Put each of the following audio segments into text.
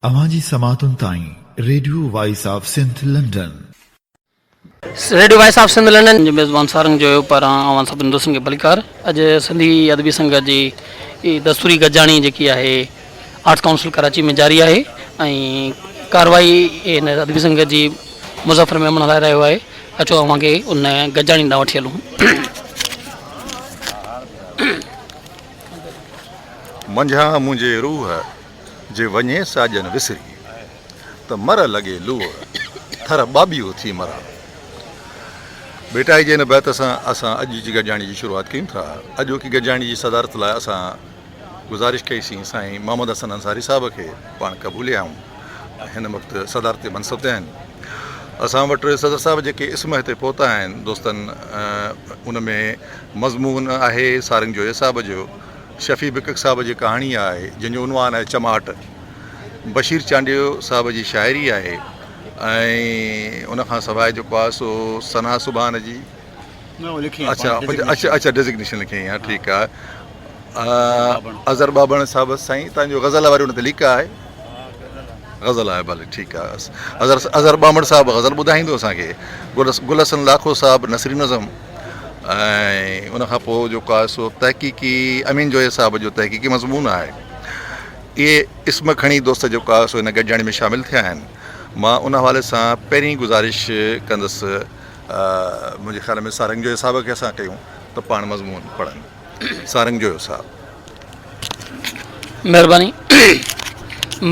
اوهان جي سماعتن تائين radio voice of Sindh London. Radio voice of Sindh London جي ميزبان سارنگ جويو پاران اوهان سڀني دوستن کي ڀليڪار. اڄ سنڌي ادبي سنگت جي دستوري گڏجاڻي جيڪي آهي آرٽس ڪائونسل ڪراچي ۾ جاري آهي ۽ ڪارروائي هن ادبي سنگت جي مظفر ميمڻ هلائي رهيو آهي اچو اوهان کي ان گڏجاڻي ڏانهن وٺي هلون. منجهان منهنجي روح جي وڃي ساڄن وسري، ته مر لڳي لوء، ٿر ٻاٻيهو ٿي مران. ڀيٽائي جي هن بيت سان اسان اڄ جي گڏجاڻي جي شروعات ڪيون ٿا. اڄوڪي گڏجاڻي جي صدارت لاء اسان گذارش ڪئي سين سائين محمد حسن انصاري صاحب کي، پاڻ قبوليائون ۽ هن وقت صدارتي منصب تي آهن. اسان وٽ صدر صاحب جيڪي اسم هتي پهتا آهن دوستن ان ۾ مضمون آهي سارنگ جويي صاحب جو، شفيع بڪڪ صاحب جي ڪهاڻي آهي جنهن جو عنوان آهي چماٽ، بشير چانڊيو صاحب جي شاعري آهي ۽ ان کان سواء جيڪو آهي سو ثنا سبحان جي اڇا اڇا اڇا ڊيزگنيشن لکي آهي ٺيڪ آهي اظهر ٻاٻڻ صاحب سائين تان جو غزل واري ان تي ليڪ آهي غزل آهي ڀلي ٺيڪ آهي اظهر اظهر ٻاٻڻ صاحب غزل ٻڌائيندو اسان کي گل گل حسن لاکو صاحب نثري نظم ۽ ان کان پوء جيڪو آهي سو تحقيقي امين جويي صاحب جو تحقيقي مضمون آهي. اهي اسم کڻي دوست جيڪو آهي سو هن گڏجاڻي ۾ شامل ٿيا آهن. مان ان حوالي سان پهرين گذارش ڪندس منهنجي خيال ۾ سارنگ جويي صاحب کي اسان ڪيون ته پاڻ مضمون پڙهن. سارنگ جويو صاحب. مهرباني.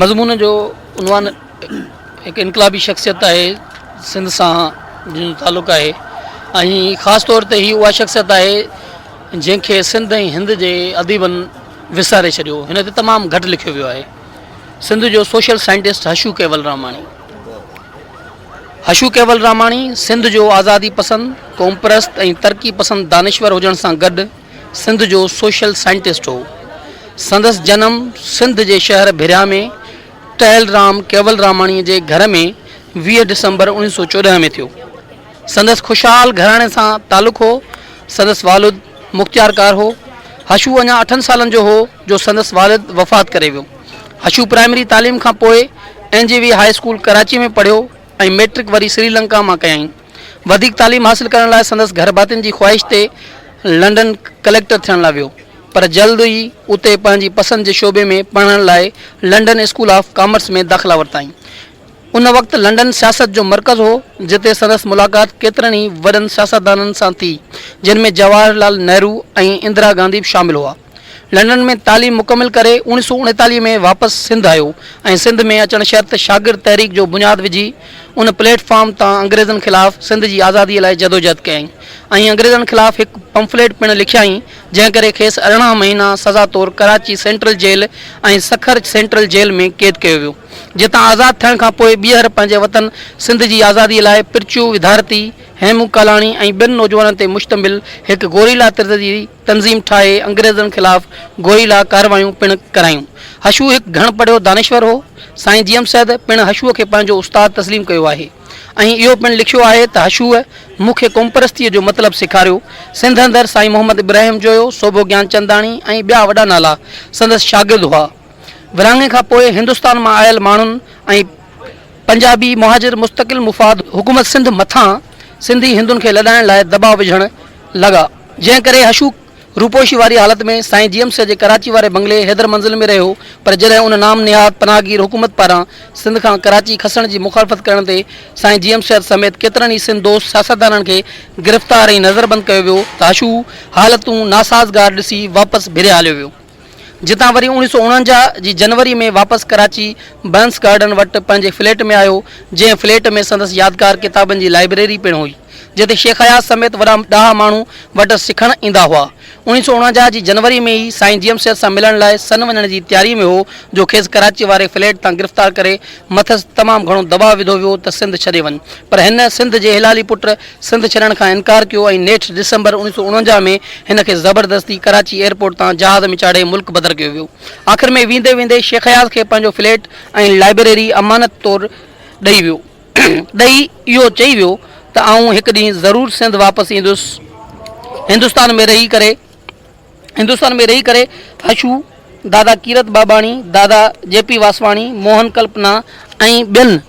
مضمون جو عنوان هڪ انقلابي شخصيت آهي سنڌ سان جنهن جو تعلق آهي ۽ خاص طور تي هي اها شخصيت آهي جنهن کي سنڌ ۽ هند جي اديبن وساري ڇڏيو هن تي تمام گهٽ لکيو ويو آهي سنڌ جو سوشل سائنٽسٽ حشو ڪيول راماڻي حشو ڪيول راماڻي سنڌ جو آزادي پسند قومپرست ۽ ترقي پسند دانشور هجڻ سان گڏ سنڌ جو سوشل سائنٽسٽ هو. سندس جنم سنڌ جي شهر ڀريا ۾ ٽهل رام ڪيولراماڻيء جي گهر ۾ 20 ڊسمبر 1914 ۾ ٿيو. سندس خوشحال گهراڻي سان تعلق هو. سندس والد مختيارڪار هو. حشو اڃا اٺن سالن جو هو جو سندس والد وفات ڪري ويو. حشو پرائمري تعليم کان پوء N J V high school ڪراچيء ۾ پڙهيو ۽ مئٽرڪ وري سريلنڪا مان ڪيائين. وڌيڪ تعليم حاصل ڪرڻ لاء سندس گهرڀاتين جي خواهش تي لنڊن ڪليڪٽر ٿيڻ لاء ويو پر جلد ئي اتي پنهنجي پسند جي شعبي ۾ پڙهڻ لاء لنڊن اسڪول آف ڪامرس ۾ داخلا ورتائين. ان وقت لنڊن سياست جو مرڪز هو جتي سندس ملاقات ڪيترن ئي وڏن سياستدانن سان ٿي جن ۾ جواهر لال نهرو ۽ اندرا گانڌي به شامل هئا. لنڊن ۾ تعليم مڪمل ڪري 1939 ۾ واپس سنڌ آيو ۽ سنڌ ۾ اچڻ شرط شاگرد تحريڪ جو بنياد وجهي ان پليٽ فارم تان انگريزن خلاف سنڌ جي آزادي لاء جدوجهد ڪيائين ۽ انگريزن خلاف هڪ پمفليٽ پڻ لکيائين جنهن ڪري کيس 18 مهينا سزا طور Karachi central jail ۽ Sukkur central jail ۾ قيد ڪيو ويو جتان آزاد ٿيڻ کان پوء ٻيهر پنهنجي وطن سنڌ جي آزادي لاء پرچو وڌارتي هيمون ڪالاڻي ۽ ٻين نوجوانن تي مشتمل هڪ گوريلا طرز جي تنظيم ٺاهي انگريزن خلاف گوريلا ڪارروايون پڻ ڪرايون. حشو هڪ گهڻ پڙهيو دانشور هو. سائين جي ايم سيد پڻ حشوء کي پنهنجو استاد تسليم ڪيو آهي ۽ اهو پڻ لکيو آهي ته حشوء مون کي قومپرستيء جو مطلب سيکاريو. سنڌ اندر سائين محمد ابراهيم جويو، سوڀو گيانچنداڻي ۽ ٻيا وڏا نالا سندس شاگرد هئا. ورهاڱي کان پوء هندستان مان آيل ماڻهن ۽ پنجابي مهاجر مستقل مفاد حڪومت سنڌ مٿان سنڌي هندن کي لڏائڻ لاء دٻاء وجهڻ لڳا. جنهن ڪري حشو روپوشي واري حالت ۾ سائين جي ايم سيد جي ڪراچي واري بنگلي حيدر منزل ۾ رهيو پر جڏهن ان نام نهاد پناهگير حڪومت پاران سنڌ کان ڪراچي کسڻ جي مخالفت ڪرڻ تي سائين جي ايم سيد سميت ڪيترن ئي سنڌ دوست سياستدانن کي گرفتار ۽ نظربند ڪيو ويو ته حشو حالتون ناسازگار ڏسي واپس ڀريا هليو ويو. جتان وري 1949 جي جنوري ۾ واپس ڪراچي بئنس گارڊن وٽ پنهنجي فليٽ ۾ آيو، جنهن فليٽ ۾ سندس يادگار ڪتابن جي لائبريري پڻ هئي، جتي شيخ اياز سميت وڏا ڏاها ماڻهو وٽس سکڻ ايندا هئا. 1949 جي جنوري ۾ ئي سائين جي ايم سيد سان ملڻ لاء سن وڃڻ جي تياري ۾ هو جو کيس ڪراچي واري فليٽ تان گرفتار ڪري مٿس تمام گهڻو دٻاء وڌو ويو ته سنڌ ڇڏي وڃ پر هن سنڌ جي هلالي پٽ سنڌ ڇڏڻ کان انڪار ڪيو ۽ نيٺ ڊسمبر 1949 ۾ هن کي زبردستي ڪراچي ايئرپورٽ تان جهاز ۾ چاڙهي ملڪ بدر ڪيو ويو. آخر ۾ ويندي ويندي شيخ اياز کي پنهنجو فليٽ ۽ لائبريري امانت طور ڏئي ويو. ڏئي اهو چئي ويو ته آئون هڪ ڏينهن ضرور سنڌ واپس ايندس. هندستان ۾ رهي ڪري هندستان ۾ رهي ڪري حشو. دادا ڪيرت ٻاٻاڻي، دادا جي پي واسواڻي، موهن ڪلپنا ۽ ٻين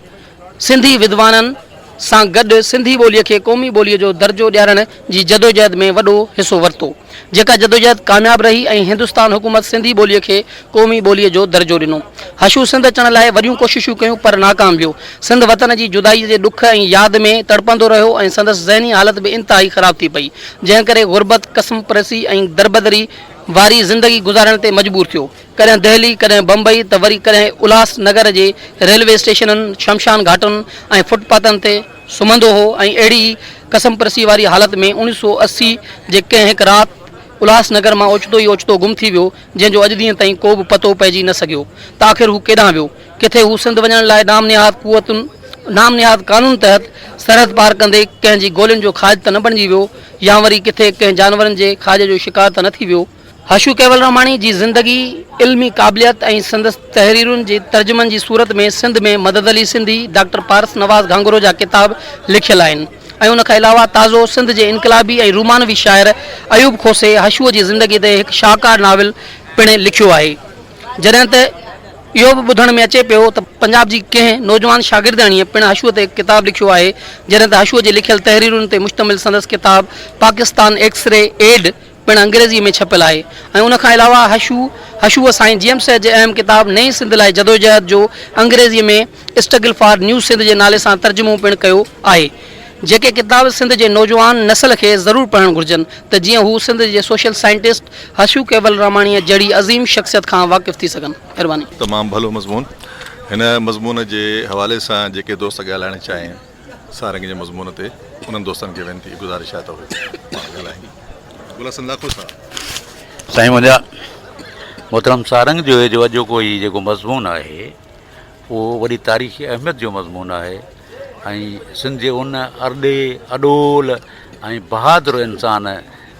سنڌي ودوانن سان گڏ سنڌي ٻوليء کي قومي ٻوليء جو درجو ڏيارڻ جي جدوجهد ۾ وڏو حصو ورتو، جيڪا جدوجهد ڪامياب رهي ۽ هندستان حڪومت سنڌي ٻوليء کي قومي ٻوليء جو درجو ڏنو. حشو سنڌ اچڻ لاء وڏيون ڪوششون ڪيون پر ناڪام ويو. سنڌ وطن جي جدائيء جي ڏک ۽ ياد ۾ تڙپندو رهيو ۽ سندس ذهني حالت به انتهائي خراب ٿي پئي، جنهن ڪري غربت، ڪسمپرسي ۽ دربدري واري زندگي گذارڻ تي مجبور ٿيو. ڪڏهن دهلي، ڪڏهن بمبئي ته وري ڪڏهن الهاس نگر جي ريلوي اسٽيشنن، شمشان گهاٽن ۽ فٽ پاٿن تي سمهندو هو ۽ اهڙي ئي ڪسمپرسي واري حالت ۾ 1980 جي ڪنهن هڪ رات الهاس نگر مان اوچتو ئي اوچتو گم ٿي ويو، جنهن جو اڄ ڏينهن تائين ڪو به پتو پئجي نه سگهيو ته آخر هو ڪيڏانهن ويو؟ ڪٿي هو سنڌ وڃڻ لاء نام نهاد قوتن، نام نهاد قانون تحت سرحد پار ڪندي ڪنهن جي گولين جو کاڄ ته نه بڻجي ويو يا وري ڪٿي ڪنهن جانورن جي کاڄ جو شڪار ته نه ٿي ويو؟ حشو ڪيولراماڻي جي زندگي، علمي قابليت ۽ سندس تحريرن جي ترجمن جي صورت ۾ سنڌ ۾ مدد علي سنڌي، ڊاڪٽر پارس نواز گهانگهرو جا ڪتاب لکيل آهن ۽ ان کان علاوه تازو سنڌ جي انقلابي ۽ رومانوي شاعر ايوب کوسي حشوء جي زندگي تي هڪ شاهڪار ناول پڻ لکيو آهي. جڏهن ته اهو به ٻڌڻ ۾ اچي پيو ته پنجاب جي ڪنهن نوجوان شاگردياڻيء پڻ حشوء تي هڪ ڪتاب لکيو آهي، جڏهن ته حشوء جي لکيل تحريرن تي مشتمل سندس ڪتاب پاڪستان ايڪسري ايڊ پڻ انگريزيء ۾ ڇپيل آهي ۽ ان کان علاوه حشو حشوء سائين جي ايم سيد جي اهم ڪتاب نئين سنڌ لاء جدوجهد جو انگريزيء ۾ اسٽرگل فار نيو سنڌ جي نالي سان ترجمو پڻ ڪيو آهي. جيڪي ڪتاب سنڌ جي نوجوان نسل کي ضرور پڙهڻ گهرجن ته جيئن هو سنڌ جي سوشل سائنٽسٽ حشو ڪيولراماڻيء جهڙي عظيم شخصيت کان واقف ٿي سگهن. مهرباني. تمام ڀلو مضمون. هن مضمون جي حوالي سان جيڪي دوست ڳالهائڻ چاهين سارنگ جي مضمون تي انهن دوستن کي وينتي گذارش آهي ته اهي پاڻ ڳالهائين. گل حسن لاکو صاحب. سائين منهنجا محترم سارنگ جويي جو اڄوڪو هي جيڪو مضمون آهي اهو وڏي تاريخي اهميت جو مضمون آهي ۽ سنڌ جي ان ارڏي، اڏول ۽ بهادر انسان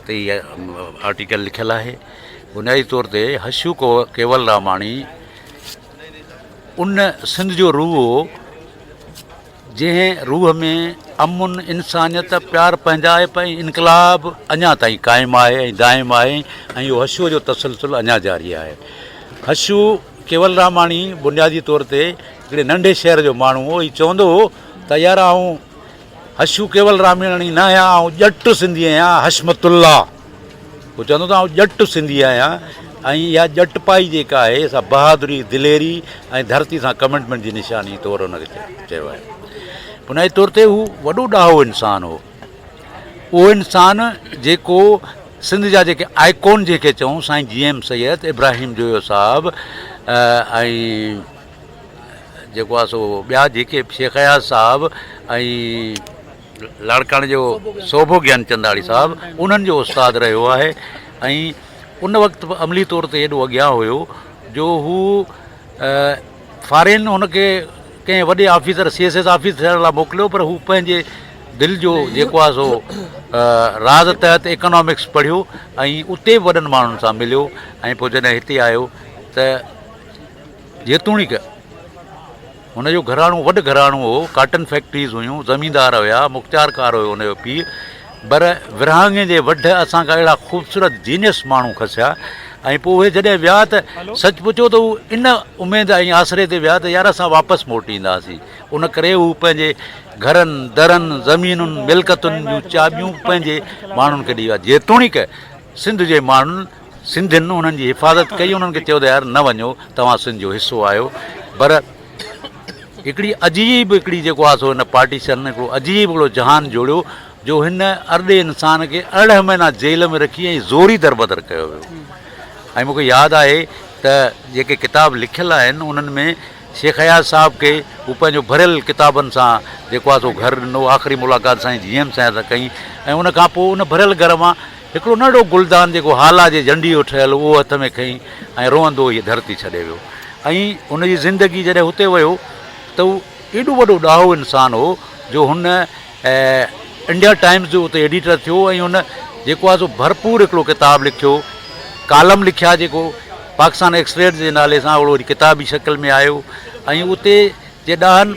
تي هي آرٽيڪل لکيل آهي. بنيادي طور تي حشو ڪيولراماڻي ان سنڌ جو روح هو جنهن روح ۾ امن، انسانيت، پيار، پنهنجائپ ۽ انقلاب اڃا تائين قائم آهي ۽ دائم آهي ۽ اهو حشوء جو تسلسل اڃا جاري آهي. حشو ڪيولراماڻي بنيادي طور تي هڪڙي ننڍي شهر جو ماڻهو هو. هي چوندو هو ته يار آئون حشو ڪيولراماڻي نه آهيان، آئون ڄٽ سنڌي آهيان، حشمت الله. هو چوندو ته آئون ڄٽ سنڌي آهيان ۽ اها ڄٽپائي جيڪا آهي سا بهادري، دليري ۽ ڌرتي سان ڪمٽمينٽ جي نشاني طور هن کي چيو آهي. بنيادي طور تي هو وڏو ڏاهو انسان هو. اهو انسان جيڪو سنڌ جا جيڪي آئيڪون جنهن کي چئون سائين جي ايم سيد، ابراهيم جويو صاحب ۽ جيڪو آهي سو ٻيا جيڪي شيخ اياز صاحب ۽ لاڙڪاڻي جو سوڀو گيانچنداڻي صاحب انهن جو استاد رهيو آهي ۽ ان وقت به عملي طور تي ايڏو اڳيان هيو جو هو فارين هن کي ڪنهن وڏي officer C S S officer ٿيڻ لاء موڪليو پر هو پنهنجي دل جو جيڪو آهي سو راز تحت اڪنامڪس پڙهيو ۽ اتي به وڏن ماڻهن سان مليو ۽ پوء جڏهن هتي آيو ته جيتوڻيڪ هن جو گهراڻو وڏ گهراڻو هو، ڪاٽن فيڪٽريز هيون، زميندار هيا، مختيارڪار هيو هن جو پيء، پر ورهاڱي جي وڍ اسان کان اهڙا خوبصورت جينيس ماڻهو کسيا ۽ پوء اهي جڏهن ويا ته سچ پڇو ته هو ان اميد ۽ آسري تي ويا ته يار اسان واپس موٽي اينداسين، ان ڪري هو پنهنجي گهرن، درن، زمينن، ملڪيتن جون چاٻيون پنهنجي ماڻهن کي ڏئي ويا، جيتوڻيڪ سنڌ جي ماڻهن سنڌين انهن جي حفاظت ڪئي، انهن کي چيو ته يار نه وڃو، توهان سنڌ جو حصو آهيو، پر هڪڙي عجيب هڪڙي جيڪو آهي سو هن پارٽيشن هڪڙو عجيب هڪڙو جهان جوڙيو جو هن ارڏي انسان کي 18 مهينا جيل ۾ رکي ۽ زوري دربدر ڪيو ويو ۽ مون کي ياد آهي ته جيڪي ڪتاب لکيل آهن انهن ۾ شيخ اياز صاحب کي هو پنهنجو ڀريل ڪتابن سان جيڪو آهي سو گهر ڏنو آخري ملاقات سائين جي ايم سائين سان ڪئي ۽ ان کان پوء ان ڀريل گهر مان هڪڙو ننڍڙو گلدان جيڪو هالا جي جهنڊي جو ٺهيل هو اهو هٿ ۾ کنئي ۽ روئندو هيء ڌرتي ڇڏي ويو ۽ هن جي زندگي جڏهن هتي ويو ته هو ايڏو وڏو ڏاهو انسان هو جو هن انڊيا ٽائمز جو اتي ايڊيٽر ٿيو ۽ هن جيڪو آهي سو ڀرپور هڪڙو ڪتاب لکيو ڪالم لکيا جيڪو پاڪستان ايڪسريڊ جي نالي سان اهڙو وري ڪتابي شڪل ۾ آيو ۽ اتي جي ڏاهن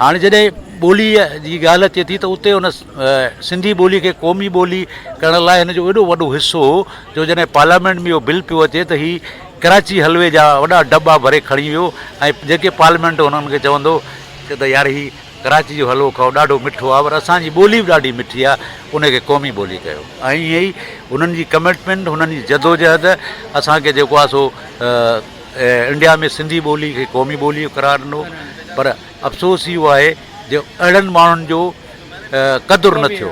هاڻي جڏهن ٻوليء جي ڳالهه اچي ٿي ته اتي ان سنڌي ٻوليء کي قومي ٻولي ڪرڻ لاء هن جو ايڏو وڏو حصو هو جو جڏهن پارليامينٽ ۾ اهو بل پيو اچي ته هي ڪراچي حلوي جا وڏا ڊٻا ڀري کڻي ويو ۽ جيڪي پارليامينٽ انهن کي چوندو ته يار هي ڪراچي جو حلوو کائو ڏاڍو مٺو آهي پر اسان جي ٻولي به ڏاڍي مٺي آهي ان کي قومي ٻولي ڪيو ۽ ائين ئي هنن جي ڪمٽمينٽ هنن جي جدوجهد اسان کي جيڪو آهي سو انڊيا ۾ سنڌي ٻولي کي قومي ٻولي قرار ڏنو پر افسوس اهو آهي جو اهڙن ماڻهن جو قدر نه ٿيو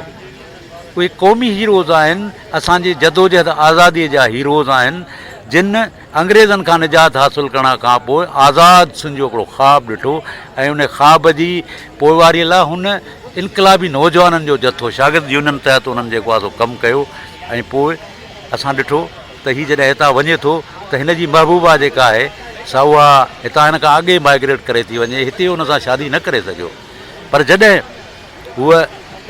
اهي قومي هيروز آهن اسان جي جدوجهد آزادي جا هيروز آهن جن انگريزن کان نجات حاصل ڪرڻ کان پوء آزاد سنڌ جو هڪڙو خواب ڏٺو ۽ ان خواب جي پوئواري لاء هن انقلابي نوجوانن جو جٿو شاگرد يونين تحت انهن جيڪو آهي سو ڪم ڪيو ۽ پوء اسان ڏٺو ته هي جڏهن هتان وڃي ٿو ته هن جي محبوبه جيڪا آهي سا اها هتان هن کان اڳي مائگريٽ ڪري ٿي وڃي هتي ان سان شادي نه ڪري سگهيو پر جڏهن هوء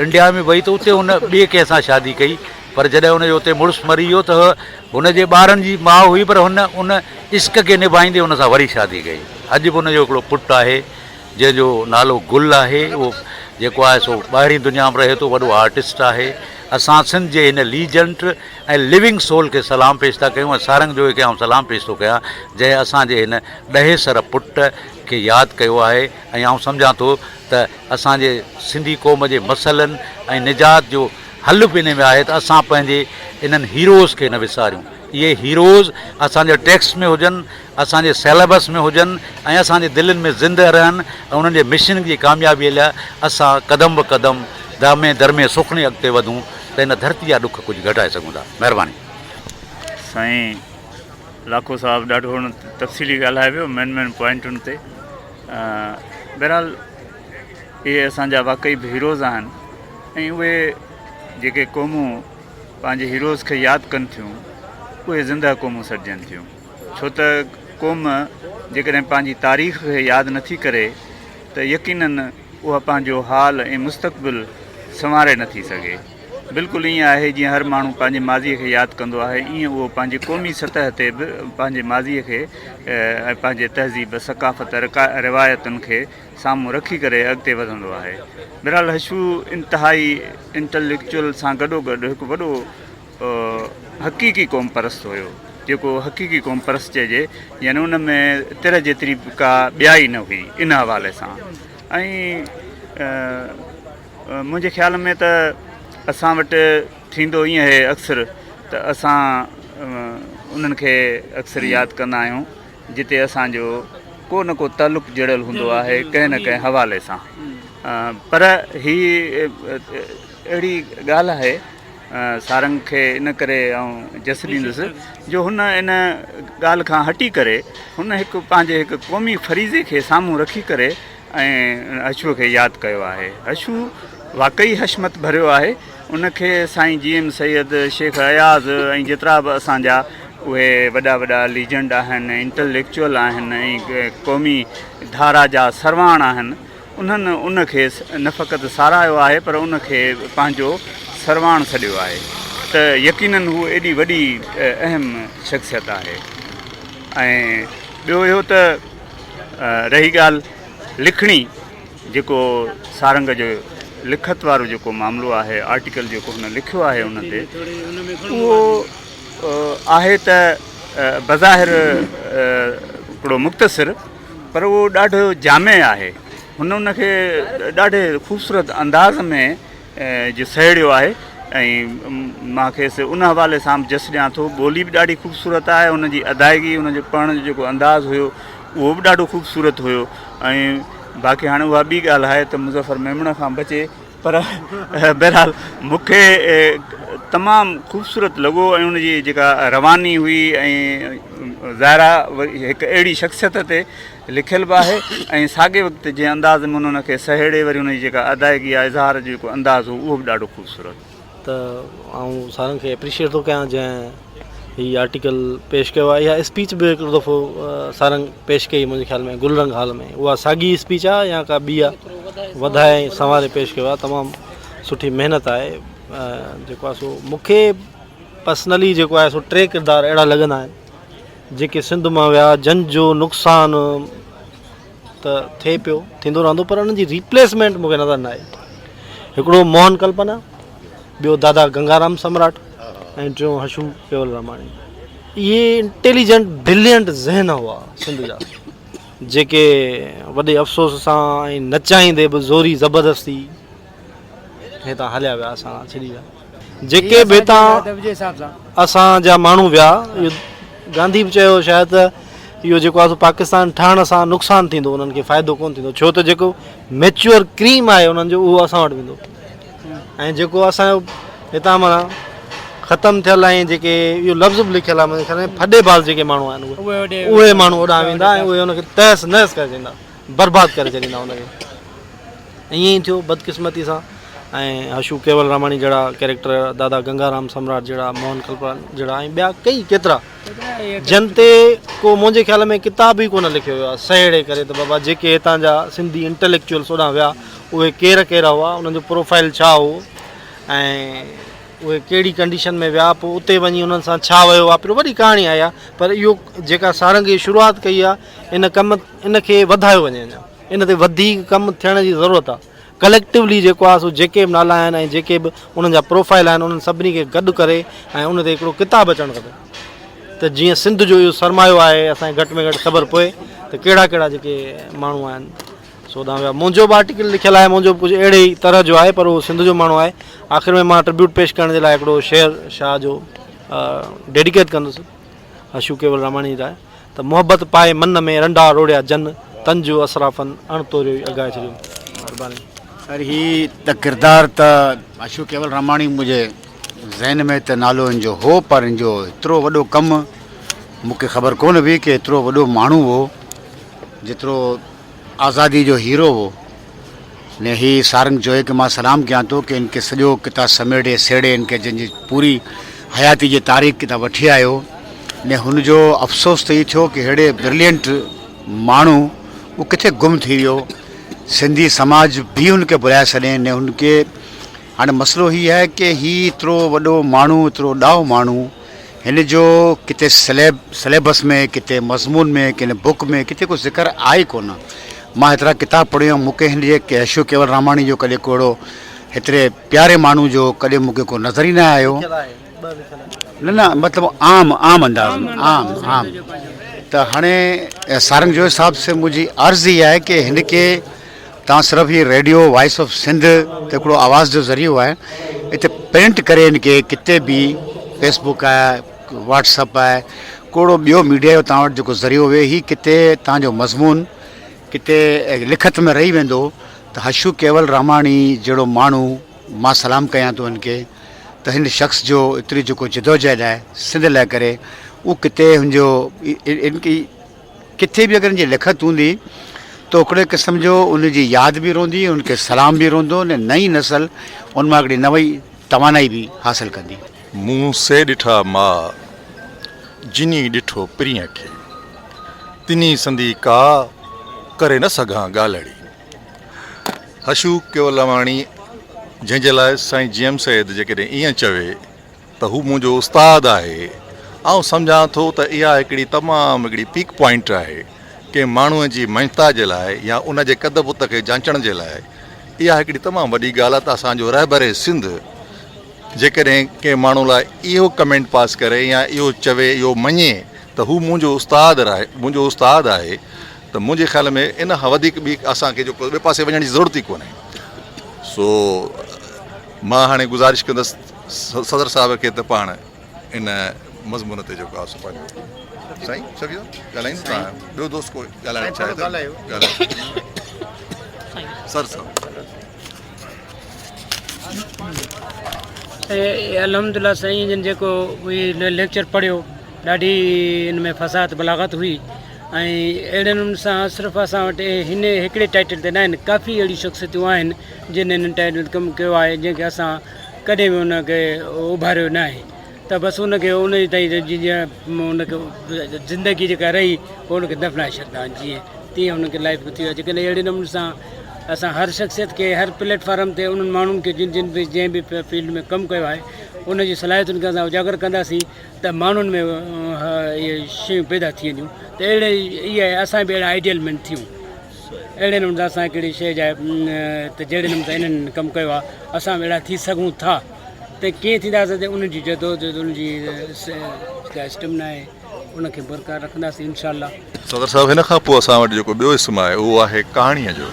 انڊيا ۾ وئي ته اتي هن ٻئي ڪنهن سان شادي ڪئي پر جڏهن هن جو اتي مڙس مري ويو ته هن جي ٻارن جي ماء هئي پر هن ان عشق کي نڀائيندي هن سان وري شادي ڪئي. اڄ به هن جو هڪڙو پٽ آهي جنهن جو نالو گل آهي اهو جيڪو آهي سو ٻاهرين دنيا ۾ رهي ٿو وڏو آرٽسٽ آهي. اسان سنڌ جي هن ليجنڊ ۽ لونگ سول کي سلام پيش ٿا ڪيون ۽ سارنگ جويي کي آئون سلام پيش ٿو ڪيان جنهن اسان جي هن ڏهيسر پٽ کي ياد ڪيو آهي ۽ آئون سمجهان ٿو ته اسان جي سنڌي قوم جي مسئلن ۽ نجات جو حل به انهي ۾ آهي ته اسان پنهنجي انهن هيروز کي نه وساريون. اهي هيروز اسان جي ٽيڪسٽ ۾ هجن، اسان جي سيليبس ۾ هجن ۽ اسان جي دلين ۾ زنده رهن ۽ انهن جي مشن جي ڪاميابي لاء اسان قدم به قدم دامي درمي سخني اڳتي وڌون ته هن ڌرتي جا ڏک ڪجهه گهٽائي سگهون ٿا. مهرباني. سائين لاکو صاحب ڏاڍو تفصيلي ڳالهائي ويو مين مين پوائنٽن تي. بهرحال اهي اسان جا واقعي به هيروز آهن ۽ اهي جيڪي قومون پنهنجي هيروز کي ياد ڪن ٿيون اهي زنده قومون سڏجن ٿيون ڇو ته قوم جيڪڏهن پنهنجي تاريخ کي ياد نٿي ڪري ته يقينن اها پنهنجو حال ۽ مستقبل سنواري نٿي سگهي. بلڪل ائين آهي جيئن هر ماڻهو پنهنجي ماضيء کي ياد ڪندو آهي ائين اهو پنهنجي قومي سطح تي به پنهنجي ماضيء کي ۽ پنهنجي تهذيب، ثقافت، روايتن کي سامهون رکي ڪري اڳتي وڌندو آهي. بهرحال حشو انتهائي انٽليڪچوئل سان گڏوگڏ هڪ وڏو حقيقي قوم پرست هيو جيڪو حقيقي قوم پرست چئجي يعني ان ۾ تر جيتري به ڪا ٻيائي نه هئي ان حوالي سان ۽ منهنجي خيال ۾ ته اسان وٽ ٿيندو ائين آهي اڪثر ته اسان انهن کي اڪثر ياد ڪندا آهيون جتي اسان جو ڪو نه ڪو تعلق جڙيل هوندو آهي ڪنهن نه ڪنهن حوالي سان پر هي اهڙي ڳالهه آهي سارنگ کي ان ڪري آئون جس ڏيندس جو هن ان ڳالهه کان هٽي ڪري هن هڪ پنهنجي هڪ قومي فريضي کي سامهون رکي ڪري ۽ حشوء کي ياد ڪيو آهي. حشو واقعي حشمت ڀريو آهي. ان کي سائين جي ايم سيد، شيخ اياز ۽ جيترا به اسان جا اهي وڏا وڏا ليجنڊ آهن، انٽليڪچوئل آهن ۽ قومي ڌارا جا سرواڻ آهن، انهن ان کي نه فقط ساراهيو آهي پر ان کي پنهنجو سرواڻ سڏيو آهي ته يقينن هو ايڏي وڏي اهم شخصيت آهي ۽ ٻيو اهو ته رهي ڳالهه لکڻي جيڪو سارنگ جو لکت وارو جيڪو معاملو آهي آرٽيڪل جيڪو هن لکيو آهي ان تي اهو آهي ته بظاهر هڪڙو مختصر پر اهو ڏاڍو جامع آهي هن ان کي ڏاڍي خوبصورت انداز ۾ جو سهيڙيو آهي ۽ مان کيس ان حوالي سان به جس ڏيان ٿو. ٻولي به ڏاڍي خوبصورت آهي، ان جي ادائگي، ان جو پڙهڻ جو جيڪو انداز هيو اهو به ڏاڍو خوبصورت هيو ۽ باقي هاڻي اها ٻي ڳالهه آهي ته مظفر ميمڻ کان بچي پر بهرحال مون کي تمام خوبصورت لڳو ۽ ان جي جيڪا رواني هئي ۽ ظاهر آهي هڪ اهڙي شخصيت تي لکيل به آهي ۽ ساڳئي وقت جنهن انداز ۾ هن ان کي سهيڙي وري ان جي جيڪا ادائگي يا اظهار جو جيڪو انداز هو اهو به ڏاڍو خوبصورت. ته آئون سارنگ کي اپريشيئيٽ ٿو ڪيان جنهن هي آرٽيڪل پيش ڪيو آهي اها اسپيچ به هڪڙو دفعو سارنگ پيش ڪئي منهنجي خيال ۾ گل رنگ هال ۾ اها ساڳي اسپيچ آهي يا ڪا ٻي آهي وڌائي ۽ سنواري پيش ڪيو آهي تمام سٺي محنت آهي جيڪو آهي سو مونکي پرسنلي جيڪو آهي سو ٽي ڪردار اهڙا لڳندا آهن جيڪي سنڌ مان ويا جن جو نقصان ته ٿئي پيو ٿيندو رهندو پر انهن جي ريپليسمينٽ مونکي نظر نه آئي هڪڙو موهن ڪلپنا ٻيو دادا گنگارام سمراٽ ۽ ٽيون حشو ڪيول راماڻي. اهي انٽيليجنٽ برلينٽ ذهن هئا سنڌ جا جيڪي وڏي افسوس سان ۽ نه چاهيندي به زوري زبردستي هتان هليا ويا اسان کان ڇڏي ويا جيڪي به هتان اسان جا ماڻهو ويا اهو گانڌي به چيو شايد ته اهو جيڪو آهي سو پاڪستان ٺهڻ سان نقصان ٿيندو انهن کي فائدو ڪونه ٿيندو ڇو ته جيڪو ميچوئر ڪريم آهي انهن جو اهو اسان وٽ ويندو ۽ جيڪو اسان جو هتان معنيٰ ختم ٿيل ۽ جيڪي اهو لفظ به لکيل آهي منهنجي خيال ۾ ڦڏي باز جيڪي ماڻهو آهن اهي اهي ماڻهو اوڏانهن ويندا ۽ اهي ان کي تهس نهس ڪري ڇڏيندا برباد ڪري ڇڏيندا ان کي ائين ئي ٿيو بدقسمتي سان ۽ حشو ڪيول راماڻي جهڙا ڪيريڪٽر دادا گنگارام سمراٽ جهڙا موهن ڪلپران جهڙا ۽ ٻيا ڪئي ڪيترا جن تي ڪو منهنجي خيال ۾ ڪتاب ئي ڪونه لکيو ويو آهي سهيڙي ڪري ته بابا جيڪي هتان جا سنڌي انٽليڪچوئلس اوڏانهن ويا اهي ڪير ڪير هئا انهن جو پروفائل ڇا هو ۽ اهي ڪهڙي ڪنڊيشن ۾ ويا پوء اتي وڃي انهن سان ڇا ويو واپريو وڏي ڪهاڻي آهي اها پر اهو جيڪا سارنگ جي شروعات ڪئي آهي ان ڪم ان کي وڌايو وڃي اڃا ان تي وڌيڪ ڪم ٿيڻ جي ضرورت آهي ڪليڪٽولي جيڪو آهي سو جيڪي به نالا آهن ۽ جيڪي به انهن جا پروفائل آهن انهن سڀني کي گڏ ڪري ۽ ان تي هڪڙو ڪتاب اچڻ کپي ته جيئن سنڌ جو اهو سرمايو آهي اسان کي گهٽ ۾ گهٽ خبر پوي ته ڪهڙا ڪهڙا جيڪي ماڻهو آهن سو ڏانهن ويا منهنجو به آرٽيڪل لکيل آهي منهنجو به ڪجهه اهڙي ئي طرح جو آهي پر اهو سنڌ جو ماڻهو آهي آخر ۾ مان ٽربيوٽ پيش ڪرڻ جي لاء هڪڙو شعر شاهه جو ڊيڊيڪيٽ ڪندس اشو ڪيول راماڻي لاء ته محبت پائي من ۾ رنڊا روڙيا جن، تن جو اسرافن اڻ توريو ئي اگهائي ڇڏيو. مھرباني. سر هي ته ڪردار ته اشو ڪيول راماڻي منهنجي ذهن ۾ ته نالو ان جو هو پر ان جو ايترو وڏو ڪم مون کي خبر ڪونه هئي ڪي ايترو وڏو ماڻهو هو جيترو آزادي جو هيرو هو ني هي سارنگ جوئي کي مان سلام ڪيان ٿو ڪي ان کي سڄو ڪتا سميڙي سيڙي ان کي جن جي پوري حياتي جي تاريخ ڪتا وٺي آيو ني هن جو افسوس ته هي ٿيو ڪي ههڙي برلينٽ ماڻهو هو ڪٿي گم ٿي ويو سنڌي سماج به هن کي ڀلائي سڏي ني هن کي هاڻي مسئلو هي آهي ڪي هي ايترو وڏو ماڻهو ايترو ڏاهو ماڻهو هن جو ڪٿي سليب سليبس ۾ ڪٿي مضمون ۾ ڪنھن بڪ ۾ ڪٿي ڪو ذڪر آهي ڪونه مان هيترا ڪتاب پڙهيو مون کي هن جي اشوڪ ڪيول راماڻي جو ڪڏهن ڪو اهڙو هيتري پياري ماڻهو جو ڪڏهن مون کي ڪو نظر ئي نه آيو نه نه مطلب عام عام انداز ۾ عام عام ته هاڻي سارنگ جويو صاحب سي منهنجي عرض هي آهي ڪي هن کي تان صرف هي ريڊيو وائس آف سنڌ ته هڪڙو آواز جو ذريعو آهي اتي پرنٽ ڪري هن کي ڪٿي به فيس بڪ آهي واٽس اپ آهي ڪوڙو ٻيو ميڊيا جو تان وٽ جيڪو ذريعو هئي هي ڪٿي تان جو مضمون ڪٿي لکت ۾ رهي ويندو ته حشو ڪيول راماڻي جهڙو ماڻهو مان سلام ڪيان ٿو هن کي ته هن شخص جو ايتري جيڪو جدوجهد آهي سنڌ لاء ڪري اهو ڪٿي هن جو ڪٿي به اگر ان جي لکت هوندي ته هڪڙي قسم جو ان جي ياد به رهندي ان کي سلام به رهندو ۽ نئين نسل ان مان هڪڙي نئين توانائي به حاصل ڪندي. مون سي ڏٺا ماء، جني ڏٺو پرينء کي، تني سندي ڪا، ڪري نه سگهان ڳالهڙي. حشو ڪيولواڻي جنهن جي لاء سائين جي ايم سيد جيڪڏهن ائين چوي ته هو منهنجو استاد آهي. آئون سمجهان ٿو ته اها هڪڙي تمام هڪڙي پيڪ پوائنٽ آهي ڪنهن ماڻهوء جي مڃتا جي لاء يا ان جي قد بت کي جانچڻ جي لاء اها هڪڙي تمام وڏي ڳالهه آهي ته اسان جو رهبر سنڌ جيڪڏهن ڪنهن ماڻهو لاء اهو ڪمينٽ پاس ڪري يا اهو چوي اهو مڃي ته هو منهنجو استاد منهنجو استاد آهي ته منهنجي خيال ۾ ان کان وڌيڪ ٻي اسان کي جو ٻئي پاسي وڃڻ جي ضرورت ئي ڪونهي سو مان هاڻي گذارش ڪندس صدر صاحب کي ته پاڻ ان مضمون تي جيڪو آهي سو پنهنجو سائين شفيع صاحب ڳالهائيندو توهان ٻيو دوست ڪو ڳالهائڻ چاهي ته ڳالهايو سر صاحب الحمدلله سائين جن جيڪو ليڪچر پڙهيو ڏاڍي ان ۾ فصاحت بلاغت هئي ۽ اهڙي نموني سان صرف اسان وٽ هن هڪڙي ٽائيٽل تي نه آهن ڪافي اهڙيون شخصيتون آهن جن هن ٽائيٽل تي ڪم ڪيو آهي جنهن کي اسان ڪڏهن به ان کي اڀاريو نه آهي ته بس ان کي ان تائين جيئن ان کي زندگي جيڪا رهي پوء ان کي دفنائي ڇڏندا آهن جيئن تيئن ان کي لائف ٿي ويو جيڪڏهن اهڙي نموني سان اسان هر شخصيت کي هر پليٽ فارم تي انهن ماڻهن کي جن جن به جنهن به فيلڊ ۾ ڪم ڪيو آهي ان جي صلاحيتن کي اسان اجاگر ڪنداسين ته ماڻهن ۾ اهي شيون پيدا ٿي وينديون ته اهڙي اهي اسان به اهڙا آئيڊيل مين ٿيون اهڙي نموني سان اسان هڪڙي شيء جا ته جهڙي نموني سان انهن ڪم ڪيو آهي اسان به اهڙا ٿي سگهون ٿا. ته ڪيئن ٿينداسين ته ان جي جدوجهد ان جي جيڪا اسٽمنا آهي ان کي برقرار رکنداسين انشاء الله. صدر صاحب هن کان پوء اسان وٽ جيڪو ٻيو اسم آهي اهو آهي ڪهاڻيء جو.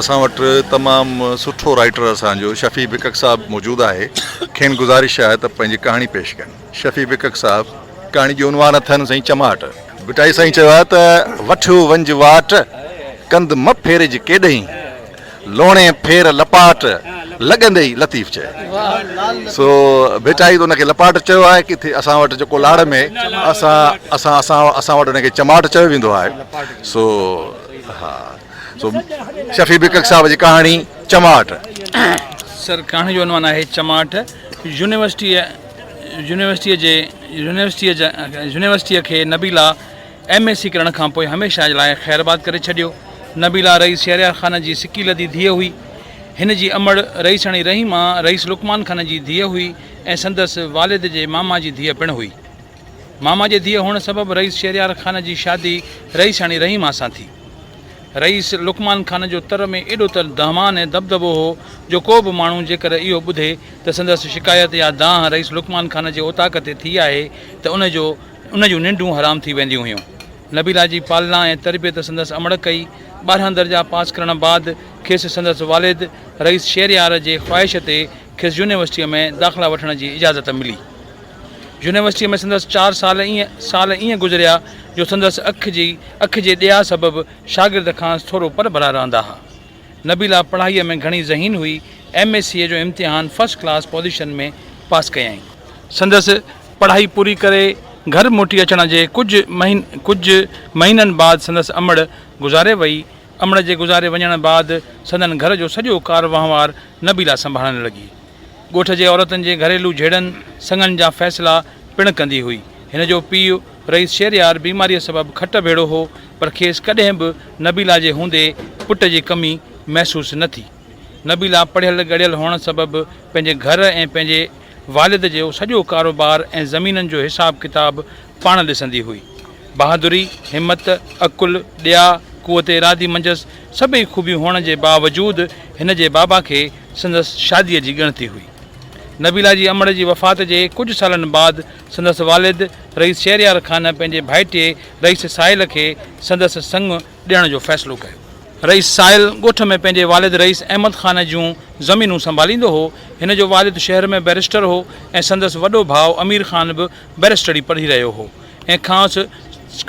اسان وٽ تمام سٺو رائيٽر اسان جو شفيع بڪڪ صاحب موجود آهي کين گذارش آهي ته پنهنجي ڪهاڻي پيش ڪن. شفيع بڪڪ صاحب ڪهاڻي جو عنوان اٿن سائين چماٽ. ڀٽائي سائين چيو آهي ته وٺيو ونج واٽ، ڪنڌ م ڦيرج ڪيڏهين، لوڻي ڦير لپاٽ، لڳندئي لطيف چئي. سو ڀٽائي ته ان کي لپاٽ چيو آهي ڪٿي اسان وٽ جيڪو لاڙ ۾ اسان اسان اسان اسان وٽ ان کي چماٽ چيو ويندو آهي سو ها سو شفيع بڪڪ صاحب جي ڪهاڻي چماٽ. سر ڪهاڻي جو عنوان آهي چماٽ يونيورسٽيء يونيورسٽيء جي يونيورسٽيء جا يونيورسٽيء کي نبيلا ايم ايس سي ڪرڻ کان پوء هميشه لاء خيرآباد ڪري ڇڏيو. نبيلا رئيس شهريار خان جي سڪيلڌي ڌيء هئي. هن جي امڙ رئيسڻي رحيما رئيس لقمان خان جي ڌيء هئي ۽ سندس والد جي ماما جي ڌيء پڻ هئي. ماما جي ڌيء هئڻ سبب رئيس شهريار خان جي شادي رئيسڻي رحيما سان ٿي. رئيس لقمان خان جو تر ۾ ايڏو ته دهمان ۽ دٻدٻو هو جو ڪو به ماڻهو جيڪر اهو ٻڌي ته سندس شڪايت يا دانهن رئيس لقمان خان جي اوطاق تي ٿي آهي ته ان جو ان جون ننڊون حرام ٿي وينديون هيون. نبيلا جي پالنا ۽ تربيت سندس امڙ ڪئي. 12 درجا پاس ڪرڻ بعد کيس سندس والد رئيس شهريار جي خواهش تي کيس يونيورسٽيء ۾ داخلا وٺڻ جي اجازت ملي. يونيورسٽيء ۾ سندس چار سال ائين سال ائين گذريا جو سندس اک جي اک جي ڏيا سبب شاگرد کانئس ٿورو پرڀرا رهندا ها. نبيلا پڙهائيء ۾ گهڻي ذهين هئي. ايم ايس سيء جو امتحان فرسٽ ڪلاس پوزيشن ۾ پاس ڪيائين. سندس پڙهائي پوري ڪري گهر موٽي اچڻ جي ڪجهه ڪجهه مهينن بعد سندس امڙ گذاري وئي. امڙ جي گذاري وڃڻ بعد سندن گهر جو سڄو ڪار وهنوار نبيلا سنڀالڻ لڳي. ڳوٺ جي عورتن جي گهريلو جهيڙن سڱن جا فيصلا پڻ ڪندي هئي. هن جو پيء رئيس شهريار بيماريء سبب کٽ ڀيڙو هو پر کيس ڪڏهن به نبيلا جي هوندي پٽ جي ڪمي محسوس نه ٿي. نبيلا پڙهيل ڳڙهيل هئڻ سبب پنهنجي گهر ۽ پنهنجي والد جو سڄو ڪاروبار ۽ زمينن جو حساب ڪتاب پاڻ ڏسندي هئي. بهادري، همت، عقل، ڏيا، قوت ارادي منجهس سڀئي خوبيون هئڻ جي باوجود هن جي بابا کي سندس شاديء جي ڳڻتي هئي. نبيلا جي امڙ جي وفات جي ڪجهه سالن بعد سندس والد رئيس شهريار خان پنهنجي ڀائٽي رئيس ساحل کي سندس سڱ ڏيڻ جو فيصلو ڪيو. رئيس ساحل ڳوٺ ۾ پنهنجي والد رئيس احمد خان جون زمينون سنڀاليندو هو. هن جو والد شهر ۾ بئريسٽر هو ۽ سندس وڏو ڀاء امير خان به بئريسٽري پڙهي رهيو هو ۽ کانئس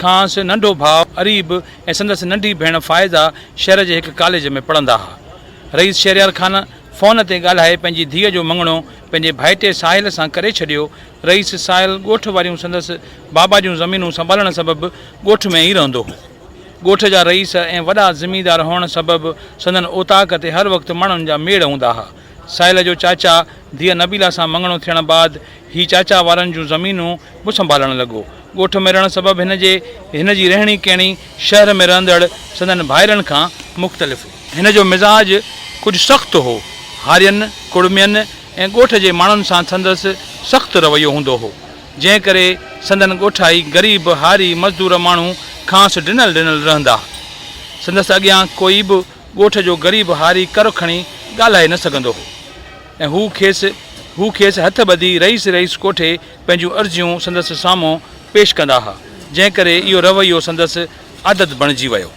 کانئس ننڍو ڀاء اريب ۽ سندس ننڍي ڀيڻ فائزه شهر جي هڪ ڪاليج ۾ پڙهندا ها. رئيس شهريار خان فون تي ڳالهائي پنهنجي ڌيء جو مڱڻو پنهنجي ڀائٽي ساحل سان ڪري ڇڏيو. رئيس ساحل ڳوٺ واريون سندس بابا جون زمينون سنڀالڻ سبب ڳوٺ ۾ ئي رهندو هو. ڳوٺ جا رئيس ۽ وڏا زميندار هئڻ سبب سندن اوطاق تي هر وقت ماڻهن جا ميڙ هوندا ها. ساحل جو چاچا ڌيء نبيلا سان مڱڻو ٿيڻ بعد هي چاچا وارن جون زمينون به سنڀالڻ لڳو. ڳوٺ ۾ رهڻ سبب هن جي هن جي رهڻي ڪهڻي شهر ۾ رهندڙ سندن ڀائرن کان مختلف هئي. هن جو مزاج ڪجهه سخت هو. هارين، ڪڙمين ۽ ڳوٺ جي ماڻهن سان سندس سخت رويو هوندو هو. جنهن ڪري سندن ڳوٺائي غريب هاري مزدور ماڻهو کانئس ڊنل ڊنل رهندا. سندس اڳيان ڪوئي به ڳوٺ جو غريب هاري ڪر کڻي ڳالهائي نه سگهندو هو ۽ هو کيس هو کيس هٿ ٻڌي رئيس رئيس ڪوٺي پنهنجون عرضيون سندس سامهون پيش ڪندا ها، جنهن ڪري اهو رويو سندس عادت بڻجي ويو.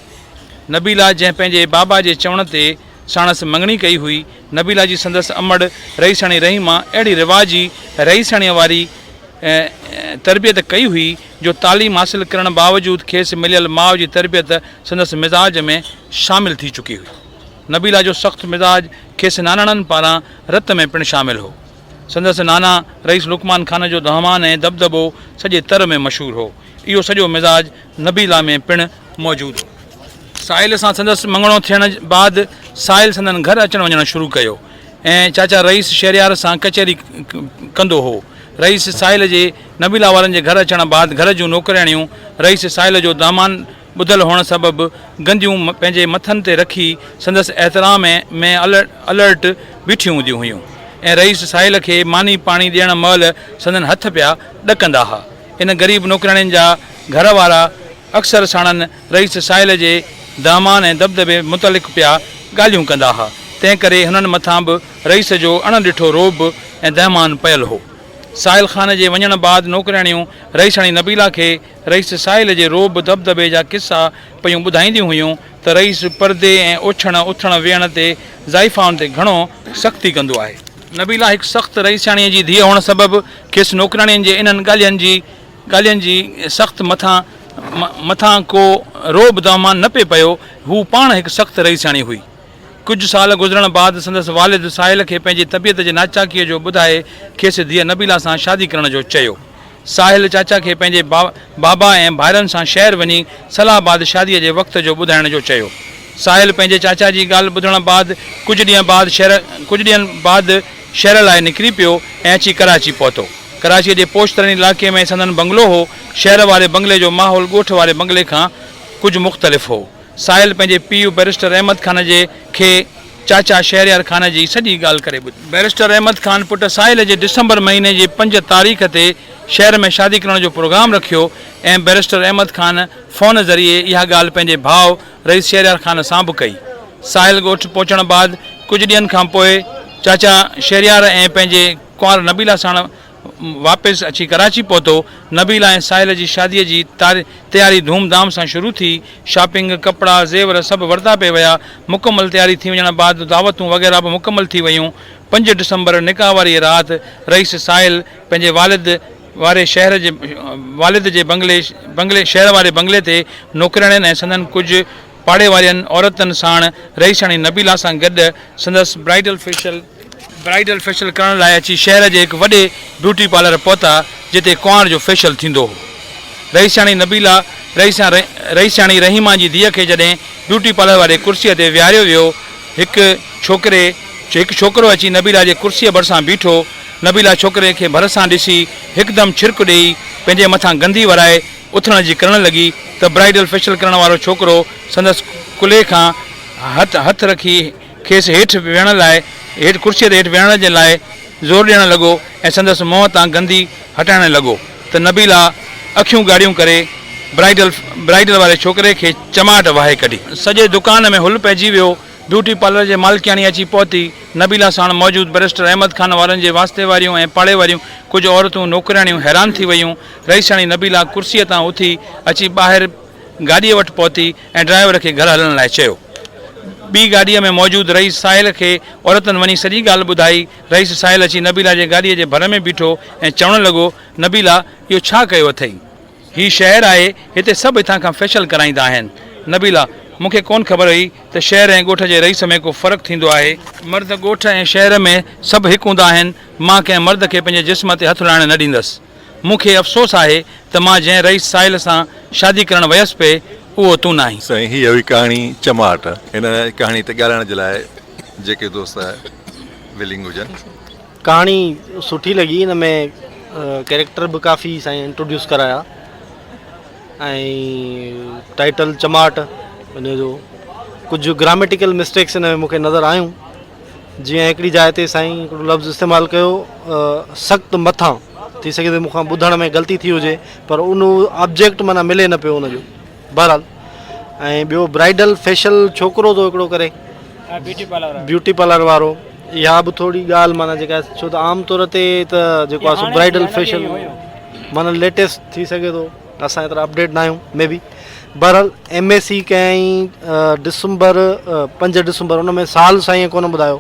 نبيلا جنهن پنهنجي بابا جي چوڻ تي ساڻس مڱڻي ڪئي هئي، نبيلا جي سندس امڙ رئيسڻي رحيما اهڙي رواجي رئيسڻيء واري تربيت ڪئي هئي جو تعليم حاصل ڪرڻ باوجود کيس مليل ماء جي تربيت سندس مزاج ۾ شامل ٿي چڪي هئي. نبيلا جو سخت مزاج کيس ناناڻن پاران رت ۾ پڻ شامل هو. سندس نانا رئيس لقمان خان جو دهمان ۽ دٻدٻو سڄي تر ۾ مشهور هو. اهو سڄو مزاج نبيلا ۾ پڻ موجود هو. ساحل سان سندس مڱڻو ٿيڻ بعد ساحل سندن گهر اچڻ وڃڻ شروع ڪيو ۽ چاچا رئيس شهريار سان ڪچهري ڪندو هو. رئيس ساحل جي نبيلا وارن جي گهر اچڻ بعد گهر جون نوڪرياڻيون رئيس ساحل جو دامان ٻڌل هئڻ سبب گنديون پنهنجي مٿن تي رکي سندس احترام ۾ الرٽ بيٺيون هونديون هيون ۽ رئيس ساحل کي ماني پاڻي ڏيڻ مهل سندن هٿ پيا ڏڪندا ها. ان غريب نوڪرياڻين جا گهر وارا اڪثر ساڻن رئيس ساحل جي دامان ۽ دٻدٻي متعلق پيا ڳالهيون ڪندا ها، تنهن ڪري هنن مٿان به رئيس جو اڻ ڏٺو رعب ۽ دهمان پيل هو. ساحل خان جي وڃڻ بعد نوڪرياڻيون رئيساڻي نبيلا کي رئيس ساحل جي رعب دٻدٻي جا قصا پيون ٻڌائينديون هيون ته رئيس پردي ۽ اوڇڻ اٿڻ ويهڻ تي زائفائن تي گهڻو سختي ڪندو آهي. نبيلا هڪ سخت رئيسياڻيء جي ڌيء هئڻ سبب کيس نوڪرياڻين جي انهن ڳالهين جي ڳالهين جي سخت مٿان مٿان ڪو رعب دهمان نه پئي پيو، هوء پاڻ هڪ سخت رئيسياڻي هئي. ڪجهه سال گذرڻ بعد سندس والد ساحل کي پنهنجي طبيعت جي ناچاڪيء جو ٻڌائي کيس ڌيء نبيلا سان شادي ڪرڻ جو چيو. ساحل چاچا کي پنهنجي بابا ۽ ڀائرن سان شهر وڃي صلاح بعد شاديء جي وقت جو ٻڌائڻ جو چيو. ساحل پنهنجي چاچا جي ڳالهه ٻڌڻ بعد ڪجهه ڏينهن بعد شهر ڪجهه ڏينهن بعد شهر لاء نڪري پيو ۽ اچي ڪراچي پهتو. ڪراچيء جي پوش ترين علائقي ۾ سندن بنگلو هو. شهر واري بنگلي جو ماحول ڳوٺ واري بنگلي کان ڪجهه مختلف هو. ساحل پنهنجي پيء بئريسٽر احمد خان جي کي چاچا شهريار خان جي سڄي ڳالهه ڪري ٻڌائي. بئريسٽر احمد خان پٽ ساحل جي ڊسمبر مهيني جي 5 تاريخ تي شهر ۾ شادي ڪرڻ جو پروگرام رکيو ۽ بئريسٽر احمد خان فون ذريعي اها ڳالهه پنهنجي ڀاء رئيس شهريار خان سان به ڪئي. ساحل ڳوٺ پهچڻ بعد ڪجهه ڏينهن کان پوء چاچا شهريار ۽ پنهنجي ڪنوار نبيلا ساڻ واپس اچي ڪراچي پهتو. نبيلا ۽ ساحل جي شاديء جي تياري ڌوم ڌام سان شروع ٿي. شاپنگ، ڪپڙا، زيور سڀ ورتا پئي ويا. مڪمل تياري ٿي وڃڻ بعد دعوتون وغيره به مڪمل ٿي ويون. 5 ڊسمبر نڪاح واريء رات رئيس ساحل پنهنجي والد واري شهر جي والد جي بنگلي بنگلي شهر واري بنگلي تي نوڪرياڻين ۽ سندن ڪجهه پاڙي وارين عورتن ساڻ رئيسياڻي نبيلا سان گڏ سندس برائيڊل فيشل برائيڊل فيشل ڪرڻ لاء اچي شهر جي هڪ وڏي بيوٽي پارلر پهتا جتي ڪنوار جو فيشل ٿيندو هو. رئيسياڻي نبيلا رئيسياڻي رحيما جي ڌيء کي جڏهن بيوٽي پارلر واري ڪرسيء تي ويهاريو ويو هڪ ڇوڪري هڪ ڇوڪرو اچي نبيلا جي ڪرسيء ڀرسان بيٺو. نبيلا ڇوڪري کي ڀرسان ڏسي هڪدم ڇرڪ ڏيئي پنهنجي مٿان گندي ورائي اٿڻ جي ڪرڻ لڳي ته برائيڊل فيشل ڪرڻ وارو ڇوڪرو سندس ڪلهي کان هٿ هٿ رکي کيس هيٺ ويهڻ لاء هيٺ ڪرسيء تي هيٺ ويهڻ جي لاء زور ڏيڻ لڳو ۽ سندس منهن تان گندي هٽائڻ لڳو ته نبيلا اکيون ڳاڙهيون ڪري برائيڊل برائيڊل واري ڇوڪري کي چماٽ وهائي ڪڍي. سڄي دڪان ۾ هل پئجي ويو. بيوٽي پارلر جي مالڪياڻي اچي پهتي. نبيلا ساڻ موجود بئريسٽر احمد خان وارن جي واسطي واريون ۽ پاڙي واريون ڪجهه عورتون نوڪرياڻيون حيران ٿي ويون. رئيسياڻي نبيلا ڪرسيء تان اٿي اچي ٻاهر گاڏيء وٽ پهتي ۽ ڊرائيور کي گهر هلڻ لاء چيو. ٻي گاڏيء ۾ موجود رئيس ساحل کي عورتن وڃي سڄي ڳالهه ٻڌائي. رئيس ساحل اچي نبيلا جي گاڏيء جي ڀر ۾ بيٺو ۽ چوڻ لڳو، نبيلا، اهو ڇا ڪيو اٿئي؟ هي شهر آهي، هتي سڀ هتان کان فيشل ڪرائيندا آهن. نبيلا، مون کي ڪونه خبر هئي ته شهر ۽ ڳوٺ جي رئيس ۾ ڪو فرق ٿيندو آهي. مرد ڳوٺ ۽ شهر ۾ سڀ هڪ هوندا آهن. مان ڪنهن مرد کي پنهنجي جسم تي هٿ لائڻ نه ڏيندس. مون کي افسوس آهي ته مان جنهن رئيس ساحل سان شادي ڪرڻ ويس پئي، اهو تون ناهين. سائين هيء هئي ڪهاڻي چماٽ. هن ڪهاڻي تي ڳالهائڻ جي لاء جيڪي دوست ولنگ هجن. ڪهاڻي سٺي لڳي ان ۾ ڪيريڪٽر به ڪافي سائين انٽروڊيوس ڪرايا ۽ ٽائيٽل چماٽ ان جو ڪجهه گراميٽيڪل مسٽيڪس ان ۾ مونکي نظر آيون جيئن هڪڙي جاء تي سائين هڪڙو لفظ استعمال ڪيو سخت مٿان ٿي سگهي ٿو مون کان ٻڌڻ ۾ غلطي ٿي هجي پر ان آبجيڪٽ معنيٰ ملي نه پيو ان جو بهرحال ۽ ٻيو برائيڊل فيشل ڇوڪرو ٿو هڪڙو ڪري بيوٽي پارلر وارو اها به ٿوري ڳالهه معنيٰ جيڪا ڇو ته عام طور تي ته جيڪو آهي سو برائيڊل فيشل معنيٰ ليٽيسٽ ٿي سگهي ٿو اسان ايترا اپڊيٽ نه آهيون مي بي بهرحال ايم اي سي ڪيائين ڊسمبر 5 ڊسمبر ان ۾ سال سائين ڪونه ٻڌايو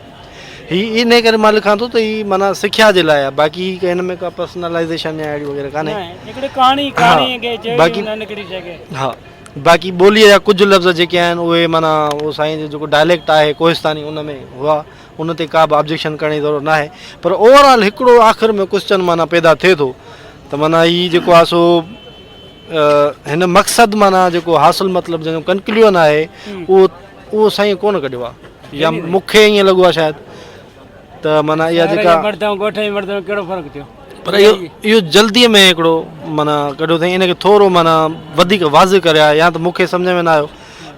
هي ان ڪري مان لکان ٿو ته هي معنيٰ سکيا جي لاء آهي باقي هن ۾ ڪا پرسنلائزيشن يا اهڙي وغيره ڪانهي باقي ها باقي ٻوليء جا ڪجهه لفظ جيڪي آهن اهي معنيٰ اهو سائين جو جيڪو ڊائليڪٽ آهي ڪوهستاني ان ۾ هئا ان تي ڪا به آبجيڪشن ڪرڻ جي ضرورت ناهي پر اوور آل هڪڙو آخر ۾ ڪوسچن معنيٰ پيدا ٿئي ٿو ته معنيٰ هي جيڪو آهي سو هن مقصد معنيٰ جيڪو حاصل مطلب جنهن جو ڪنڪليوئن آهي اهو اهو سائين ڪونه ڪڍيو آهي يا مون کي ائين لڳو آهي شايد ته معنيٰ اها جيڪا مرد ۽ ڳوٺ جي مرد ۾ ڪهڙو فرق ٿيو پر اهو اهو جلدي ۾ هڪڙو معنيٰ ڪڍيو اٿائين ان کي ٿورو معنيٰ وڌيڪ واضح ڪري ها يا ته مون کي سمجهه ۾ نه آيو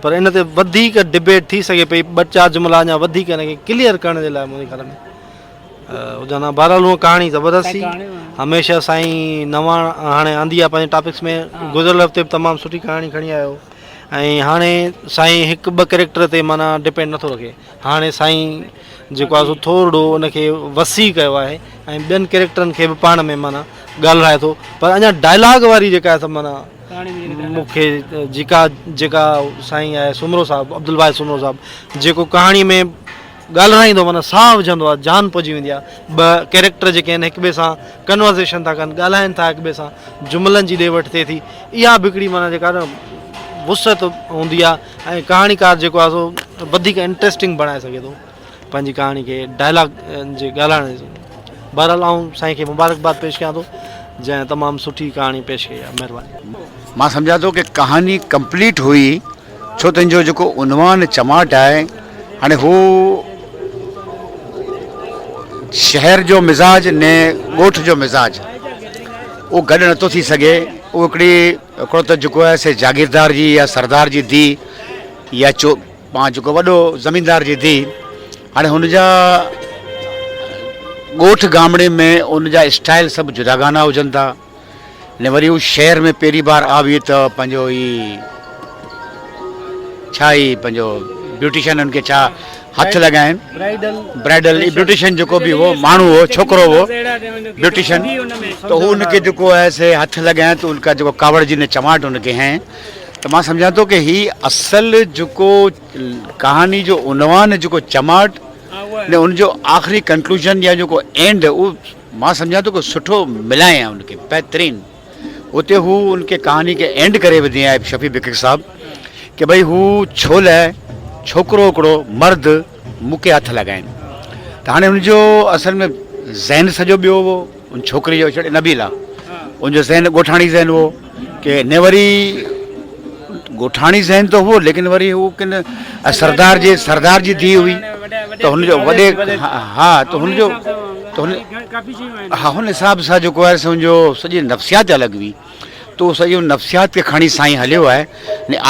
پر ان تي وڌيڪ ڊبيٽ ٿي سگهي پئي ٻه چار جملا اڃا وڌيڪ ان کي ڪليئر ڪرڻ جي لاء منهنجي خيال ۾ هجن ها بهرحال هونء ڪهاڻي زبردست ٿي هميشه سائين نواڻ هاڻي آندي آهي پنهنجي ٽاپڪس ۾ گذريل هفتي به تمام سٺي ڪهاڻي کڻي آيو ۽ هاڻي سائين هڪ ٻه ڪريڪٽر تي معنيٰ ڊپينڊ نٿو رکي هاڻي سائين جيڪو آهي سو ٿورڙو ان کي وسيع ڪيو آهي ۽ ٻين ڪيريڪٽرن کي به پاڻ ۾ معنيٰ ڳالهرائي ٿو پر اڃا ڊائلاگ واري جيڪا آهي سا معنيٰ مون کي جيڪا جيڪا سائين آهي سومرو صاحب عبدالواحد سومرو صاحب جيڪو ڪهاڻي ۾ ڳالهرائيندو معنيٰ ساهه وجهندو آهي جان پئجي ويندي آهي ٻه ڪيريڪٽر جيڪي آهن هڪ ٻئي سان ڪنورزيشن ٿا ڪن ڳالهائن ٿا هڪ ٻئي سان جملن جي ڏي وٺ ٿئي ٿي اها به هڪڙي معنيٰ جيڪا نه وسعت هوندي آهي ۽ ڪهاڻيڪار جيڪو آهي سو وڌيڪ انٽريسٽنگ بڻائي سگهي ٿو پنهنجي ڪهاڻي کي ڊائلاگ جي ڳالهائڻ جي بهرحال آئون سائين کي مبارڪباد پيش ڪيان ٿو جنهن تمام سٺي ڪهاڻي پيش ڪئي آهي مهرباني. مان سمجهان ٿو ڪه ڪهاڻي ڪمپليٽ هئي ڇو ته ان جو جيڪو عنوان چماٽ آهي هاڻي هو شهر جو مزاج ني ڳوٺ جو مزاج اهو گڏ نٿو ٿي سگهي اهو هڪڙي هڪڙو ته جيڪو آهي سي جاگيردار جي يا سردار جي ڌي يا چو پان جيڪو وڏو زميندار جي ڌي هاڻي هن جا ڳوٺ گامڙي ۾ ان جا اسٽائل سڀ جداگانا هجن ٿا نه وري هو شهر ۾ پهرين بار آوي ته پنهنجو هي ڇا هي پنهنجو بيوٽيشن ان کي ڇا هٿ لڳائين برائيڊل بيوٽيشن جيڪو به هو ماڻهو هو ڇوڪرو هو بيوٽيشن ته هو ان کي جيڪو آهي سي هٿ لڳائين ته ان کا جيڪو ڪاوڙ جي نه چماٽ ان کي هين ته مان سمجهان ٿو ڪه هي اصل جيڪو ڪهاڻي جو عنوان جيڪو چماٽ نه ان جو آخري ڪنڪلوزن يا جيڪو اينڊ اهو مان سمجهان ٿو ڪه سٺو ملائين ان کي بهترين اتي هو ان کي ڪهاڻي کي اينڊ ڪري وڌي آهي شفيع بڪڪ صاحب ڪه ڀئي هو ڇو لاء ڇوڪرو هڪڙو مرد مون کي هٿ لڳائين ته هاڻي ان جو اصل ۾ ذهن سڄو ٻيو هو ان ڇوڪري جو ڇڙي نبيلا ان جو ذهن ڳوٺاڻي ذهن هو ڪي نه وري ڳوٺاڻي ذهن ته هو ليڪن وري هو ڪن سردار جي سردار جي ڌيء هئي ته هن جو وڏي ها ته هن جو ته هن ها هن حساب سان جيڪو آهي سو هن جو سڄي نفسيات الڳ هئي ته سڄي نفسيات کي کڻي سائين هليو آهي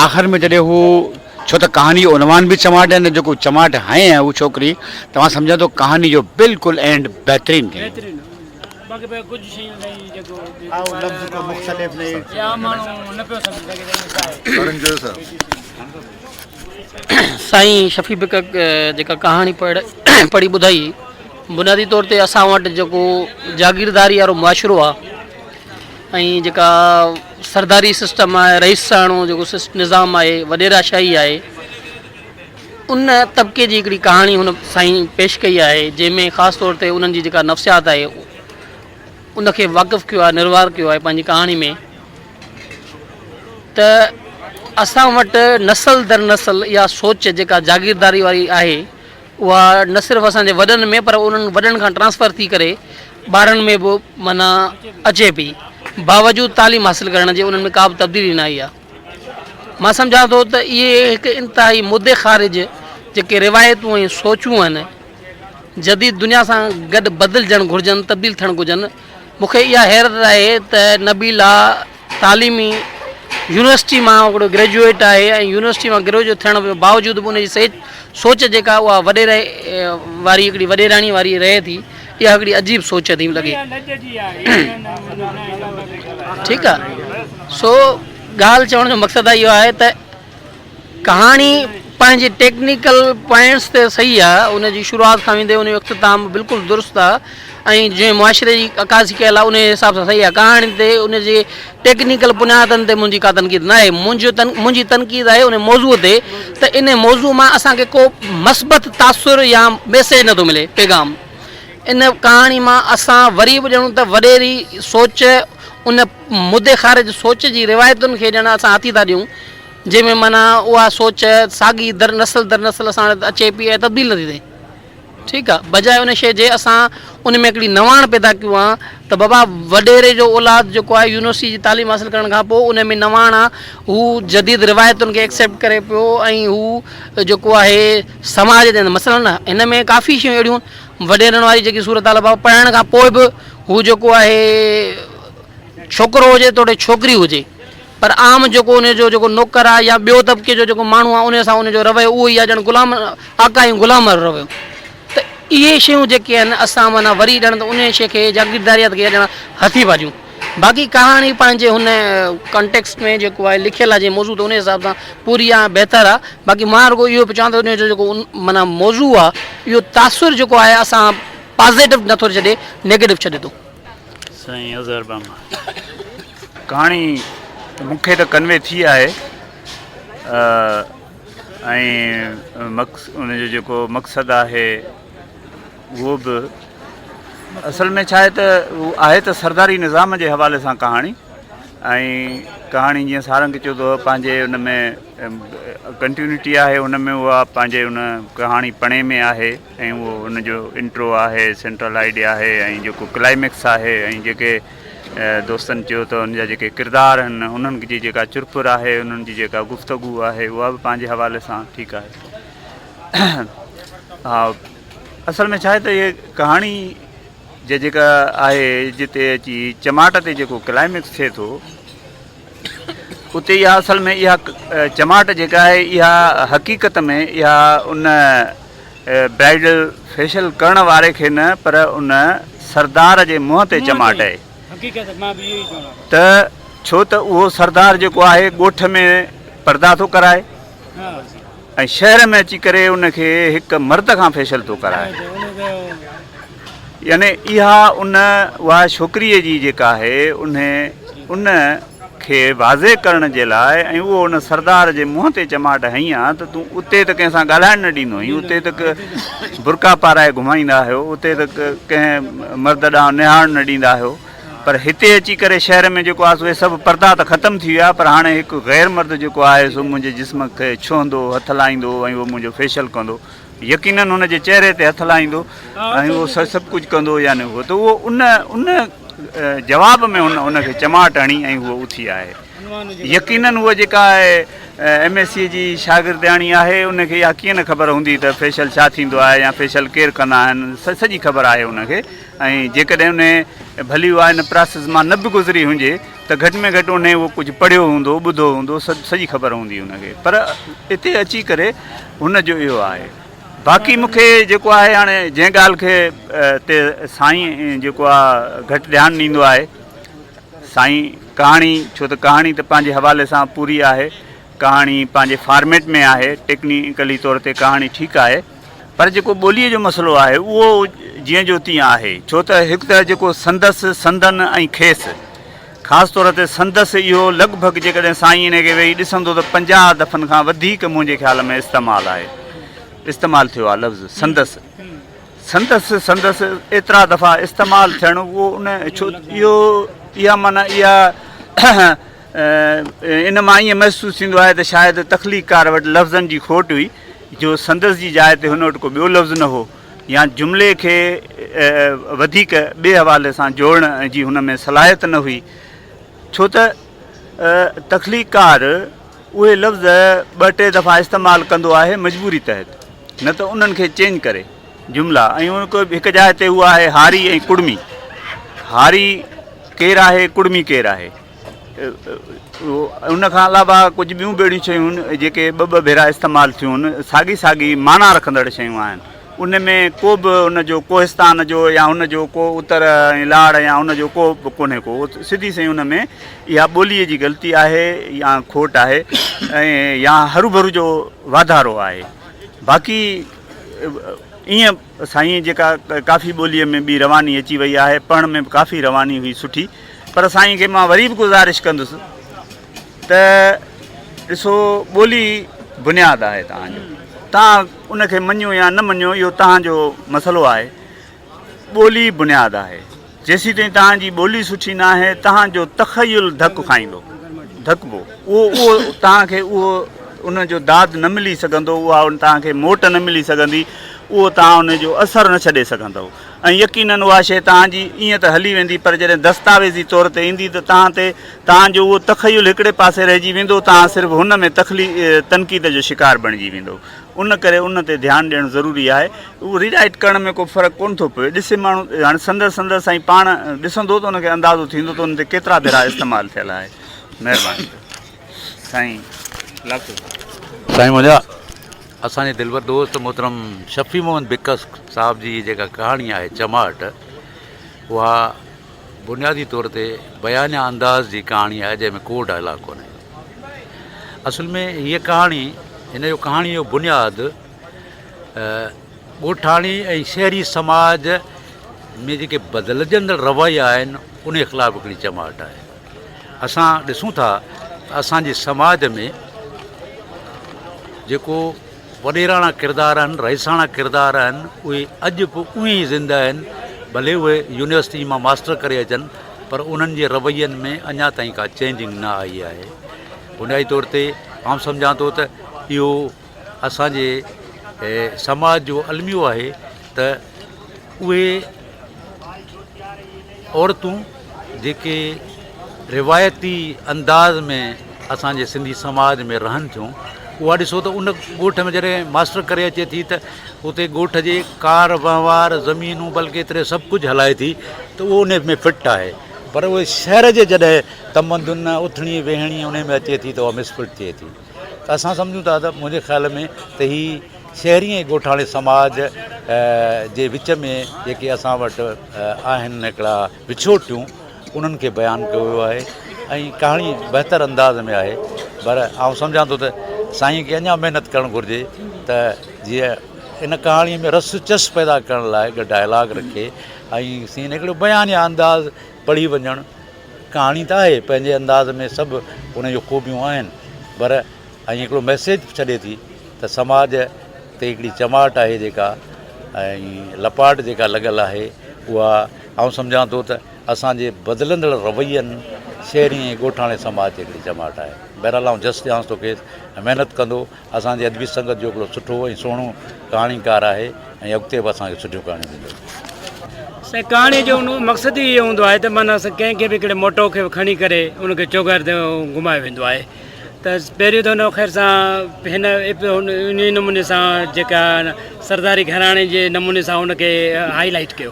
آخر ۾ جڏهن هو ڇو ته ڪهاڻي جو عنوان به چماٽ آهي نه جيڪو چماٽ هنئين آهي هو ڇوڪري ته مان سمجهان ٿو ڪهاڻي جو بلڪل اينڊ بهترين ڪيائين. سائين شفيع بڪڪ جيڪا ڪهاڻي پڙهي ٻڌائي بنيادي طور تي اسان وٽ جيڪو جاگيرداري وارو معاشرو آهي ۽ جيڪا سرداري سسٽم آهي رئيساڻو جيڪو نظام آهي وڏيرا شاهي آهي ان طبقي جي هڪڙي ڪهاڻي هن سائين پيش ڪئي آهي جنهن ۾ خاص طور تي انهن جي جيڪا نفسيات آهي ان کي واقف ڪيو آهي نروار ڪيو آهي پنهنجي ڪهاڻي ۾ ته اسان وٽ نسل در نسل اها سوچ جيڪا جاگيرداري واري آهي اها نه صرف اسان جي وڏن ۾ پر انهن وڏن کان ٽرانسفر ٿي ڪري ٻارن ۾ به معنيٰ اچي پئي باوجود تعليم حاصل ڪرڻ جي انهن ۾ ڪا به تبديلي نه آئي آهي مان سمجهان ٿو ته اهي هڪ انتهائي مدي خارج جيڪي روايتون ۽ سوچون آهن جديد دنيا سان گڏ بدلجڻ گهرجن تبديل ٿيڻ گهرجن مون کي اها حيرت آهي ته نبيلا تعليمي يونيورسٽي مان هڪڙو گريجوئيٽ آهي ۽ يونيورسٽي مان گريجوئيٽ ٿيڻ باوجود به ان جي سيچ سوچ جيڪا اها وڏيري واري هڪڙي وڏيراڻي واري رهي ٿي اها هڪڙي عجيب سوچ ٿي لڳي ٺيڪ آهي سو ڳالهه چوڻ جو مقصد اهو آهي ته ڪهاڻي پنهنجي ٽيڪنيڪل پوائنٽس تي صحيح آهي ان جي شروعات کان ويندي ان جو اختتام بلڪل درست آهي ۽ جنهن معاشري جي عڪاسي ڪيل آهي ان جي حساب سان صحيح آهي ڪهاڻي تي ان جي ٽيڪنيڪل بنيادن تي منهنجي ڪا تنقيد نه آهي منهنجو تن منهنجي تنقيد آهي ان موضوع تي ته ان موضوع مان اسان کي ڪو مثبت تاثر يا ميسيج نٿو ملي پيغام ان ڪهاڻي مان اسان وري به ڄڻو ته وڏيري سوچ ان مدي خارج سوچ جي روايتن کي ڄڻ اسان هٿي ٿا ڏيون جنهن ۾ معنيٰ اها سوچ ساڳي در نسل در نسل اسان وٽ اچي پئي ۽ تبديل نٿي ٿئي ٺيڪ آ بجاء ان شيء جي اسان ان ۾ هڪڙي نواڻ پيدا ڪيون ها ته بابا وڏيري جو اولاد جيڪو آهي يونيورسٽي جي تعليم حاصل ڪرڻ کان پوء ان ۾ نواڻ آ هو جديد روايتن کي ايڪسيپٽ ڪري پيو ۽ هو جيڪو آهي سماج جي اندر مثلاً هن ۾ ڪافي شيون اهڙيون وڏيرن واري جيڪي صورت حال بابا پڙهڻ کان پوء به هو جيڪو آهي ڇوڪرو هجي توڙي ڇوڪري هجي پر عام جيڪو ان جو جيڪو نوڪر آهي يا ٻيو طبقي جو جيڪو ماڻهو آهي ان سان ان جو رويو اهو ئي آهي ڄڻ غلام آقا ۽ غلام وارو رويو ته اهي شيون جيڪي آهن اسان معنيٰ وري ڄڻ ته ان شيء کي جاگيرداريت کي ڄڻ هٿي پيا ڏيون باقي ڪهاڻي پنهنجي هن ڪانٽيڪسٽ ۾ جيڪو آهي لکيل آهي جنهن موضوع تي ان حساب سان پوري آهي بهتر آهي باقي مان رڳو اهو پيو چوان ته ان جو جيڪو معنيٰ موضوع آهي اهو تاثر جيڪو آهي اسان. پازيٽو نٿو ڇڏي نيگيٽو ڇڏي ٿو. سائين اظهر بامبا ڪهاڻي مون کي ته ڪنوي ٿي آهي ۽ ان جو جيڪو مقصد آهي اهو به اصل ۾ ڇا آهي ته آهي ته سرداري نظام جي حوالي سان ڪهاڻي ۽ ڪهاڻي جيئن سارنگ چيو ته پنهنجي ان ۾ ڪنٽينيوٽي آهي ان ۾ اها پنهنجي ان ڪهاڻي پڻي ۾ آهي ۽ اهو ان جو انٽرو آهي سينٽرل آئيڊيا آهي ۽ جيڪو ڪلائميڪس آهي ۽ جيڪي دوستن چيو ته ان جا جيڪي ڪردار آهن انهن جي جيڪا چرپر آهي انهن جي جيڪا گفتگو آهي اها به پنهنجي حوالي سان ٺيڪ آهي ها اصل ۾ ڇا آهي ته هي ڪهاڻي جي جيڪا آهي جتي اچي چماٽ تي جيڪو ڪلائميڪس ٿئي ٿو اتي اها اصل ۾ اها چماٽ جيڪا آهي اها حقيقت ۾ اها ان برائيڊل فيشل ڪرڻ واري کي نه پر ان سردار جي منهن تي چماٽ آهي ته ڇو ته اهو سردار جيڪو آهي ڳوٺ ۾ پردا ٿو ڪرائي ۽ شهر ۾ اچي ڪري ان کي هڪ مرد کان فيشل ٿو ڪرائي يعني اها ان اها ڇوڪريء جي جيڪا آهي ان ان کي واضح ڪرڻ جي لاء ۽ اهو ان سردار جي منهن تي چماٽ هنئي آ ته تون اتي ته ڪنهن سان ڳالهائڻ نه ڏيندو هئين اتي ته برقع پارائي گهمائيندا آهيو اتي ته ڪنهن مرد ڏانهن نهارڻ نه ڏيندا آهيو پر هتي اچي ڪري شهر ۾ جيڪو آهي سو اهي سڀ پردا ته ختم ٿي ويا پر هاڻي هڪ غير مرد جيڪو آهي سو منهنجي جسم کي ڇهندو هٿ لائيندو ۽ اهو منهنجو فيشل ڪندو يقينن هن جي چهري تي هٿ لائيندو ۽ اهو سڀ ڪجهه ڪندو يعني اهو ته اهو ان ان جواب ۾ هن ان کي چماٽ هڻي ۽ هوء اٿي آهي. يقينن هوء جيڪا ايم ايس سي جي شاگردياڻي آهي ان کي اها ڪيئن نه خبر هوندي ته فيشل ڇا ٿيندو آهي يا فيشل ڪير ڪندا آهن سڄي خبر آهي ان کي ۽ جيڪڏهن ان ڀلي اها ان پراسيس مان نه به گذري هجي ته گهٽ ۾ گهٽ انهي اهو ڪجهه پڙهيو هوندو ٻڌو هوندو سڄي خبر هوندي ان کي پر اتي اچي ڪري هن جو اهو آهي باقي مون کي جيڪو آهي هاڻي جنهن ڳالهه کي تي سائين جيڪو آهي گهٽ ڌيان ڏيندو آهي سائين ڪهاڻي ڇو ته ڪهاڻي ته پنهنجي حوالي سان پوري آهي ڪهاڻي پنهنجي فارميٽ ۾ آهي ٽيڪنيڪلي طور تي ڪهاڻي ٺيڪ آهي پر جيڪو ٻوليء جو مسئلو آهي اهو جيئن جو تيئن آهي ڇو ته هڪ ته جيڪو سندس، سندن ۽ کيس خاص طور تي سندس اهو لڳ ڀڳ جيڪڏهن سائين ان کي ويهي ڏسندو ته 50 دفعن کان وڌيڪ منهنجي خيال ۾ استعمال آهي استعمال ٿيو آهي لفظ سندس سندس سندس ايترا دفعا استعمال ٿيڻ اهو ان ڇو اهو اها معنيٰ اها ان مان ائين محسوس ٿيندو آهي ته شايد تخليقڪار وٽ لفظن جي کوٽ هئي جو سندس جي جاء تي هن وٽ ڪو ٻيو لفظ نه هو يا جملي کي وڌيڪ ٻئي حوالي سان جوڙڻ جي هن ۾ صلاحيت نه هئي ڇو ته تخليقڪار اهي لفظ ٻه ٽي دفعا استعمال ڪندو آهي مجبوري تحت نه ته انهن کي چينج ڪري جملا ۽ هڪ جاء تي هو آهي هاري ۽ ڪڙمي هاري ڪير آهي ڪڙمي ڪير آهي ان کان علاوه ڪجهه ٻيون به اهڙيون شيون آهن جيڪي ٻه ٻه ڀيرا استعمال ٿيون آهن ساڳي ساڳي معنيٰ رکندڙ شيون آهن ان ۾ ڪو به ان جو ڪوهستان جو يا ان جو ڪو اتر ۽ لاڙ يا ان جو ڪو به ڪونهي ڪو سڌي سئي ان ۾ اها ٻوليء جي غلطي آهي يا کوٽ آهي ۽ يا هروڀرو جو واڌارو آهي باقي ائين سائين جيڪا ڪافي ٻوليء ۾ ٻي رواني اچي وئي آهي پڙهڻ ۾ به ڪافي رواني هئي سٺي پر سائين کي مان وري به گذارش ڪندس ته ڏسو ٻولي بنياد آهي توهان جو توهان ان کي مڃو يا نه مڃو اهو توهان جو مسئلو آهي ٻولي بنياد آهي جيسيتائين توهان جي ٻولي سٺي ناهي توهان جو تخيل ڌڪ کائيندو ڌڪبو اهو اهو توهان کي اهو ان جو داد نه ملي سگهندو اها توهان کي موٽ نه ملي سگهندي اهو توهان ان جو اثر نه ڇڏي سگهندو ۽ يقينن اها شيء توهان جي ائين ته هلي ويندي پر جڏهن دستاويزي طور تي ايندي ته توهان تي توهان جو اهو تخيل هڪڙي پاسي رهجي ويندو توهان صرف هن ۾ تخلي تنقيد جو شڪار بڻجي ويندو ان ڪري ان تي ڌيان ڏيڻ ضروري آهي اهو ري رائيٽ ڪرڻ ۾ ڪو فرق ڪونه ٿو پوي ڏسي ماڻهو هاڻي سندس سندس سائين پاڻ ڏسندو ته ان کي اندازو ٿيندو ته ان تي ڪيترا ڀيرا استعمال ٿيل آهي مهرباني سائين لاکو سائين منهنجا اسان جي دلبر دوست محترم شفيع محمد بيڪس صاحب جي جيڪا ڪهاڻي آهي چماٽ اها بنيادي طور تي بيانيه انداز جي ڪهاڻي آهي جنهن ۾ ڪو ڊائلاگ ڪونهي اصل ۾ هيء ڪهاڻي هن جو ڪهاڻي جو بنياد ڳوٺاڻي ۽ شهري سماج ۾ جيڪي بدلجندڙ رويا آهن انهي خلاف هڪڙي چماٽ آهي. اسان ڏسون ٿا ته اسان جي سماج ۾ جيڪو وڏيراڻا ڪردار آهن، رئيساڻا ڪردار آهن، اهي اڄ به اهي ئي زنده آهن، ڀلي اهي يونيورسٽي مان ماسٽر ڪري اچن پر انهن جي روين ۾ اڃا تائين ڪا چينجنگ نه آئي آهي. بنيادي طور تي آئون سمجهان ٿو ته اهو اسان جي سماج جو الميو آهي ته اهي عورتون جيڪي روايتي انداز ۾ اسان جي سنڌي سماج ۾ رهن ٿيون اها ڏسو ته ان ڳوٺ ۾ جڏهن ماسٽر ڪري اچي ٿي ته اتي ڳوٺ جي ڪار وهنوار زمينون بلڪه ايتري سڀ ڪجهه هلائي ٿي ته اهو ان ۾ فٽ آهي پر اهي شهر جي جڏهن تمدن اٿڻي ويهڻي ان ۾ اچي ٿي ته اها مس فٽ ٿئي ٿي ته اسان سمجهون ٿا ته منهنجي خيال ۾ ته هي شهري ۽ ڳوٺاڻي سماج جي وچ ۾ جيڪي اسان وٽ آهن هڪڙا وڇوٽيون انهن کي بيان ڪيو ويو آهي ۽ ڪهاڻي بهتر انداز ۾ آهي پر آئون سمجهان ٿو ته سائين کي اڃا محنت ڪرڻ گهرجي ته جيئن ان ڪهاڻي ۾ رس چس پيدا ڪرڻ لاء هڪ ڊائلاگ رکي ۽ سين هڪڙو بيانيه انداز پڙهي وڃڻ ڪهاڻي ته آهي پنهنجي انداز ۾ سڀ ان جون خوبيون آهن پر ۽ هڪڙو ميسيج به ڇڏي ٿي ته سماج تي هڪڙي چماٽ آهي جيڪا ۽ لپاٽ جيڪا لڳل آهي اها آئون سمجهان ٿو ته اسان جي بدلندڙ روين شهري ۽ ڳوٺاڻي سماج تي هڪڙي چماٽ آهي بهرحال آئون جس ڏيانس ٿو کيس ۽ محنت ڪندو اسان جي ادبي سنگت جو هڪڙو سٺو ۽ سهڻو ڪهاڻيڪار آهي ۽ اڳتي به اسان کي سٺيون ڪهاڻيون ڏيندو. سائين ڪهاڻي جو مقصد ئي اهو هوندو آهي ته معنيٰ اسان ڪنهن کي به هڪڙي موٽو کي کڻي ڪري ان کي چوگرد گهمايو ويندو آهي ته پهريون ته هن خير سان هن انهي نموني سان جيڪا سرداري گهراڻي جي نموني سان ان کي هائي لائيٽ ڪيو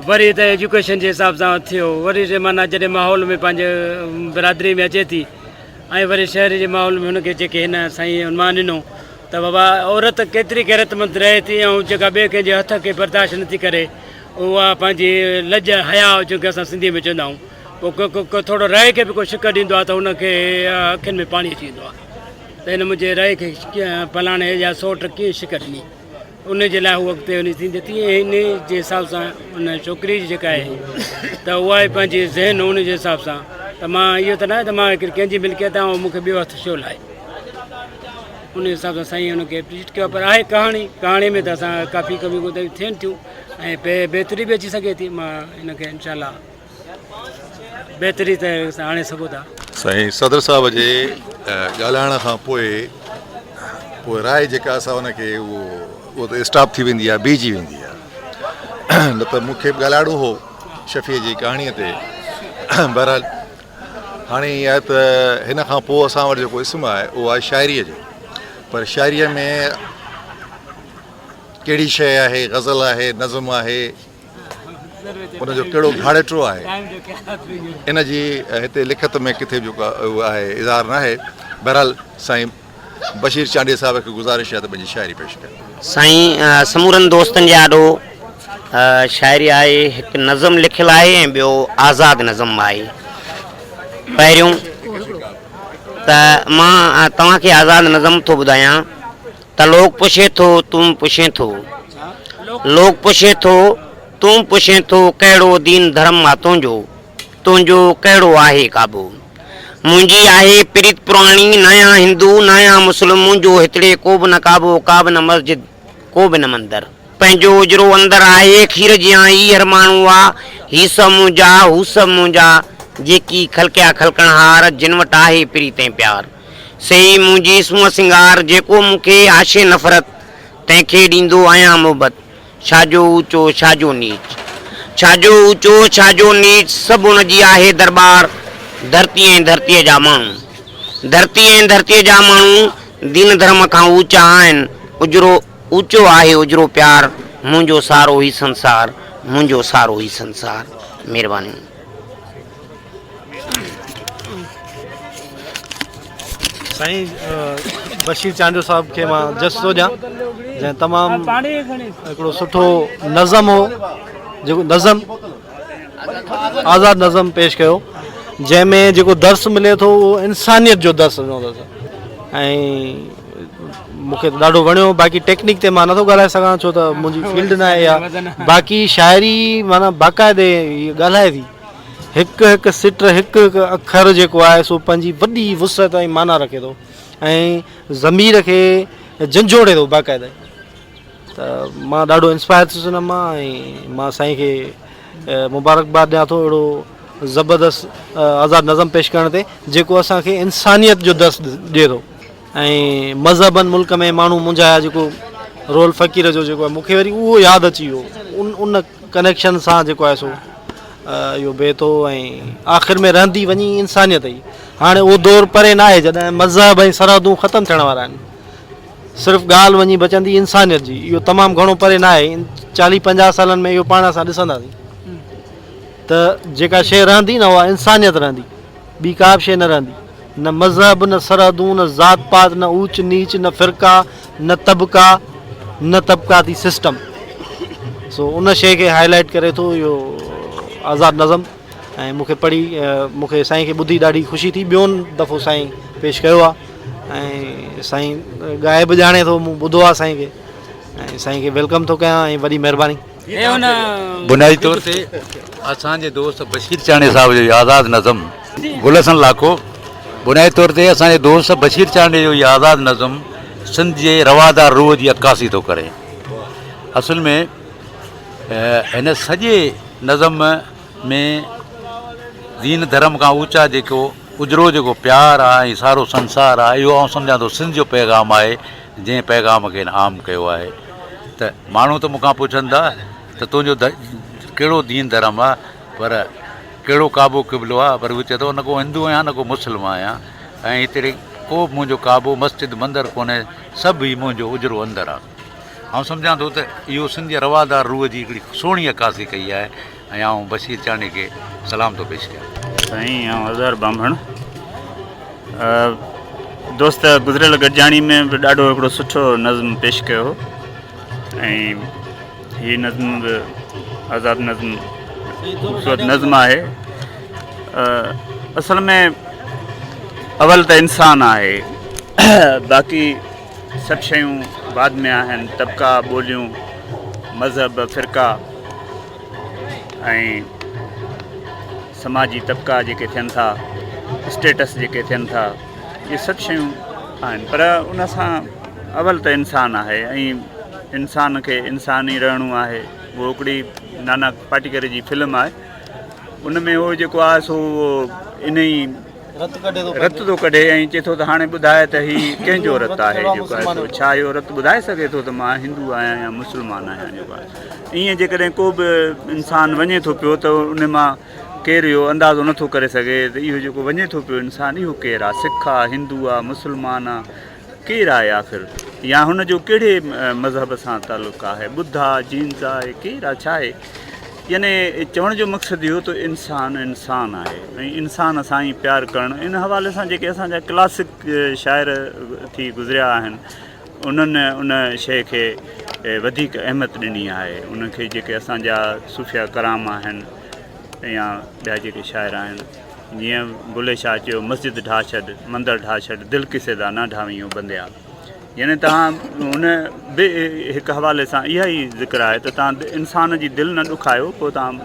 وري ته ايجوڪيشن جي حساب سان ٿيو وري معنيٰ جڏهن ماحول ۾ پنهنجي برادري ۾ اچي ٿي ۽ وري شهر جي ماحول ۾ هن کي جيڪي هن سائين عنوان ڏنو ته بابا عورت ڪيتري غيرتمند رهي ٿي ۽ جيڪا ٻئي ڪنهن جي هٿ کي برداشت نٿي ڪري اها پنهنجي لڄ حياء جنهن کي اسان سنڌي ۾ چوندا آهيون پوء ڪو ٿورو رئي کي به ڪو شڪ ڏيندو آهي ته هن کي اکين ۾ پاڻي اچي ويندو آهي ته هن منهنجي رئي کي فلاڻي يا سوٽ ڪيئن شڪ ڏني ان جي لاء هو اڳتي وڃي ٿيندي تيئن ان جي حساب سان ان ڇوڪري جي جيڪا آهي ته اها ئي پنهنجي ذهن ان جي حساب سان ته مان اهو ته ناهي ته مان ڪنهن جي ملڪيت آهيان مون کي ٻيو هٿ ڇو لائي ان حساب سان سائين ان کي اپريشيٽ ڪيو پر آهي ڪهاڻي ڪهاڻي ۾ ته اسان ڪافي ڪميون ڪوتاهيون ٿين ٿيون ۽ بهتري به اچي سگهي ٿي مان ان کي انشاء الله بهتري ته آڻي سگهو ٿا. سائين صدر صاحب جي ڳالهائڻ کان پوء پوء راء جيڪا اسان ان کي اهو اهو ته اسٽاپ ٿي ويندي آهي بيهجي ويندي آهي نه ته مون کي به ڳالهائڻو هو شفيع جي ڪهاڻيء تي بهرحال هاڻي ائين آهي ته هن کان پوء اسان وٽ جيڪو اسم آهي اهو آهي شاعريء جو پر شاعريء ۾ ڪهڙي شيء آهي غزل آهي نظم آهي ان جو ڪهڙو گهاڙيٽو آهي ان جي هتي لکت ۾ ڪٿي به جيڪو آهي اظهار ناهي بهرحال سائين بشير چانڊيي صاحب کي گذارش آهي ته پنهنجي شاعري پيش ڪن. سائين سمورن دوستن جي آڏو شاعري آهي هڪ نظم لکيل آهي ۽ ٻيو آزاد نظم آهي پهريون ته مان توهان کي آزاد نظم ٿو ٻڌايان ته لوڪ پڇي ٿو تون پڇين ٿو لوڪ پڇي ٿو تون پڇين ٿو ڪهڙو دين ڌرم آ تنهنجو تنهنجو ڪهڙو آهي ڪعبو منهنجي آهي پريت پراڻي ناهيان هندو ناهيان مسلم منهنجو هتڙي ڪو به نه ڪعبو ڪا به نه مسجد ڪو به نه مندر پنهنجو اجرو اندر آهي کير جيان ئي هر ماڻهو آ هي سڀ منهنجا هو سڀ منهنجا جيڪي خلقيا خلقڻهار جن وٽ آهي پريت ۽ پيار سي ئي منهنجي سونهن سينگار، جيڪو مون کي آڇي نفرت، تنهن کي ڏيندو آهيان محبت. ڇا جو اوچو، ڇا جو نيچ. ڇا جو اوچو، ڇا جو نيچ، سڀ ان جي آهي درٻار. ڌرتي ۽ ڌرتيء جا ماڻهو. ڌرتي ۽ ڌرتيء جا ماڻهو، دين ڌرم کان اوچا آهن. اجرو، اوچو آهي اجرو پيار، منهنجو سارو هي سنسار، منهنجو سارو هي سنسار. مهربانيون. سائين بشير چانڊيو صاحب کي مان جس ٿو ڏيان جنهن تمام هڪڙو سٺو نظم هو جيڪو نظم آزاد نظم پيش ڪيو جنهن ۾ جيڪو درس ملي ٿو اهو انسانيت جو درس ڏنو اٿس ۽ مون کي ته ڏاڍو وڻيو باقي ٽيڪنيڪ تي مان نٿو ڳالهائي سگهان ڇو ته منهنجي فيلڊ نه آهي اها باقي شاعري معنيٰ باقاعدي هيء ڳالهائي ٿي هڪ هڪ سٽ هڪ هڪ اکر جيڪو آهي سو پنهنجي وڏي وسعت ۽ معنيٰ رکي ٿو ۽ ضمير کي جهنجهوڙي ٿو باقاعدي ته مان ڏاڍو انسپائر ٿيس ان مان ۽ مان سائين کي مبارڪباد ڏيان ٿو اهڙو زبردست آزاد نظم پيش ڪرڻ تي جيڪو اسان کي انسانيت جو درس ڏئي ٿو ۽ مذهبن ملڪ ۾ ماڻهو منجهايا جيڪو رول فقير جو جيڪو آهي مون کي وري اهو ياد اچي ويو ان ان ڪنيڪشن سان جيڪو آهي سو اهو بيت هو ۽ آخر ۾ رهندي وڃي انسانيت ئي هاڻي اهو دور پري ناهي جڏهن مذهب ۽ سرحدون ختم ٿيڻ وارا آهن صرف ڳالهه وڃي بچندي انسانيت جي اهو تمام گهڻو پري ناهي چاليهه پنجاهه سالن ۾ اهو پاڻ اسان ڏسنداسين ته جيڪا شيء رهندي نه اها انسانيت رهندي ٻي ڪا به شيء نه رهندي نه مذهب نه سرحدون نه ذات پات نه اوچ نيچ نه فرقا نه طبقا نه طبقاتي سسٽم سو ان شيء کي هائي لائيٽ ڪري ٿو اهو آزاد نظم ۽ مون کي پڙهي مون کي سائين کي ٻڌي ڏاڍي خوشي ٿي ٻيون دفعو سائين پيش ڪيو آهي ۽ سائين ڳائي به ڄاڻي ٿو مون ٻڌو آهي سائين کي ۽ سائين کي welcome ٿو ڪيان ۽ وڏي مهرباني. بنيادي طور تي اسان جي دوست بشير چانڊيي صاحب جو هي آزاد نظم گل حسن لاکو بنيادي طور تي اسان جي دوست بشير چانڊيي جو هي آزاد نظم سنڌ جي روادار روح جي عڪاسي ٿو ڪري اصل ۾ هن سڄي نظم ۾ دين ڌرم کان اوچا جيڪو اجرو جيڪو پيار آ ۽ سارو سنسار آ اهو آئون سمجهان ٿو سنڌ جو پيغام آهي جنهن پيغام کي هن عام ڪيو آهي ته ماڻهو ته مون کان پڇن ٿا ته تنهنجو ڪهڙو دين ڌرم آ پر ڪهڙو ڪعبو قبلو آ پر هو چئي ٿو نه ڪو هندو آهيان نه ڪو مسلمان آهيان ۽ هتڙي ڪو به منهنجو ڪعبو مسجد مندر ڪونهي سڀ هي منهنجو اجرو اندر آ. آئون سمجهان ٿو ته اهو سنڌ جي روادار روح جي هڪڙي سهڻي عڪاسي ڪئي آهي ۽ آئون بشير چانڊيي کي سلام ٿو پيش ڪيان. سائين آئون اظهر ٻانڀڻ دوست گذريل گڏجاڻي ۾ به ڏاڍو هڪڙو سٺو نظم پيش ڪيو هو ۽ هي نظم به آزاد نظم خوبصورت نظم آهي اصل ۾ اول ته انسان آهي باقي سڀ شيون بعد ۾ آهن، طبقا، ٻوليون، مذهب، فرقا ۽ سماجي طبقا جيڪي ٿين ٿا، اسٽيٽس جيڪي ٿين ٿا، اهي سڀ شيون آهن پر ان سان اول ته انسان آهي ۽ انسان کي انسان ئي رهڻو آهي. اهو هڪڙي نانا پاٽيڪر جي فلم آهي ان ۾ اهو جيڪو آهي سو اهو انهي رت ٿو ڪڍي ۽ چئي ٿو ته هاڻي ٻڌاء ته هي ڪنهن جو رت آهي جيڪو آهي سو ڇا اهو رت ٻڌائي سگهي ٿو ته مان هندو آهيان يا مسلمان آهيان جيڪو آهي ائين جيڪڏهن ڪو به انسان وڃي ٿو پيو ته ان مان ڪير اهو اندازو نٿو ڪري سگهي ته اهو جيڪو وڃي ٿو پيو انسان اهو ڪير آهي سک آهي هندو آهي مسلمان آهي ڪير آهي آخر يا هن جو ڪهڙي مذهب سان تعلق آهي ٻڌ آ جينز آهي ڪير آ ڇا آهي يعني چوڻ جو مقصد اهو ته انسان انسان آهي ۽ انسان سان ئي پيار ڪرڻ ان حوالي سان جيڪي اسان جا ڪلاسڪ شاعر ٿي گذريا آهن انهن ان شيء کي وڌيڪ اهميت ڏني آهي ان کي جيڪي اسان جا صوفيا ڪرام آهن يا ٻيا جيڪي شاعر آهن جيئن بلهي شاهه چيو، مسجد ڍاهه ڇڏ، مندر ڍاهه ڇڏ، دل ڪسي دا نه ڍاوين او بنديا. يعني توهان هن به هڪ حوالي سان اها ئي ذڪر آهي ته توهان انسان جي دل نه ڏکايو پوء توهان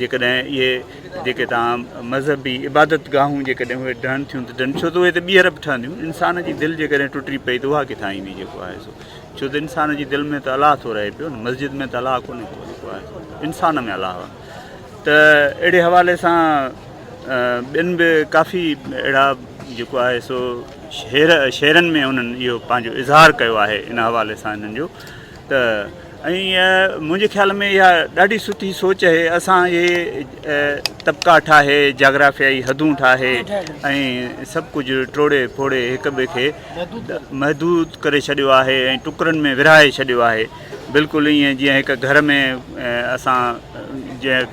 جيڪڏهن اهي جيڪي توهان مذهبي عبادت گاهون جيڪڏهن اهي ڊهن ٿيون ته ڊهن ڇو ته اهي ته ٻيهر به ٺهنديون انسان جي دل جيڪڏهن ٽٽي پئي ته اها ڪٿان ايندي جيڪو آهي سو ڇو ته انسان جي دل ۾ ته الله ٿو رهي پيو نه مسجد ۾ ته الله ڪونهي ڪو جيڪو آهي انسان ۾ الله آهي. ته اهڙي حوالي سان ٻين به ڪافي اهڙا جيڪو آهي سو شعر شعرن ۾ انهن اهو پنهنجو اظهار ڪيو آهي ان حوالي سان انهن جو ته ۽ منهنجي خيال ۾ اها ڏاڍي سٺي سوچ آهي اسان اهي طبقا ٺاهي جاگرافيائي حدون ٺاهي ۽ سڀ ڪجهه ٽوڙي ڦوڙي هڪ ٻئي کي محدود ڪري ڇڏيو آهي ۽ ٽڪرن ۾ ورهائي ڇڏيو آهي بلڪل ائين جيئن هڪ گهر ۾ اسان جيئن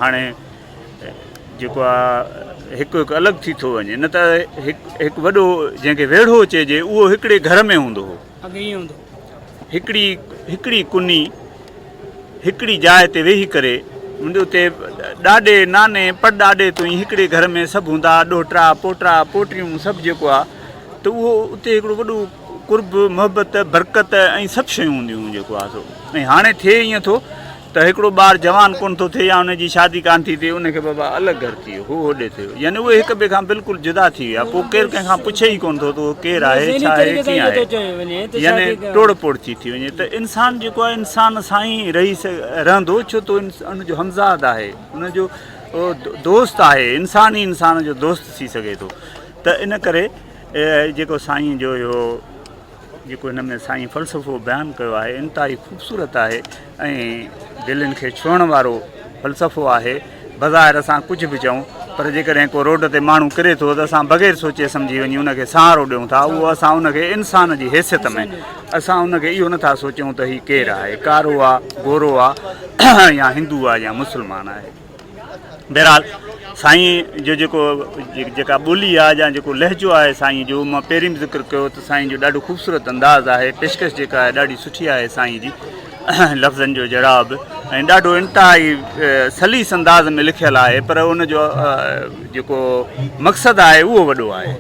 هاڻي جيڪو آ هڪ هڪ الڳ ٿي ٿو وڃي نه ته هڪ هڪ وڏو جنهن کي ويڙهو چئجي اهو هڪڙي گهر ۾ هوندو هو اڳي ائين هوندو هو هڪڙي هڪڙي ڪني هڪڙي جاء تي ويهي ڪري اتي ڏاڏي ناني پڙڏاڏي تائين هڪڙي گهر ۾ سڀ هوندا ڏوهٽا پوٽا پوٽيون سڀ جيڪو آ ته اهو اتي هڪڙو وڏو قرب، محبت، برڪت ۽ سڀ شيون هونديون هيون جيڪو آهي سو ۽ هاڻي ٿئي ائين ٿو ته هڪڙو ٻار جوان ڪونه ٿو ٿئي يا ان جي شادي ڪانه ٿي ٿئي ان کي بابا الڳ گهر ٿي ويو هو هوڏي ٿي ويو يعني اهي هڪ ٻئي کان بلڪل جدا ٿي ويا پوء ڪير ڪنهن کان پڇي ئي ڪونه ٿو ته اهو ڪير آهي ڇا آهي ڪيئن آهي يعني ٽوڙ ڦوڙ ٿي ٿي وڃي ته انسان جيڪو آهي انسان سان ئي رهي رهندو ڇو ته ان جو همزاد آهي ان جو دوست آهي انسان ئي انسان جو دوست ٿي سگهي ٿو ته ان ڪري جيڪو سائين جو اهو جيڪو هن ۾ سائين فلسفو بيان ڪيو آهي انتهائي خوبصورت آهي ۽ دلين کي ڇهڻ وارو فلسفو آهي. بظاهر اسان ڪجهه به چئون پر جيڪڏهن ڪو روڊ تي ماڻهو ڪري ٿو ته اسان بغير سوچي سمجهي وڃي ان کي سهارو ڏيون ٿا اهو اسان ان کي انسان جي حيثيت ۾ اسان ان کي اهو نٿا سوچيون ته هي ڪير آهي ڪارو آ گورو آ يا هندو آ يا مسلمان آهي. بهرحال سائين جو جيڪو جيڪا ٻولي آهي يا جيڪو لهجو آهي سائين جو مان پهرين به ذڪر ڪيو ته سائين جو ڏاڍو خوبصورت انداز آهي پيشڪش جيڪا آهي ڏاڍي سٺي آهي سائين جي لفظن جو جڙاء به ۽ ڏاڍو انتهائي سليس انداز ۾ لکيل آهي پر ان جو جيڪو مقصد آهي اهو وڏو آهي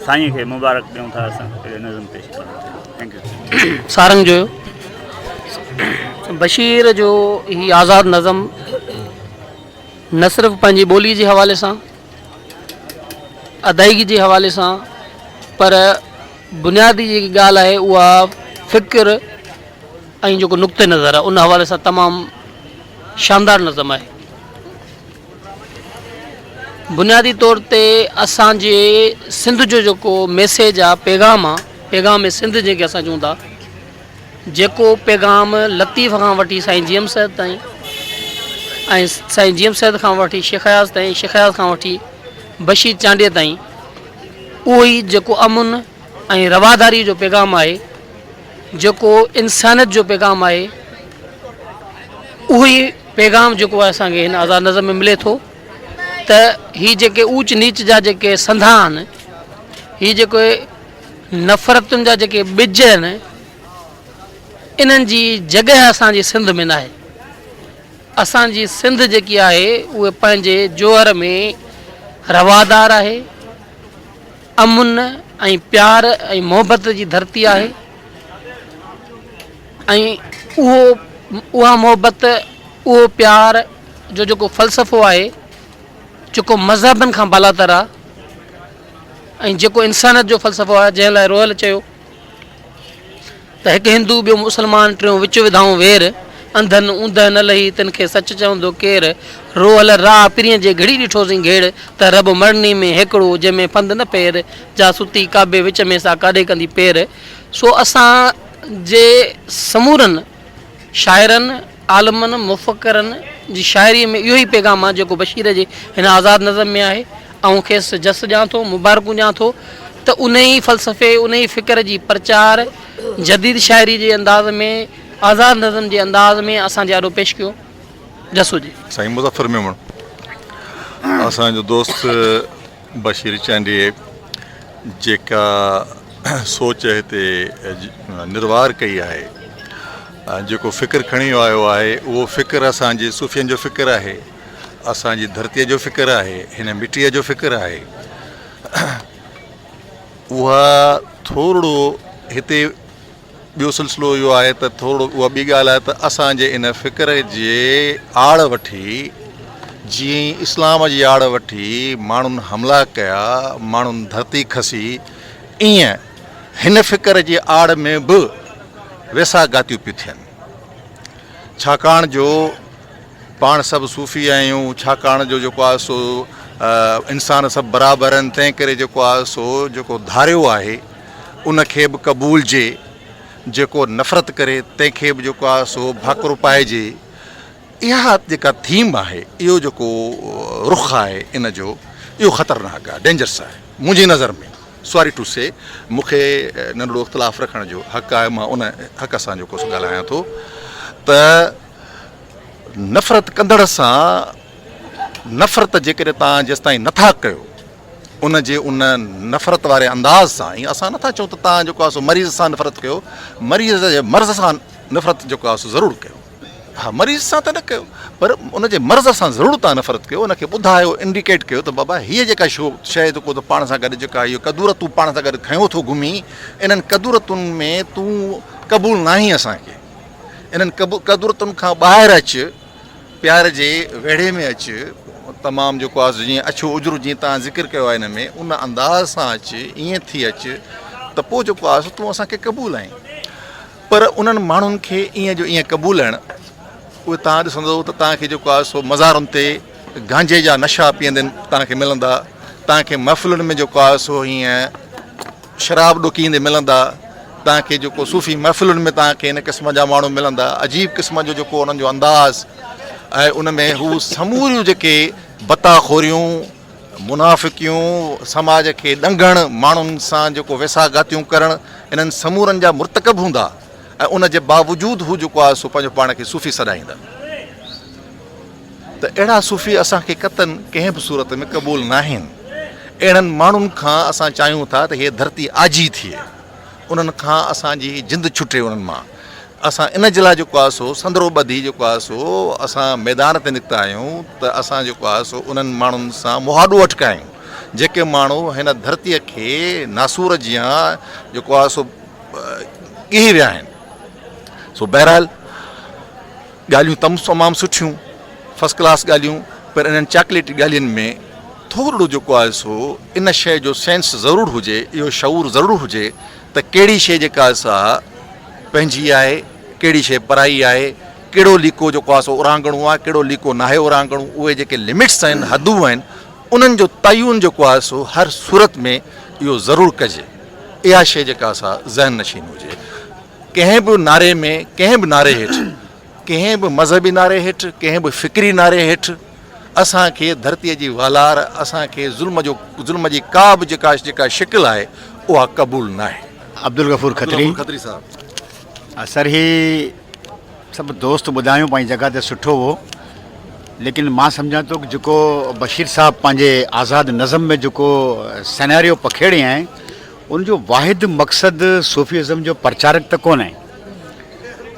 سائين کي مبارڪ ڏيون ٿا اسان اهڙي نظم پيش ڪرڻ تي thank you. Sarang Joyo Bashir جو هي آزاد نظم نه صرف پنهنجي ٻولي جي حوالي سان ادائگي جي حوالي سان پر بنيادي جيڪي ڳالهه آهي اها فڪر ۽ جيڪو نقطه نظر آهي ان حوالي سان تمام شاندار نظم آهي. بنيادي طور تي اسان جي سنڌ جو جيڪو ميسيج آ پيغام آ پيغام سنڌ جنهن کي اسان چئون ٿا جيڪو پيغام لطيف کان وٺي سائين جي ايم سيد تائين ۽ سائين جي ايم سيد کان وٺي شيخ اياز تائين شيخ اياز کان وٺي بشير چانڊيي تائين اهو ئي جيڪو امن ۽ رواداري جو پيغام آهي جيڪو انسانيت جو پيغام آهي اهو ئي پيغام جيڪو آهي اسان کي هن آزاد نظم ۾ ملي ٿو ته هي جيڪي اوچ نيچ جا جيڪي سنڌا آهن هي جيڪي نفرتن جا جيڪي ٻج آهن انهن جي جڳهه اسان جي سنڌ ۾ ناهي اسان جي سنڌ جيڪي آهي اهي پنهنجي جوهر ۾ روادار آهي امن ۽ پيار ۽ محبت جي ڌرتي آهي ۽ اهو اها محبت اهو پيار جو جيڪو فلسفو آهي جيڪو مذهبن کان بالاتر آهي ۽ جيڪو انسانيت جو فلسفو آهي جنهن لاء روحل چيو ته هڪ هندو ٻيو مسلمان ٽيون وچ وڌائون وير، انڌن اوندهه نه لهي تن کي سچ چوندو ڪير، روحل راهه پرينء جي گهڙي ڏٺوسين گهيڙ، ته رب مڙني ۾ هيڪڙو جنهن ۾ ڦند نه پير، جا ستي ڪعبي وچ ۾ سا ڪاڏي ڪندي پير. سو اسان جي سمورن شاعرن، عالمن، مفڪرن جي شاعريء ۾ اهو ئي پيغام آهي جيڪو بشير جي هن آزاد نظم ۾ آهي. آئون کيس جس ڏيان ٿو، مبارڪون ڏيان ٿو ته انهي فلسفي، انهي فڪر جي پرچار جديد شاعري جي انداز ۾، آزاد نظم جي انداز ۾ اسان جي آڏو پيش ڪيو. جس هجي. سائين مظفر ميمڻ اسان جو دوست بشير چانڊيي جيڪا سوچ هتي نروار ڪئي آهي جيڪو فڪر کڻي آيو آهي اهو فڪر اسان جي صوفين جو فڪر آهي. اسان جي ڌرتيء جو فڪر آهي، هن مٽيء جو فڪر آهي. اها ٿورڙو هتي ٻيو سلسلو اهو آهي ته ٿورڙو اها ٻي ڳالهه آهي ته اسان جي ان فڪر جي آڙ وٺي جيئن ئي اسلام جي آڙ وٺي ماڻهن حملا ڪيا، ماڻهن ڌرتي کسي، ايئن هن فڪر جي آڙ ۾ به ويساهه گهاتيون پيون ٿين. ڇاڪاڻ جو پاڻ سڀ صوفي آهيون ڇاڪاڻ جو جيڪو آهي سو انسان سڀ برابر آهن تنهن ڪري جيڪو آهي سو جيڪو ڌاريو آهي ان کي به قبولجي جيڪو نفرت ڪري تنهن کي به جيڪو آهي سو ڀاڪرو پائجي اها جيڪا ٿيم آهي اهو جيڪو رخ آهي ان جو اهو خطرناڪ آهي ڊينجرس آهي منهنجي نظر ۾ سوري ٽو سي مون کي ننڍڙو اختلاف رکڻ جو حق آهي مان ان حق سان جيڪو سو ڳالهايان ٿو ته نفرت ڪندڙ سان نفرت جيڪڏهن توهان جيستائين نٿا ڪيو ان جي ان نفرت واري انداز سان ۽ اسان نٿا چئون ته توهان جيڪو آهي سو مريض سان نفرت ڪيو مريض جي مرض سان نفرت جيڪو آهي سو ضرور ڪيو. ها مريض سان ته نه ڪيو پر ان جي مرض سان ضرور توهان نفرت ڪيو ان کي ٻڌايو انڊيڪيٽ ڪيو ته بابا هيء جيڪا شو شيء ته ڪو ته پاڻ سان گڏ جيڪا اهو ڪدورت تون پاڻ سان گڏ کنيو ٿو گهمين انهن ڪدورتن ۾ تون قبول ناهين اسان کي انهن ڪدورتن کان ٻاهر اچ پيار جي ويڙهي ۾ اچ تمام جيڪو آهي جيئن اڇو اجرو جيئن توهان ذڪر ڪيو آهي ان ۾ ان انداز سان اچ ائين ٿي اچ ته پوء جيڪو آهي سو تون اسان کي قبول آهين پر انهن ماڻهن کي ائين جو ائين قبولڻ، اهي توهان ڏسندؤ ته توهان کي جيڪو آهي سو مزارن تي گانجي جا نشا پيئندي توهان کي ملندا، توهان کي محفلن ۾ جيڪو آهي سو هيئن شراب ڏڪيندي ملندا، توهان کي جيڪو صوفي محفلن ۾ توهان کي ان قسم جا ماڻهو ملندا، عجيب قسم جو جيڪو انهن جو انداز ۽ ان ۾ هو سموريون جيڪي بتا خوريون، منافقيون، سماج کي ڏنگڻ، ماڻهن سان جيڪو ويساهه گهاتيون ڪرڻ، انهن سمورن جا مرتڪب هوندا ۽ ان جي باوجود هو جيڪو آهي سو پنهنجو پاڻ کي صوفي سڏائيندا ته اهڙا صوفي اسان کي قطعاً ڪنهن به صورت ۾ قبول ناهن. اهڙن ماڻهن کان اسان چاهيون ٿا ته هيء ڌرتي آجي ٿئي. انهن کان اسان جي جند ڇٽي انهن مان اسان ان جي لاء جيڪو آهي سو سندرو ٻڌي جيڪو آهي سو اسان ميدان تي نڪتا آهيون ته اسان جيڪو آهي سو انهن ماڻهن سان مهاڏو اٽڪايون جيڪي ماڻهو هن ڌرتيء کي ناسور جيان جيڪو آهي سو ڳهي ويا آهن سو بهرحال ڳالهيون تمام سٺيون فرسٽ ڪلاس ڳالهيون پر انهن چاڪليٽي ڳالهين ۾ ٿورڙو جيڪو آهي سو ان شيء جو سينس ضرور هجي اهو شعور ضرور هجي ته ڪهڙي شيء جيڪا آهي سا پنهنجي آهي ڪهڙي شيء پرائي آهي ڪهڙو ليڪو جيڪو آهي سو اورانگهڻو آهي ڪهڙو ليڪو ناهي اورانگهڻو اهي جيڪي لمٽس آهن حدون آهن انهن جو تعين جيڪو آهي سو هر صورت ۾ اهو ضرور ڪجي اها شيء جيڪا سا ذهن نشين هجي ڪنهن به نعري ۾ ڪنهن به نعري هيٺ ڪنهن به مذهبي نعري هيٺ ڪنهن به فڪري نعري هيٺ اسان کي ڌرتيء جي والار اسان کي ظلم جو ظلم جي ڪا به جيڪا جيڪا شڪل آهي اها قبول ناهي. عبدالغفور کتري کتري صاحب. سر هي سڀ دوست ٻڌايون پنهنجي جڳهه تي سٺو هو ليڪن مان سمجهان ٿو جيڪو بشير صاحب پنهنجي آزاد نظم ۾ جيڪو سيناريو پکيڙي آهن ان جو واحد مقصد صوفي ازم جو پرچارڪ ته ڪونهي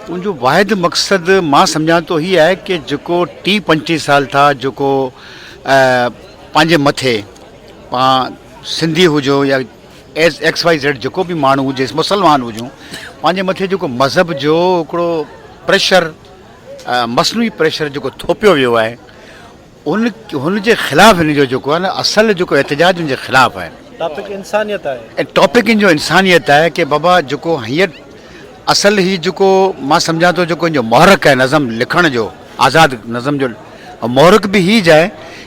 ان جو واحد مقصد مان سمجهان ٿو هي آهي ڪي جيڪو ٽيهه پنجٽيهه سال ٿا جيڪو پنهنجي مٿي پان سنڌي هجو يا ايس ايڪس وائي زيڊ جيڪو به ماڻهو هجي مسلمان هجون پنهنجي مٿي جيڪو مذهب جو هڪڙو پريشر مصنوعي پريشر جيڪو ٿوپيو ويو آهي ان هن جي خلاف هن جو جيڪو آهي نه اصل جيڪو احتجاج ان جي خلاف آهي. ٽاپڪ انسانيت آهي. ۽ ٽاپڪ ان جو انسانيت آهي ڪي بابا جيڪو هينئر اصل هي جيڪو مان سمجهان ٿو جيڪو ان جو محرڪ آهي نظم لکڻ جو آزاد نظم جو محرڪ به هي جاء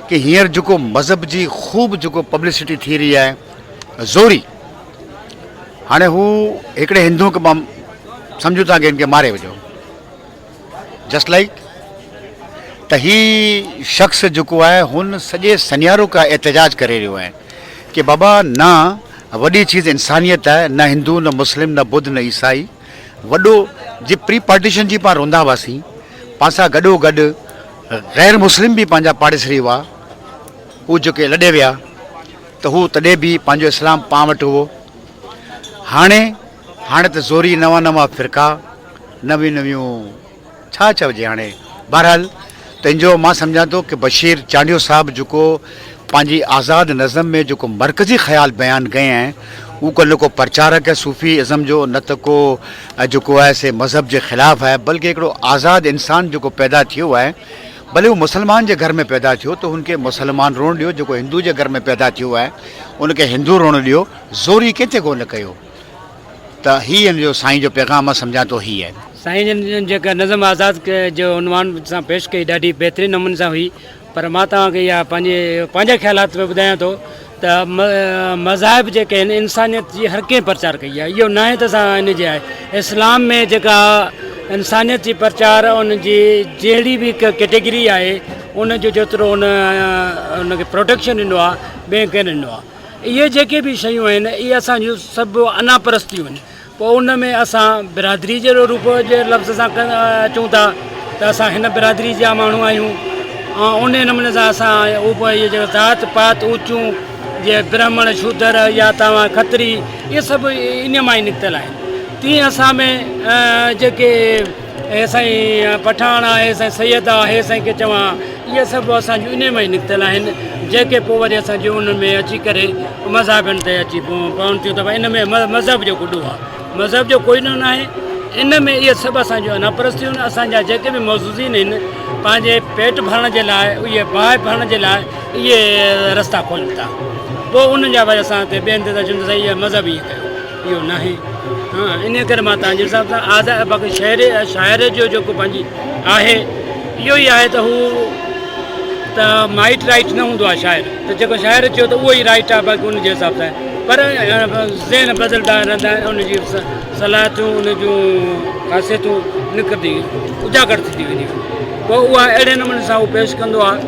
ڪي هينئر جيڪو مذهب جي خوب جيڪو پبلسٽي ٿي رهي آهي زوري هاڻي هو هڪڙي هندو کي سمجهون ٿا ڪي هن کي ماري وجهو جسٽ لائيڪ ته هي شخص جيڪو آهي هن سڄي سنيارو کا احتجاج ڪري رهيو آهي ڪي بابا نه وڏي چيز انسانيت آهي نه هندو نه مسلم نه ٻڌ نه عيسائي وڏو جي پري پارٽيشن جي پاڻ روندا هئاسين پاڻ سان گڏو گڏ غير مسلم به پنهنجا پاڙيسري هئا هو جيڪي لڏي ويا ته هو تڏهن به پنهنجو اسلام پاڻ وٽ هو هاڻي هاڻي ته زوري نوان نوان فرقا نويون نويون ڇا چئجي هاڻي بهرحال تنهنجو مان سمجهان ٿو ڪي بشير چانڊيو صاحب جيڪو پنهنجي آزاد نظم ۾ جيڪو مرڪزي خيال بيان ڪيا آهن هو ڪو نه ڪو پرچارڪ آهي صوفي ازم جو نه ته ڪو جيڪو آهي سي مذهب جي خلاف آهي بلڪه هڪڙو آزاد انسان جيڪو پيدا ٿيو آهي ڀلي هو مسلمان جي گهر ۾ پيدا ٿيو ته هن کي مسلمان روئڻ ڏيو جيڪو هندو جي گهر ۾ پيدا ٿيو آهي ان کي هندو روئڻ ڏيو زوري ڪنهن تي ڪو نه ڪيو ته هي ان جو سائين جو پيغام مان سمجهان ٿو هي آهي. سائين جن جيڪا نظم آزاد جو عنوان سان پيش ڪئي ڏاڍي بهترين نموني سان هئي پر مان توهان کي اها پنهنجي پنهنجا خيالات ۾ ٻڌايان ٿو ته مذاهب جيڪي آهن انسانيت جي هر ڪنهن پرچار ڪئي آهي اهو ناهي ته اسان ان جي آهي اسلام ۾ جيڪا انسانيت جي پرچار ان جي جهڙي به هڪ ڪيٽيگري آهي ان جو جيترو ان ان کي پروٽيڪشن ڏنو آهي ٻئي ڪنهن ڏنو آهي اهي جيڪي به شيون آهن اهي اسان جون سڀ انا پرستيون آهن پوء ان ۾ اسان برادري جي روپ جي لفظ سان اچون ٿا ته اسان هن برادري جا ماڻهو آهيون ۽ ان نموني سان اسان اهي جيڪا ذات پات اوچون جي برهمڻ شودر يا توهان کتري اهي سڀ ان مان ئي نڪتل آهن تيئن اسان ۾ جيڪي. هي سائين پٺاڻ آ هي سائين سيد آ هي سائين ڪي چوان اهي سڀ اسان جون انهي مان ئي نڪتل آهن جيڪي پوء وري اسان جي انهن ۾ اچي ڪري مذهبن تي اچي پون ٿيون ته ڀائي ان ۾ مذهب جو ڪو ڏوهه آ مذهب جو ڪوئي ڏوهه ناهي ان ۾ اهي سڀ اسان جون انا پرستيون آهن اسان جا جيڪي به معززين آهن پنهنجي پيٽ ڀرڻ جي لاء اهي باهه ڀرڻ جي لاء اهي رستا کولن ٿا پوء انهن جا وري اسان تي ٻين تي ٿا چون ته سائين اهي مذهب ائين ڪيو اهو ناهي ها ان ڪري مان تنهنجي حساب سان آزاد باقي شعر شاعر جو جيڪو پنهنجي آهي اهو ئي آهي ته هو ته مائٽ رائٽ نه هوندو آهي شاعر ته جيڪو شاعر چيو ته اهو ئي رائٽ آهي باقي ان جي حساب سان پر ذهن بدلدا رهندا آهن ان جي صلاحيتون ان جون خاصيتون نکرندي اجاگر ٿيندي وينديون پوء اها اهڙي نموني سان هو پيش ڪندو آهي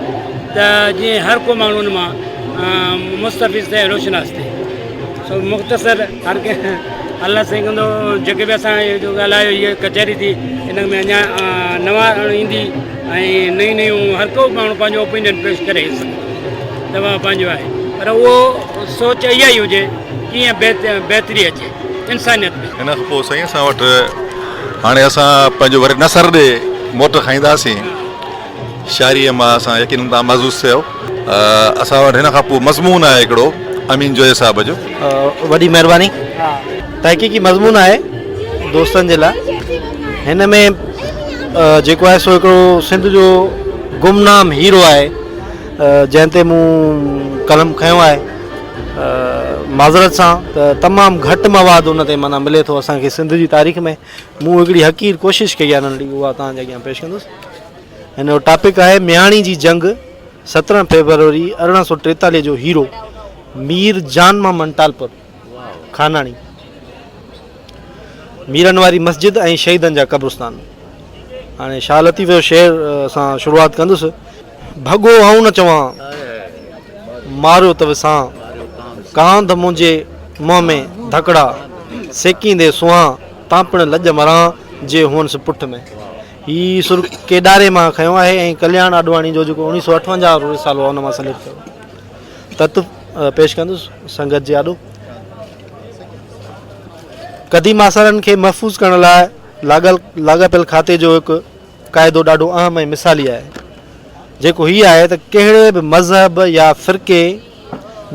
ته جيئن هر ڪو ماڻهو ان مان مستفيض ٿئي روشناس ٿئي سو مختصر هر ڪنهن الله سائين ڪندو جيڪي به اسان جو ڳالهايو هيء ڪچهري ٿي ان ۾ اڃا نوان ايندي ۽ نيون نيون هر ڪو ماڻهو پنهنجو اوپينين پيش ڪري سگهي ٿو ته پنهنجو آهي پر اهو سوچ اها ئي هجي ڪيئن بهتري اچي انسانيت ۾. ان کان پوء سائين اسان وٽ هاڻي اسان پنهنجو وري نثر ڏي موٽ کائينداسين. شاعريء مان اسان يقينن تان محظوظ ٿيو. اسان وٽ هن کان پوء مضمون آهي هڪڙو امين جويي صاحب جو. وڏي مهرباني. تحقيقي مضمون آهي دوستن جي لاء. هن ۾ جيڪو آهي سو هڪڙو سنڌ جو گمنام هيرو آهي جنهن تي مون قلم کنيو آهي. معذرت سان ته تمام گهٽ مواد ان تي معنيٰ ملي ٿو اسان کي سنڌ جي تاريخ ۾. مون هڪڙي حقير ڪوشش ڪئي آهي ننڍڙي اها توهان جي اڳيان پيش ڪندس. هن جو ٽاپڪ آهي مياڻي جي جنگ 17 فيبروري 1843 جو هيرو مير جان محمد ٽالپر خاناڻي ميرن واري مسجد ۽ شهيدن جا قبرستان. هاڻي شاهه لطيف جو شعر سان شروعات ڪندس. ڀڳو آئون نه چوان ماريو ته وسان ڪانڌ منهنجي منهن ۾ ڌڪڙا سيڪيندي سونهان تان پڻ لڄ مران جي هئنس پٺ ۾. هي سر ڪيڏاري مان کنيو آهي ۽ ڪلياڻ آڏواڻي جو جيڪو 1958 وارو رسالو آهي ان مان سليڪٽ ڪيو تت پيش ڪندس سنگت جي آڏو. قديم آثارن کي محفوظ ڪرڻ لاء لاڳاپيل کاتي جو هڪ قاعدو ڏاڍو اهم ۽ مثالي آهي جيڪو هي آهي ته ڪهڙي به مذهب يا فرقي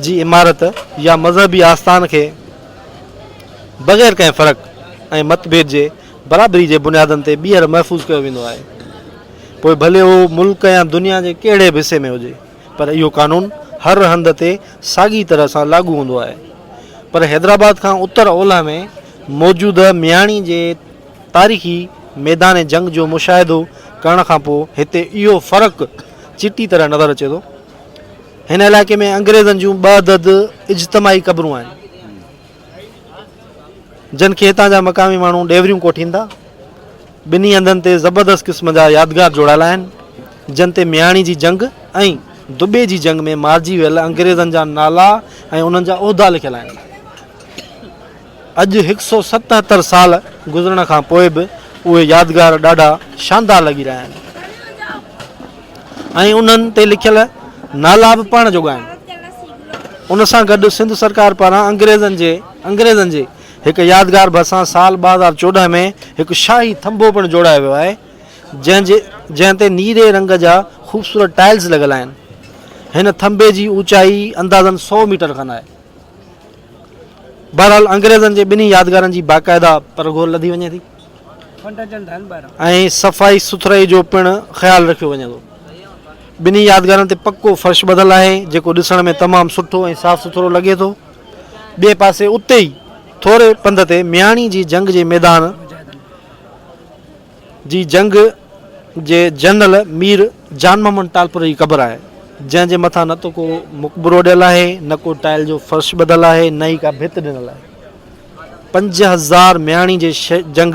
جي عمارت يا مذهبي آستان کي بغير ڪنهن فرق ۽ متڀيد جي برابري جي بنيادن تي ٻيهر محفوظ ڪيو ويندو آهي پوء ڀلي اهو ملڪ يا دنيا جي ڪهڙي به حصي ۾ هجي پر اهو قانون هر هنڌ تي ساڳي طرح سان لاڳو هوندو آهي پر حيدرآباد کان اتر اولهه ۾ موجوده مياڻي جي تاريخي ميدان جنگ جو مشاهدو ڪرڻ کان پوء هتي اهو فرق چٽي طرح نظر اچي ٿو هن علائقي ۾ انگريزن جون ٻه عدد اجتماعي قبرون آهن. جن کي هتان جا مقامي ماڻهو ڏيوريون ڪوٺين ٿا. ٻنهي هنڌن تي زبردست قسم جا يادگار جوڙايل آهن، جن تي مياڻي جي جنگ ۽ دٻي جي جنگ ۾ مارجي ويل انگريزن جا نالا ۽ انهن جا عهدا لکيل آهن. اڄ هڪ سئو 77 سال گذرڻ کان پوء به اهي يادگار ڏاڍا شاندار لڳي رهيا آهن ۽ انهن تي لکيل نالا به پڙهڻ جوڳا آهن. ان سان گڏ سنڌ سرڪار پاران انگريزن جي انگريزن جي هڪ يادگار ڀرسان سال 2014 ۾ هڪ شاهي ٿنڀو پڻ جوڙايو ويو آهي جنهن جي جنهن تي نيري رنگ جا خوبصورت ٽائلز لڳل آهن. هن ٿنڀي جي اوچائي اندازن سئو ميٽر کن آهي. بهرحال انگريزن جي ٻنهي يادگارن جي باقاعده پرگهور لڌي وڃي ٿي ۽ صفائي سٿرائي جو پڻ خيال رکيو وڃي ٿو. ٻنهي يادگارن تي پڪو فرش ٻڌل آهي جيڪو ڏسڻ ۾ تمام سٺو ۽ صاف سٿرو لڳي ٿو. ٻئي پاسي اتي ئي ٿوري پنڌ تي مياڻي جي جنگ جي ميدان جي جنگ جي جنرل مير جان محمد ٽالپر جي قبر آهي جنهن جي مٿان نه ته ڪو مقبرو اڏيل آهي نه ڪو ٽائل جو فرش ٻڌل آهي نه ئي ڪا ڀت ڏنل آهي. 5000 مياڻي جي جنگ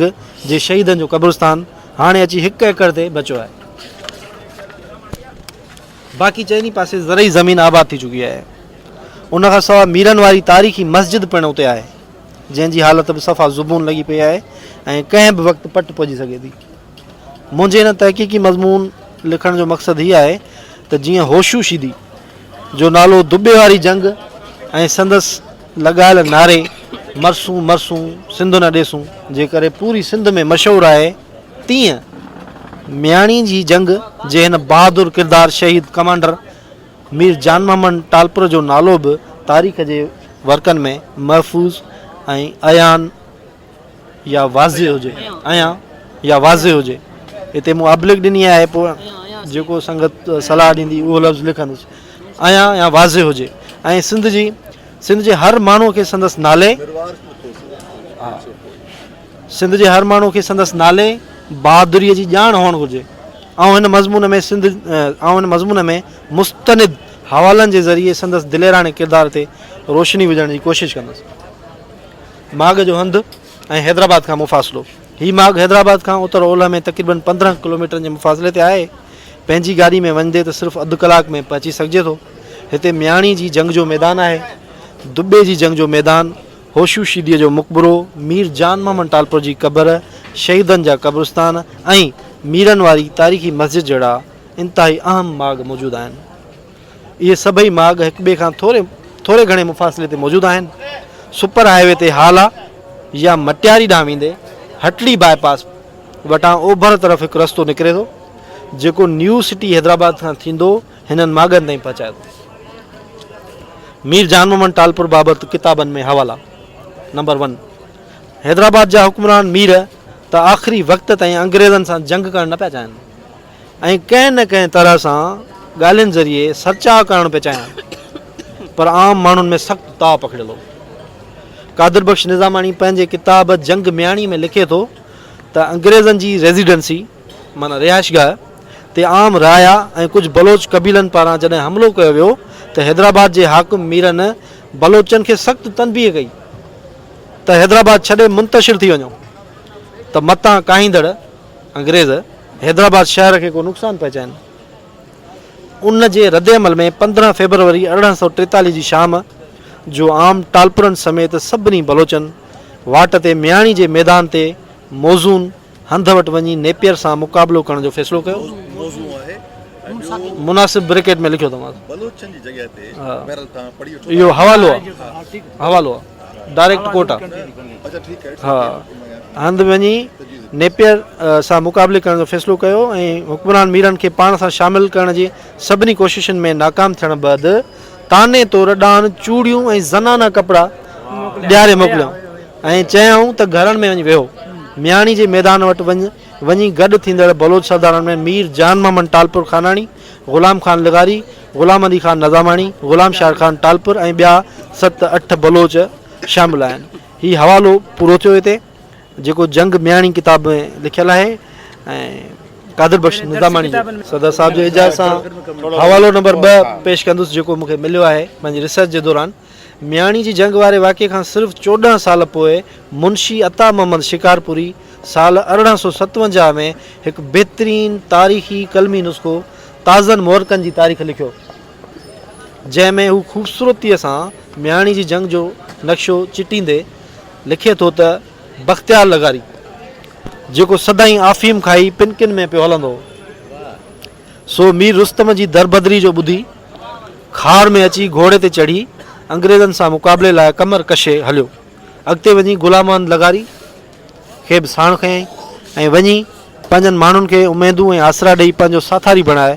جي شهيدن جو قبرستان هاڻي اچي هڪ ايڪڙ تي بچيو آهي. باقي چئني پاسي زرعي زمين آباد ٿي چڪي آهي. ان کان سواء ميرن واري تاريخي مسجد پڻ اتي آهي، جنهن جي حالت به صفا زبون لڳي پئي آهي ۽ ڪنهن به وقت پٽ پئجي سگهي ٿي. منهنجي هن تحقيقي مضمون لکڻ جو مقصد هي آهي ته جيئن هوشو شيدي جو نالو دٻي واري جنگ ۽ سندس لڳايل نعري مرسون مرسون سنڌ نه ڏيسون جي ڪري پوري سنڌ ۾ مشهور آهي. تيئن مياڻي جي جنگ جي هن بهادر ڪردار شهيد ڪمانڊر مير جان محمد ٽالپر جو نالو به تاريخ جي ورقن ۾ محفوظ ۽ عيان يا واضح هجي عيان يا واضح هجي. هتي مون ابلڪ ڏني آهي پوء جيڪو سنگت صلاح ڏيندي اهو لفظ لکندس. عيان يا واضح هجي ۽ سنڌ جي سنڌ جي هر ماڻهو کي سندس نالي سنڌ جي هر ماڻهو کي سندس نالي بهادريء جي ڄاڻ هئڻ گهرجي. آئون هن مضمون ۾ سنڌ آئون هن مضمون ۾ مستند حوالن جي ذريعي سندس دليراڻي ڪردار تي روشني وجهڻ جي ڪوشش ڪندس. ماڳ جو هنڌ ۽ حيدرآباد کان مفاصلو، هي ماڳ حيدرآباد کان اتر اولهه ۾ تقريبن 15 ڪلوميٽرن جي مفاصلي تي آهي. پنهنجي گاڏي ۾ وڃجي ته صرف اڌ ڪلاڪ ۾ پهچي سگهجي ٿو. هتي مياڻي جي جنگ جو ميدان آهي. دٻي جي جنگ جو ميدان، هوشو شيديء جو مقبرو، مير جان محمد ٽالپر جي قبر، شهيدن جا قبرستان ۽ ميرن واري تاريخي مسجد جهڙا انتهائي اهم ماڳ موجود آهن. اهي سڀئي ماڳ هڪٻئي کان ٿوري ٿوري گهڻي مفاصلي تي موجود آهن. سپر هاء وي تي هالا يا مٽياري ڏانهن ويندي هٽڙي باء پاس وٽان اوڀر طرف هڪ رستو نڪري ٿو، جيڪو نيو سٽي حيدرآباد کان ٿيندو هنن ماڳن تائين پهچائي ٿو. مير جان محمد ٽالپر بابت ڪتابن ۾ حوالا، نمبر ون، حيدرآباد جا حڪمران مير ته آخري وقت تائين انگريزن سان جنگ ڪرڻ نه پيا چاهين ۽ ڪنهن نه ڪنهن طرح سان ڳالهين ذريعي سرچاء ڪرڻ پيا چاهين پر عام ماڻهن ۾ سخت تاء پکڙيل هو. قادر بخش نظاماڻي پنهنجي ڪتاب جنگ مياڻي ۾ لکي ٿو ته انگريزن جي ريزيڊنسي معنيٰ رهائشگاهه تي عام رعايا ۽ ڪجهه بلوچ قبيلن پاران جڏهن حملو ڪيو ويو ته حيدرآباد جي حاڪم ميرن بلوچن کي سخت تنبيهه ڪئي ته حيدرآباد ڇڏي منتشر ٿي وڃو ته متان ڪاهيندڙ انگريز حيدرآباد شهر کي ڪو نقصان پهچائين. ان جي ردعمل ۾ 15 فيبروري 1843 جي شام جو عام ٽالپرن سميت سڀني بلوچن واٽ تي مياڻي جي ميدان تي موزون هنڌ وٽ وڃي نيپئر سان مقابلو ڪرڻ جو فيصلو ڪيو. مناسب بريڪيٽ ۾ لکيو اٿم. اهو حوالو آهي حوالو آهي ڊائريڪٽ ڪوٽ آهي. ها هنڌ وڃي نيپئر سان مقابلي ڪرڻ جو فيصلو ڪيو ۽ حڪمران ميرن کي پاڻ سان شامل ڪرڻ جي سڀني ڪوششن ۾ ناڪام ٿيڻ بعد طعني طور ڏانهن چوڙيون ۽ زنانا ڪپڙا ڏياري موڪليائون. ۽ چيائون ته گهرن ۾ وڃي ويهو. مياڻي جي ميدان وٽ وڃي گڏ ٿيندڙ بلوچ سردارن ۾ مير جان محمد ٽالپر خاناڻي، غلام خان لغاري، غلام علي خان نظاماڻي، غلام شاهه خان ٽالپر ۽ ٻيا ست اٺ بلوچ شامل آهن. هي حوالو پورو ٿيو هتي جيڪو جنگ مياڻي ڪتاب ۾ لکيل آهي ۽ قادر بخش نظاماڻي جو. صدر صاحب جي اجازت سان حوالو نمبر ٻه پيش ڪندس جيڪو مون کي مليو آهي پنهنجي ريسرچ جي دوران. مياڻي جي جنگ واري واقعي کان صرف 14 سال پوء منشي عطا محمد شڪارپوري سال 1857 ۾ هڪ بهترين تاريخي قلمي نسخو تازن مورخن جي تاريخ لکيو، جنهن ۾ هو خوبصورتيء سان مياڻي جي جنگ جو نقشو چٽيندي لکي ٿو ته بختيار لغاري، جيڪو سدائين آفيم کائي پنڪين ۾ پيو هلندو هو، سو مير رستم جي دربدري جو ٻڌي، خار ۾ اچي گهوڙي تي چڙهي انگريزن سان مقابلي لاء ڪمر ڪشي هليو. اڳتي وڃي غلام محمد لغاري کي به ساڻ کنيائين ۽ وڃي پنهنجن ماڻهن کي اميدون ۽ آسرا ڏئي پنهنجو ساٿاري بڻائي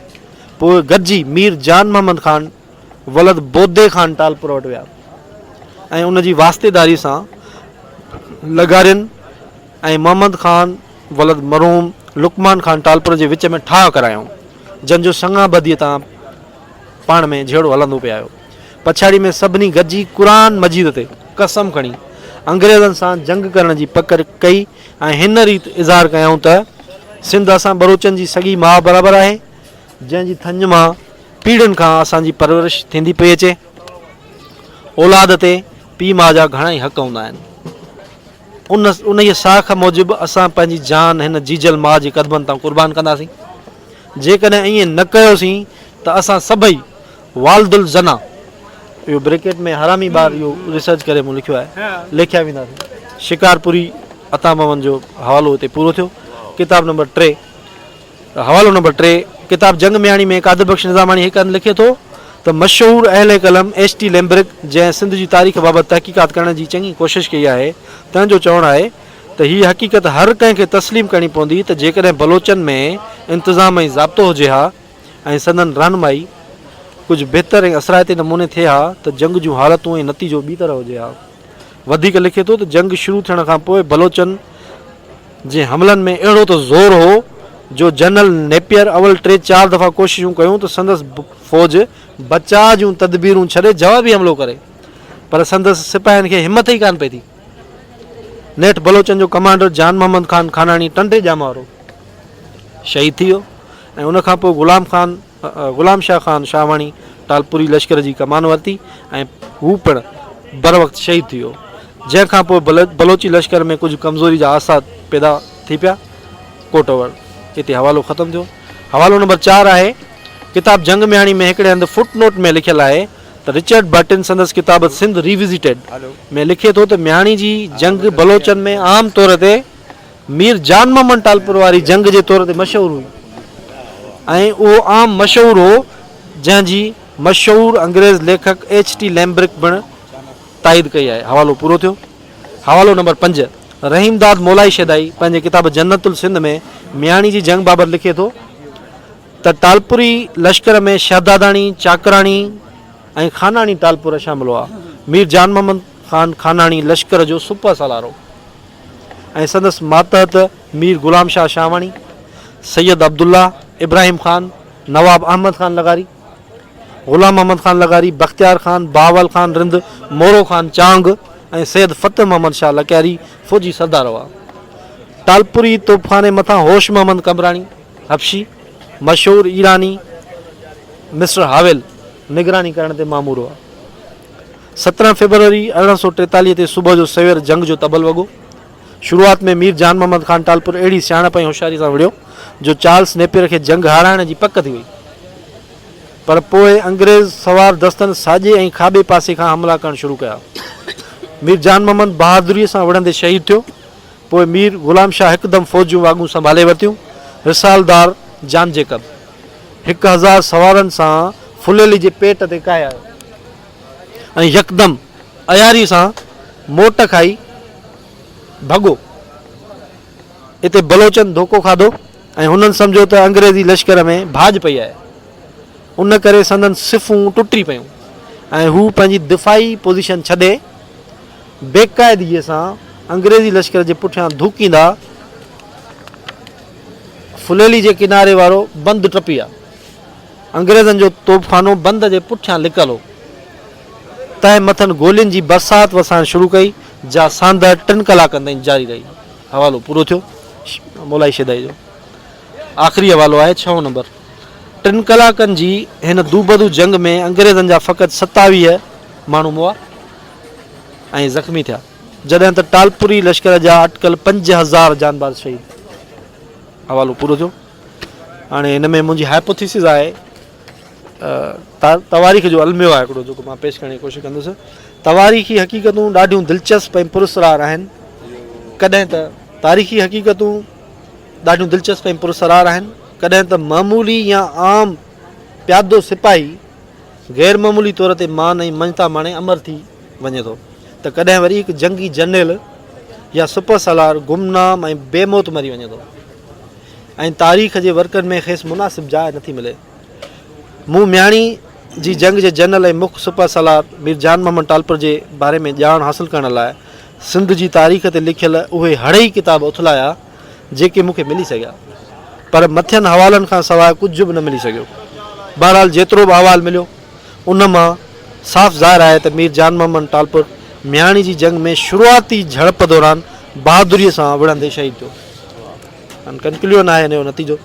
پوء گڏجي مير جان محمد خان ولد بودي خان ٽالپر وٽ ويا ۽ ان جي واسطيداري سان لغارين ۽ محمد خان ولد مرحوم لقمان خان ٽالپر جي وچ ۾ ٺاهه ڪرايائون، جن جو سڱابنديء تان پاڻ ۾ جهيڙو هلندو پئي آيو. پڇاڙي ۾ سڀني گڏجي قرآن مجيد تي قسم کڻي انگريزن سان جنگ ڪرڻ جي پڪ ڪئي ۽ هن ريت اظهار ڪيائون ته، سنڌ اسان ٻروچن جي سڳي ماء برابر آهي، جنهن جي ٿڃ مان پيڙهين کان اسان جي پرورش ٿيندي پئي اچي. اولاد تي پيء ماء جا گهڻائي حق هوندا آهن. ان انهيء ساک موجب اسان پنهنجي جان هن جيجل ماء جي قدمن تان قربان ڪنداسين. جيڪڏهن ائين نه ڪيوسين ته اسان سڀئي والد الزنا، اهو بريڪيٽ ۾ حرامي ٻار اهو ريسرچ ڪري مون لکيو آهي، ليکيا وينداسين. شڪارپوري عطا محمد جو حوالو هتي پورو ٿيو. ڪتاب نمبر ٽي. حوالو نمبر ٽي، ڪتاب جنگ مياڻي ۾ قادر بخش نظاماڻي هڪ هنڌ لکي ٿو ته مشهور اهل قلم ايڇ ٽي ليمبرڪ جنهن سنڌ جي تاريخ بابت تحقيقات ڪرڻ جي چڱي ڪوشش ڪئي آهي تنهن جو چوڻ آهي ته هيء حقيقت هر ڪنهن کي تسليم ڪرڻي پوندي ته جيڪڏهن بلوچن ۾ انتظام ۽ ضابطو هجي ها ۽ سندن رهنمائي ڪجهه بهتر ۽ اثرائتي نموني ٿئي ها ته جنگ جون حالتون ۽ نتيجو ٻي طرح هجي ها. وڌيڪ لکي ٿو ته جنگ شروع ٿيڻ کان پوء بلوچن جي حملن ۾ اهڙو ته زور هو جو جنرل نيپئر اول ٽي چار دفعا ڪوششون ڪيون ته سندس فوج بچاء جون تدبيرون ڇڏي جوابي حملو ڪري پر سندس سپاهين کي همٿ ئي ڪانه پئي ٿي. نيٺ بلوچن جو ڪمانڊر جان محمد خان خاناڻي ٽنڊي ڄام وارو شهيد ٿي ويو ۽ ان کان پوء غلام خان غلام شاهه خان شاهواڻي ٽالپوري لشڪر جي ڪمان ورتي ۽ هو پڻ بروقت شهيد ٿي ويو، جنهن کان پوء بلوچي لشڪر ۾ ڪجهه ڪمزوري جا آثار پيدا ٿي پيا. ڪوٽ اوور اتي حوالو ختم ٿيو. حوالو نمبر چار آهي، ڪتاب جنگ مياڻي ۾ هڪڙي هنڌ فوٽ نوٽ ۾ لکيل آهي ته رچرڊ برٽن سندس ڪتاب سنڌ ريوزيٽيڊ ۾ لکي ٿو ته مياڻي جي جنگ بلوچن ۾ عام طور تي مير جان محمد ٽالپر واري جنگ جي طور تي مشهور هئي ۽ اهو عام مشهور هو جنهن جي مشهور انگريز ليکڪ ايڇ ٽي ليمبرڪ پڻ تائيد ڪئي آهي. حوالو پورو ٿيو. حوالو نمبر 5، رحيمداد مولائي شيدائي پنهنجي ڪتاب جنت السنڌ ۾ مياڻي جي جنگ بابت لکي ٿو ته ٽالپري لشڪر ۾ شهداداڻي، چاڪراڻي ۽ خاناڻي ٽالپر شامل هئا. مير جان محمد خان خاناڻي لشڪر جو سپهه سالار هو. ۽ سندس ماتحت مير غلام شاهه شاهواڻي، سيد عبدالله، ابراهيم خان، نواب احمد خان لغاري، غلام محمد خان لغاري، بختيار خان، بهاول خان رند، مورو خان چانگ ۽ سيد فتح محمد شاهه لڪياري فوجي سردار هئا. ٽالپوري توبخاني مٿان هوش محمد قمبراڻي، حبشي، مشهور ايراني مسٽر هاويل نگراني ڪرڻ تي مامور هئا. 17 فيبروري 1843 تي صبح جو سوير جنگ جو طبل وڳو. شروعات ۾ مير جان محمد خان ٽالپر اهڙي سياڻپ ۽ هوشياري سان وڙهيو جو چارلس نيپئر کي جنگ هارائڻ جي پڪ ٿي وئي. پر پوء انگريز سوار دستن ساڄي ۽ کاٻي پاسي کان حملا ڪرڻ شروع ڪيا. مير جان محمد بهادريء سان وڙهندي شهيد ٿيو. پوء مير غلام شاهه هڪدم فوج جون واڳون سنڀالي ورتيون. رسالدار جان جيڪب 1000 سوارن سان ڦليلي جي پيٽ تي ڪاهي آيو. ۽ يڪدم عياري سان موٽ کائي ڀڳو. اتي بلوچن ڌوڪو کاڌو ۽ هنن سمجهيو ته انگريزي لشڪر ۾ ڀاڄ پئي آهي، ان ڪري سندن صفون ٽٽي پيون ۽ هو پنهنجي دفاعي پوزيشن ڇڏي بيقاعدگيء سان انگريزي لشڪر جي پٺيان ڌوڪيندا ڦليلي جي ڪناري وارو بند ٽپي ويا. انگريزن جو توبخانو بند جي پٺيان لڪل هو، تنهن مٿن گولين جي برسات وسائڻ شروع ڪئي، جا ساندهه ٽن ڪلاڪن تائين جاري رهي. حوالو پورو ٿيو. مولائي شيدائي جو آخري حوالو آهي ڇهون نمبر. ٽن ڪلاڪن جي هن دوبدو جنگ ۾ انگريزن جا فقط 27 ماڻهو مئا ۽ زخمي ٿيا، جڏهن ته ٽالپوري لشڪر جا اٽڪل 5000 جانباز شهيد. حوالو پورو ٿيو. هاڻي هن ۾ منهنجي هائپوٿيسز آهي تواريخ جو الميو آهي هڪڙو جيڪو مان پيش ڪرڻ جي ڪوشش ڪندس. تواريخي حقيقتون ڏاڍيون دلچسپ ۽ پراسرار آهن. ڪڏهن ته تاريخي حقيقتون ڏاڍيون دلچسپ ۽ پراسرار آهن. ڪڏهن ته معمولي يا عام پيادو سپاهي غير معمولي طور تي مان ۽ مڃتا ماڻي امر ٿي وڃي ٿو ته ڪڏهن وري هڪ جنگي جرنيل يا سپهه سالار گمنام ۽ بي موت مري وڃي ٿو. ۽ تاريخ جي ورقن ۾ کيس مناسب جاء نٿي ملي. مون مياڻي جي جنگ جي جنرل ۽ مک سپهه سالار مير جان محمد ٽالپر جي باري ۾ ڄاڻ حاصل ڪرڻ لاء سنڌ جي تاريخ تي لکيل اهي هڙئي ڪتاب اٿلايا جيڪي مون کي ملي سگهيا پر مٿين حوالن کان سواء ڪجهه به نه ملي سگهيو. بهرحال جيترو به احوال مليو ان مان صاف ظاهر آهي ته مير جان محمد ٽالپر مياڻي جي جنگ ۾ شروعاتي جهڙپ دوران بهادريء سان وڙهندي شهيد ٿيو. ڪنڪليون آهي ان جو نتيجو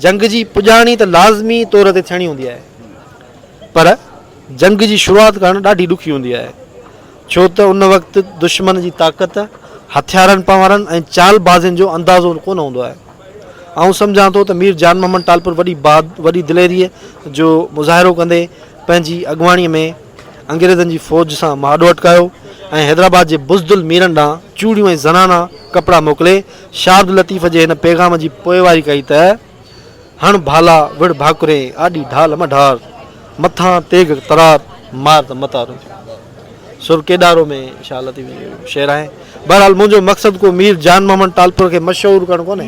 جنگ جي پڄاڻي ته لازمي طور تي ٿيڻي هوندي آهي پر جنگ جي شروعات ڪرڻ ڏاڍي ڏکي هوندي آهي ڇو ته ان وقت دشمن جي طاقت هٿيارن پنوارن ۽ چال بازين جو اندازو ڪونه هوندو آهي. آئون سمجهان ٿو ته مير جان محمد ٽالپر وڏي وڏي دليريء جو مظاهرو ڪندي پنهنجي اڳواڻيء ۾ انگريزن جي فوج سان مهاڏو اٽڪايو ۽ حيدرآباد جي بزدل ميرن ڏانهن چوڙيون ۽ زنانا ڪپڙا موڪلي شاهه عبداللطيف جي هن پيغام جي پوئواري ڪئي ته، هڻ ڀالا، وڙهه ڀاڪرين، آڏي ڍال م ڍار، مٿان تيغ ترار، مار ته متارون. سر ڪيڏارو ۾ شاهه لطيف جو شعر آهي. بهرحال منهنجو مقصد ڪو مير جان محمد ٽالپر کي مشهور ڪرڻ ڪونهي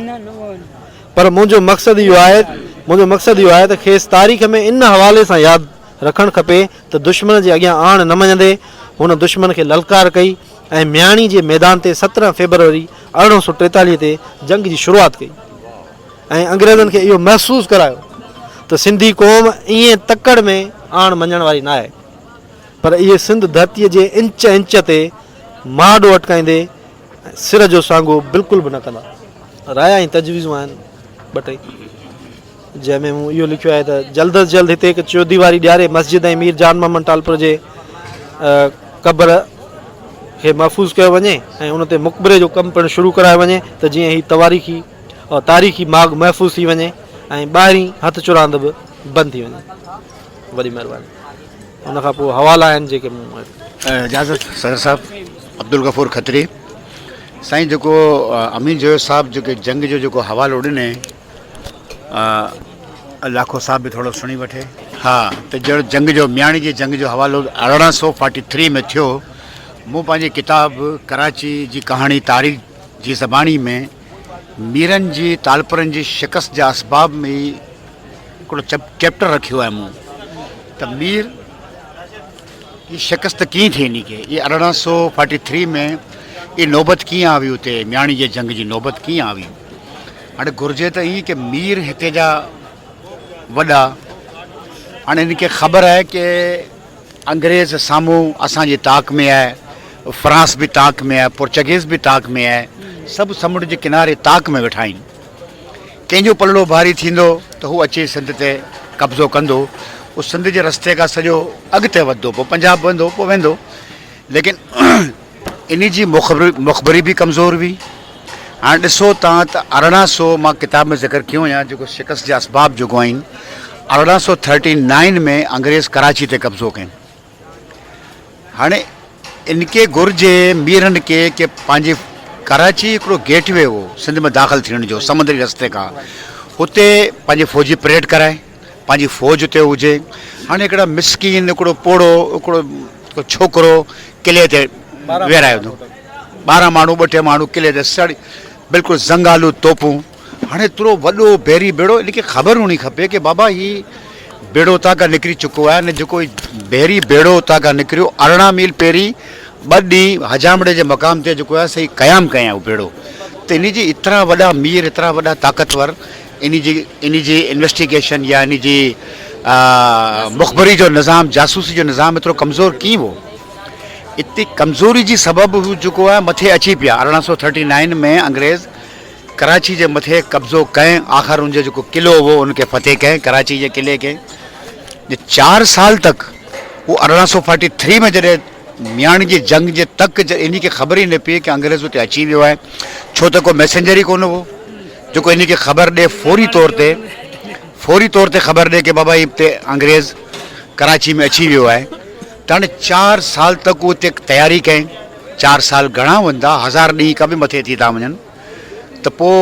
پر منهنجو مقصد اهو آهي منهنجو مقصد اهو آهي ته کيس تاريخ ۾ ان حوالي سان ياد رکڻ کپي ته دشمن جي اڳيان آڻ نه مڃندي هن دشمن کي للڪار ڪئي ۽ مياڻي جي ميدان تي 17 فيبروري 1843 تي جنگ جي شروعات ڪئي ۽ انگريزن کي اهو محسوس ڪرايو ته سنڌي قوم ائين تڪڙ ۾ آڻ مڃڻ واري ناهي. پر اهي سنڌ ڌرتيء جي انچ انچ تي مهاڏو اٽڪائيندي سر جو سانگو بلڪل به نه ڪندا. رايا ۽ تجويزون آهن ٻه ٽي، جنهن ۾ مون اهو لکيو آهي ته جلد از جلد هتي هڪ چوديواري ڏياري مسجد ۽ مير جان محمد ٽالپر جي قبر کي محفوظ ڪيو وڃي ۽ ان تي مقبري جو ڪم پڻ شروع ڪرايو وڃي ته جيئن هي تواريخي تاريخي ماڳ محفوظ ٿي وڃي ۽ ٻاهرين هٿ چراند به بند ٿي وڃي. وڏي مهرباني. ان کان پوء حوالا آهن جيڪي مون وٽ. اجازت صدر صاحب عبدالغفور کتري سائين جيڪو امين جويو صاحب جيڪي جنگ جو جيڪو حوالو ڏني لاکو صاحب به ٿورو سڻي وٺي ها ته جهڙو جنگ جو مياڻي جي جنگ جو حوالو 1843 ۾ ٿيو مون پنهنجي ڪتاب ڪراچي جي ڪهاڻي تاريخ جي زباني ۾ ميرن جي ٽالپرن جي شڪست جا اسباب ۾ هڪڙو چيپٽر رکيو آهي مون ته مير هي شڪست ڪيئن ٿي انهي کي هي 1843 ۾ هي نوبت ڪيئن آوي اتي مياڻي جي جنگ جي نوبت ڪيئن آوي هاڻي گهرجي ته ائين ڪي مير هتي جا وڏا هاڻي هن کي خبر آهي ڪي انگريز سامهون اسان جي تاڪ ۾ آهي فرانس به تاڪ ۾ آهي پورچگيز به تاڪ ۾ آهي سڀ سمنڊ جي ڪناري تاڪ ۾ ويٺا آهن ڪنهن جو پلڙو ڀاري ٿيندو ته هو اچي سنڌ تي قبضو ڪندو، هو سنڌ جي رستي کان سڄو اڳتي وڌندو، پوء پنجاب ويندو، پوء ويندو، ليڪن انهي جي مخبري به ڪمزور هئي. هاڻي ڏسو تان ته 1800 مان ڪتاب ۾ ذڪر ڪيو آهيان جيڪو شڪست جا اسباب جيڪو آهن 1839 ۾ انگريز ڪراچي تي قبضو ڪين. هاڻي ان کي گهرجي ميرن کي ڪي پنهنجي ڪراچي هڪڙو گيٽ وي هو سنڌ ۾ داخل ٿيڻ جو سمندري رستي کان هتي پنهنجي فوجي پريڊ ڪرائي پنهنجي فوج اتي هجي هاڻي هڪڙا مسڪين هڪڙو پوڙهو هڪڙو ڇوڪرو قلعي تي ويهرايو اٿو 12 ماڻهو ٻه ٽي ماڻهو قلعي تي سڙي بلڪل زنگ آلود توپون هاڻي ايترو وڏو بحري ٻيڙو ان کي خبر هئڻي کپي ڪي بابا هي ٻيڙو اتان کان نڪري چڪو آهي ۽ جيڪو هي بحري ٻيڙو اتان کان نڪريو 18 ميل پهرين ٻه ڏينهن حجامڙي جي مقام تي جيڪو آهي سي قيام ڪيائين اهو ٻيڙو ته ان جي ايترا وڏا مير ايترا وڏا طاقتور ان جي ان جي انويسٽيگيشن يا ان جي مخبري جو نظام جاسوسي جو نظام ايترو ڪمزور ڪيئن هو اتي ڪمزوري جي سبب هو جيڪو آهي مٿي اچي پيا 1839 ۾ انگريز ڪراچي جي مٿي قبضو ڪئين آخر ان جو جيڪو قلعو هو ان کي فتح ڪئين ڪراچي جي قلعي کي چار سال تڪ هو 1843 ۾ جڏهن مياڻي جي جنگ جي تڪ انهي کي خبر ئي نه پئي ڪي انگريز اتي اچي ويو آهي ڇو ته ڪو ميسنجر ئي ڪونه هو جيڪو انهي کي خبر ڏي فوري طور تي فوري طور تي خبر ڏي ڪي بابا هي اتي انگريز ڪراچي ۾ اچي ويو آهي ته هاڻي چار سال تڪ هو اتي تياري ڪئين چار سال گهڻا هوندا هزار ڏينهن کان به مٿي ٿي ٿا وڃن ته پوء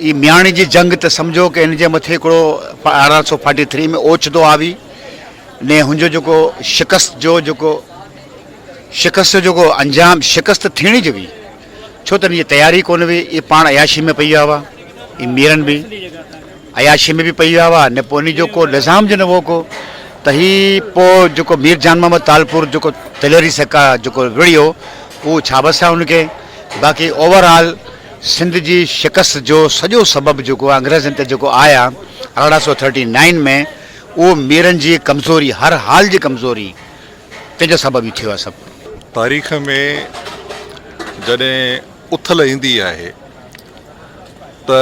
هي مياڻي جي جنگ ته سمجهو ڪي هن جي مٿي هڪڙو 1843 ۾ اوچتو آوي ني هن جو جيڪو شڪست جو جيڪو شڪست جو جيڪو انجام شڪست ٿيڻي جو هئي ڇو ته هن جي تياري ڪونه هئي اهي پاڻ عياشي ۾ پئي ويا هئا اهي ميرن به عياشي ۾ به پئي ويا هئا نه پوء ان جو ڪو نظام جو نه هو ڪو ته هي پوء جيڪو مير جان محمد تالپور جيڪو تليري سڪا جيڪو وڙهيو اهو ڇا بس آهي ان کي باقي اوور آل سنڌ جي شڪست جو سڄو سبب جيڪو آهي انگريزن تي جيڪو آيا 1839 ۾ اهو ميرن جي ڪمزوري هر حال جي ڪمزوري تنهن جو سبب ئي ٿيو آهي سڀ. تاريخ ۾ جڏهن اٿل ايندي آهي ته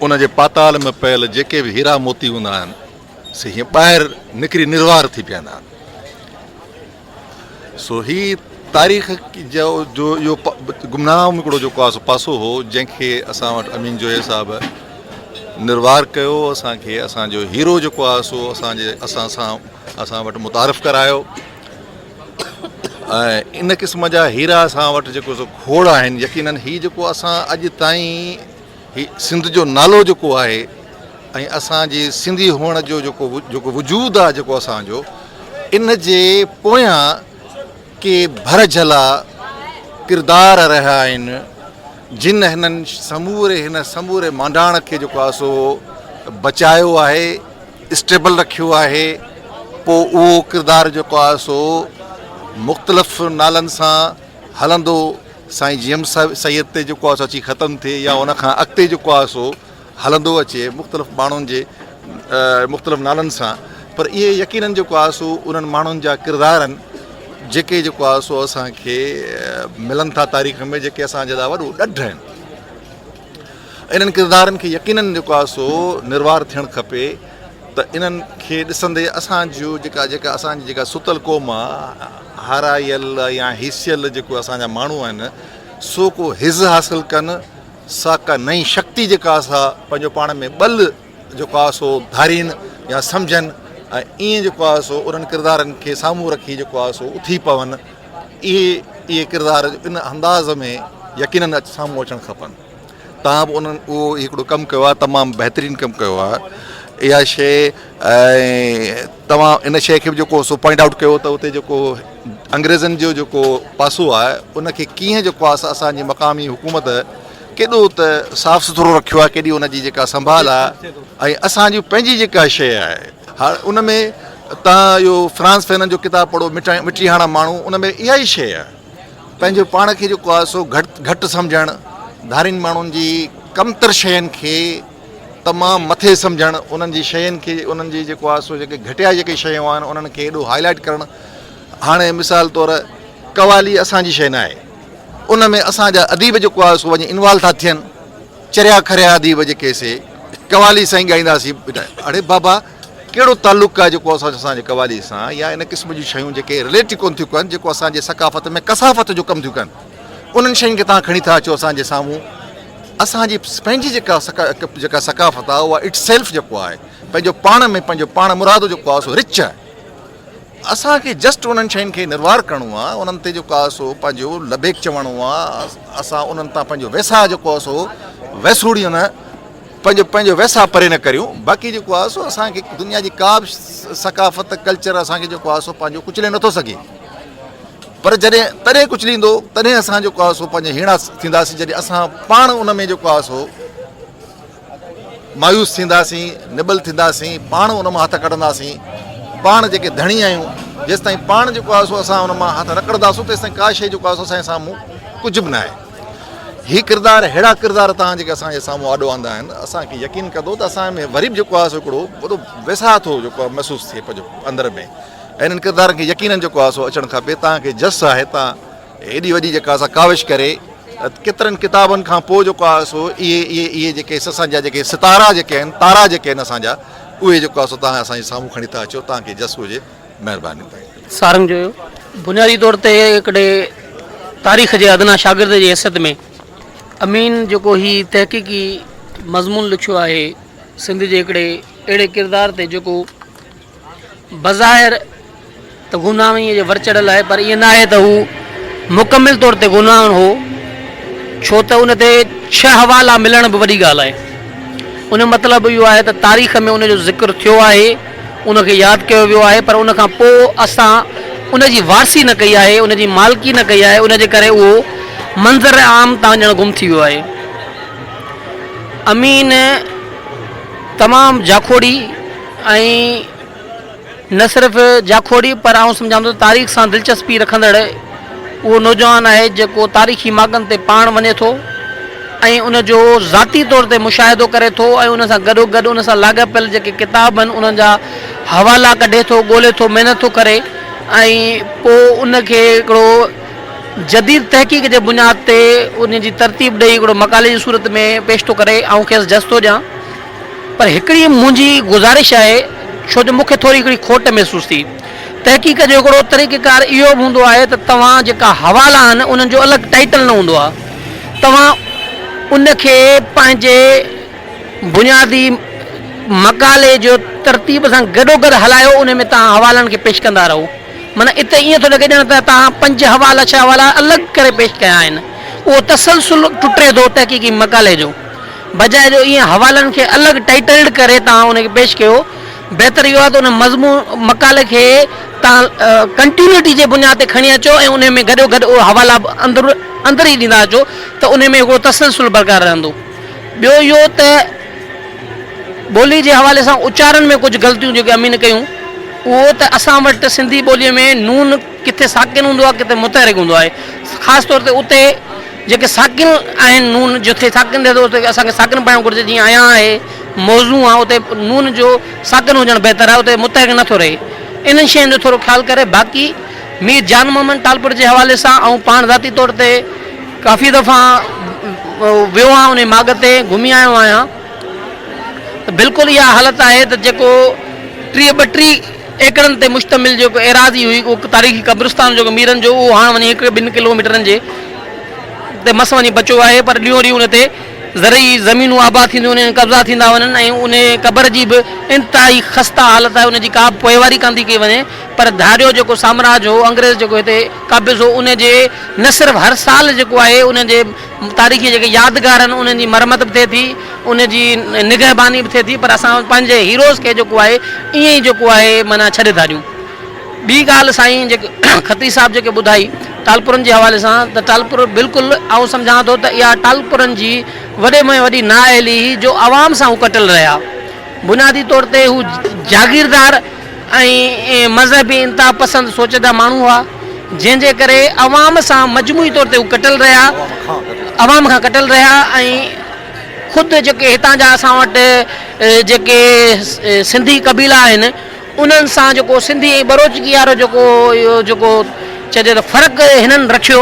ان جي پاتال ۾ پيل جيڪي به هيرا موتي هوندا آهن سي هيئن ٻاهر نڪري نروار ٿي پيندا آهن. سو هي تاريخ جو جو اهو گمنام هڪڙو جيڪو آهي سو پاسو هو جنهن کي اسان وٽ امين جويي صاحب نروار ڪيو اسان کي اسان جو هيرو جيڪو آهي سو اسان جي اسان سان اسان وٽ متعارف ڪرايو ۽ ان قسم جا هيرا اسان وٽ جيڪو سو کوڙ آهن يقينن هي جيڪو اسان اڄ تائين هي سنڌ جو نالو جيڪو آهي ۽ اسان جي سنڌي هئڻ جو جيڪو جيڪو وجود آهي جيڪو اسان جو ان جي پويان ڪي ڀر جهلا ڪردار رهيا آهن جن هنن سموري هن سموري مانڊاڻ کي جيڪو آهي سو بچايو آهي اسٽيبل رکيو آهي پوء اهو ڪردار جيڪو آهي سو مختلف نالن سان هلندو سائين جي ايم سيد تي جيڪو آهي سو اچي ختم ٿئي يا ان کان اڳتي جيڪو آهي سو هلندو اچي مختلف ماڻهن جي مختلف نالن سان پر اهي يقينن جيڪو آهي سو انهن ماڻهن جا ڪردار آهن جيڪي جيڪو آهي سو اسان کي ملن ٿا تاريخ ۾ جيڪي اسان جي لاء وڏو ڏڍ آهن انهن ڪردارن کي يقينن جيڪو آهي سو نروار ٿيڻ کپي ته انهن کي ڏسندي اسان جو جيڪا جيڪا اسان جي جيڪا ستل قوم آهي هارايل يا هيسيل جيڪو اسان جا ماڻهو آهن سو ڪو his حاصل ڪن سا ڪا نئين شڪتي جيڪا سا پنهنجو پاڻ ۾ ٻل جيڪو آهي سو ڌارين يا سمجهن ۽ ائين جيڪو آهي سو انهن ڪردارن کي سامهون رکي جيڪو آهي سو اٿي پون اهي اهي ڪردار ان انداز ۾ يقينن سامهون اچڻ کپن تان به انهن اهو هڪڙو ڪم ڪيو آهي تمام بهترين ڪم ڪيو آهي اها شيء ۽ توهان ان شيء کي به جيڪو سو پوائنٽ آئوٽ ڪيو ته اتي جيڪو انگريزن جو جيڪو پاسو آهي ان کي ڪيئن جيڪو آهي اسان جي مقامي حڪومت ڪيڏو ته صاف سٿرو رکيو آهي ڪيڏي ان جي جيڪا سنڀال آهي ۽ اسان جي پنهنجي جيڪا شيء آهي هاڻ ان ۾ تان اهو فرانس فينن جو ڪتاب پڙهو مٽا مٽي هاڻا ماڻهو ان ۾ اها ئي شيء آهي پنهنجو پاڻ کي جيڪو آهي سو گهٽ گهٽ سمجهڻ ڌارين ماڻهن جي ڪمتر شين کي تمام مٿي سمجهڻ، انهن جي شين کي انهن جي جيڪو آهي سو جيڪي گهٽيا جيڪي شيون آهن انهن کي ايڏو هائي لائيٽ ڪرڻ هاڻي مثال طور قوالي اسان جي شيء ناهي ان ۾ اسان جا اديب جيڪو آهي سو وڃي انوالو ٿا ٿين چريا کريا اديب جيڪي سي قوالي سائين ڳائينداسين اڙي بابا ڪهڙو تعلق آهي جيڪو اسان اسان جي قوالي سان يا ان قسم جون شيون جيڪي رليٽ ئي ڪونه ٿيون ڪن جيڪو اسان جي ثقافت ۾ ڪثافت جو ڪم ٿيون ڪن انهن شين کي توهان کڻي ٿا اچو اسان جي سامهون اسان جي پنهنجي جيڪا جيڪا ثقافت آهي اها it self جيڪو آهي پنهنجو پاڻ ۾ پنهنجو پاڻ مرادو جيڪو آهي سو رچ آهي اسان کي جسٽ انهن شين کي نروار ڪرڻو آهي انهن تي جيڪو آهي سو پنهنجو لبيڪ چوڻو آهي اسان انهن تان پنهنجو ويساهه جيڪو آهي سو ويسوڙي نه پنهنجو پنهنجو ويساهه پري نه ڪريون باقي جيڪو آهي سو اسان کي دنيا جي ڪا به ثقافت ڪلچر اسان کي جيڪو آهي سو پنهنجو ڪچلي نٿو سگهي پر جڏهن تڏهن ڪچليندو تڏهن اسان جيڪو آهي سو پنهنجي هيڻا ٿينداسين جڏهن اسان پاڻ ان ۾ جيڪو آهي سو مايوس ٿينداسين نٻل ٿينداسين پاڻ ان مان هٿ ڪڍنداسين پاڻ جيڪي ڌڻي آهيون جيستائين پاڻ جيڪو آهي سو اسان ان مان هٿ نه ڪڍنداسون تيستائين ڪا شيء جيڪو آهي سو اسان جي سامهون ڪجهه به نه آهي هي ڪردار ههڙا ڪردار تان جيڪي اسان جي سامهون آڏو آندا آهن اسان کي يقين ڪندو ته اسان ۾ وري به جيڪو آهي سو هڪڙو وڏو ويساهه ٿو جيڪو آهي محسوس ٿئي پنهنجو اندر ۾ ۽ انهن ڪردارن کي يقينن جيڪو آهي سو اچڻ کپي توهان کي جس آهي توهان ايڏي وڏي جيڪا سا ڪاوش ڪري ڪيترن ڪتابن کان پوء جيڪو آهي سو اهي اهي اهي جيڪي اسان جا جيڪي ستارا جيڪي آهن تارا جيڪي آهن اسان جا اهي جيڪو آهي سو توهان اسان جي سامهون کڻي ٿا اچو توهان کي جس هجي مهرباني thank you. Sarang Joyo بنيادي طور تي هڪڙي تاريخ جي ادنيٰ شاگرد جي حيثيت ۾ امين جيڪو هي تحقيقي مضمون لکيو آهي سنڌ جي هڪڙي اهڙي ڪردار تي جيڪو بظاهر ته گمناميء جي ور چڙهيل آهي پر ائين ناهي ته هو مڪمل طور تي گمنام هو ڇو ته ان تي ڇهه حوالا ملڻ به وڏي ڳالهه آهي. ان جو مطلب اهو آهي ته تاريخ ۾ ان جو ذڪر ٿيو آهي، ان کي ياد ڪيو ويو آهي پر ان کان پوء اسان ان جي وارثي نه ڪئي آهي، ان جي مالڪي نه ڪئي آهي، ان جي ڪري اهو منظر عام تان ڄڻ گم ٿي ويو آهي. امين تمام جاکوڙي ۽ نه صرف جاکوڙي پر آئون سمجهان ٿو ته تاريخ سان دلچسپي رکندڙ اهو نوجوان آهي جيڪو تاريخي ماڳن تي پاڻ وڃي ٿو ۽ ان جو ذاتي طور تي مشاهدو ڪري ٿو ۽ ان سان گڏو گڏ ان سان لاڳاپيل جيڪي ڪتاب آهن انهن جا حوالا ڪڍي ٿو ڳولي ٿو محنت ٿو ڪري ۽ پوء ان کي هڪڙو جديد تحقيق جي بنياد تي ان جي ترتيب ڏئي هڪڙو مقالي جي صورت ۾ پيش ٿو ڪري آئون کيس جس ٿو ڏيان پر هڪڙي منهنجي گذارش آهي ڇو جو مون کي ٿوري هڪڙي کوٽ محسوس ٿي. تحقيق جو هڪڙو طريقه ڪار اهو به هوندو آهي ته توهان جيڪا حوالا آهن انهن جو الڳ ٽائيٽل نه هوندو آهي توهان ان کي پنهنجي بنيادي مقالي جو ترتيب سان گڏوگڏ هلايو ان ۾ توهان حوالن کي پيش ڪندا رهو معنيٰ اتي ائين ٿو لڳي ڄڻ ته توهان پنج حوالا ڇهه حوالا الڳ ڪري پيش ڪيا آهن اهو تسلسل ٽٽي ٿو تحقيقي مقالي جو. بجاء جو ائين حوالن کي الڳ ٽائيٽلڊ ڪري توهان ان کي پيش ڪيو، بهتر اهو آهي ته ان مضمون، مقالي کي توهان ڪنٽينيوٽي جي بنياد تي کڻي اچو ۽ انهي ۾ گڏو گڏ اهي حوالا به اندر اندر ئي ڏيندا اچو ته انهي ۾ هڪڙو تسلسل برقرار رهندو. ٻيو اهو ته ٻولي جي حوالي سان اچارن ۾ ڪجهه غلطيون جيڪي امين ڪيون اهو ته اسان وٽ سنڌي ٻولي ۾ نون ڪٿي ساڪن هوندو آهي ڪٿي متحرڪ هوندو آهي خاص طور تي اتي جيڪي ساڪن آهن نون جتي ساڪن ٿئي ٿو اتي اسان کي ساڪن پڙهڻ گهرجي جيئن عيان آهي موزون آهي اتي نون جو ساڪن هجڻ بهتر آهي اتي متحرڪ نٿو رهي انهن شين جو ٿورو خيال ڪري باقي مير جان محمد ٽالپر جي حوالي سان آئون پاڻ ذاتي طور تي ڪافي دفعا ويو آهيان انهي ماڳ تي گهمي آيو آهيان ته بلڪل اها حالت آهي ته جيڪو ٽيهه ٻٽيهه ايڪڙن تي مشتمل جيڪو ايراضي هئي اهو تاريخي قبرستان جيڪو ميرن جو اهو هاڻ وڃي هڪ ٻن ڪلو ميٽرن جي تي مس وڃي بچيو آهي پر ڏينهون ڏينهن ان تي زرعي زمينون آباد ٿينديون وڃن قبضا ٿيندا وڃن ۽ ان قبر جي به انتهائي خسته حالت آهي ان جي ڪا به پوئواري ڪانه ٿي ڪئي وڃي پر ڌاريو جيڪو سامراج هو انگريز جيڪو هتي قابض هو ان جي نه صرف هر سال جيڪو آهي ان جي تاريخي جيڪي يادگار آهن انهن جي مرمت به ٿئي ٿي ان جي نگهباني به ٿئي ٿي پر اسان پنهنجي هيروز کي جيڪو آهي ائين ئي جيڪو آهي معنيٰ ڇڏي ٿا ڏيون. ٻي ڳالهه سائين جيڪي کتري صاحب جيڪي ٻڌائي ٽالپرن جي حوالي سان ته ٽالپر بلڪل آئون سمجهان ٿو ته اها ٽالپرن جي وڏي ۾ وڏي نااهلي هئي جو عوام سان هو ڪٽيل رهيا بنيادي طور تي هو جاگيردار ۽ مذهبي انتها پسند سوچ جا ماڻهو هئا جنهن جي ڪري عوام سان مجموعي طور تي هو ڪٽيل رهيا عوام کان ڪٽيل رهيا ۽ خود جيڪي هتان جا اسان وٽ جيڪي سنڌي قبيلا آهن انهن سان جيڪو سنڌي ۽ ٻروچڪي وارو جيڪو اهو جيڪو چئجي ته فرق هنن رکيو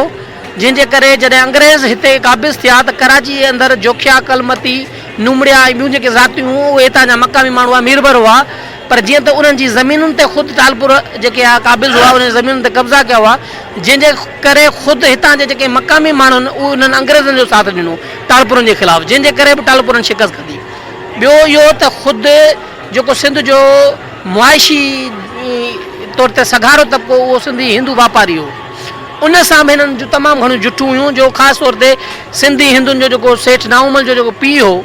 جنهن جي ڪري جڏهن انگريز هتي قابض ٿيا ته ڪراچي جي اندر جوکيا، ڪلمتي، نومڙيا ۽ ٻيون جيڪي ذاتيون هيون اهي هتان جا مقامي ماڻهو هئا ميربر هئا پر جيئن ته انهن جي زمينن تي خود ٽالپر جيڪي هئا قابض هئا انهن جي زمينن تي قبضا ڪيا هئا جنهن جي ڪري خود هتان جي جيڪي مقامي ماڻهن اهي انهن انگريزن جو ساٿ ڏنو ٽالپرن جي خلاف جنهن جي ڪري به ٽالپرن شڪست کاڌي ٻيو اهو ته خود جيڪو سنڌ جو معاشي طور تي سگهارو طبقو اهو سنڌي هندو واپاري هو ان سان به هنن جون تمام گهڻيون جٺون هيون جو خاص طور تي سنڌي هندن جو جيڪو سيٺ نائومل جو جيڪو پيء هو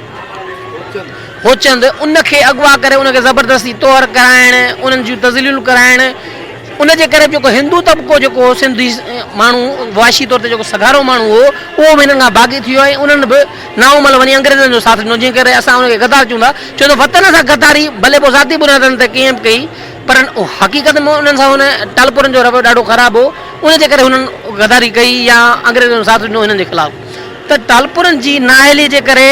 هوچند ان کي اغوا ڪري ان کي زبردستي طوهر ڪرائڻ انهن جون تذليلون ڪرائڻ ان جي ڪري به جيڪو هندو طبقو جيڪو هو سنڌي ماڻهو معاشي طور تي جيڪو سگهارو ماڻهو هو اهو به هنن کان باغي ٿي ويو ۽ انهن به نائون مل وڃي انگريزن جو ساٿ ڏنو جنهن ڪري اسان ان کي غدار چون ٿا ڇو ته وطن سان غداري ڀلي پوء ذاتي بنيادن تي ڪيئن به ڪئي پر حقيقت ۾ انهن سان هن ٽالپرن جو رويو ڏاڍو خراب هو ان جي ڪري هنن غداري ڪئي يا انگريزن جو ساٿ ڏنو هنن جي خلاف ته ٽالپرن جي نااهلي جي ڪري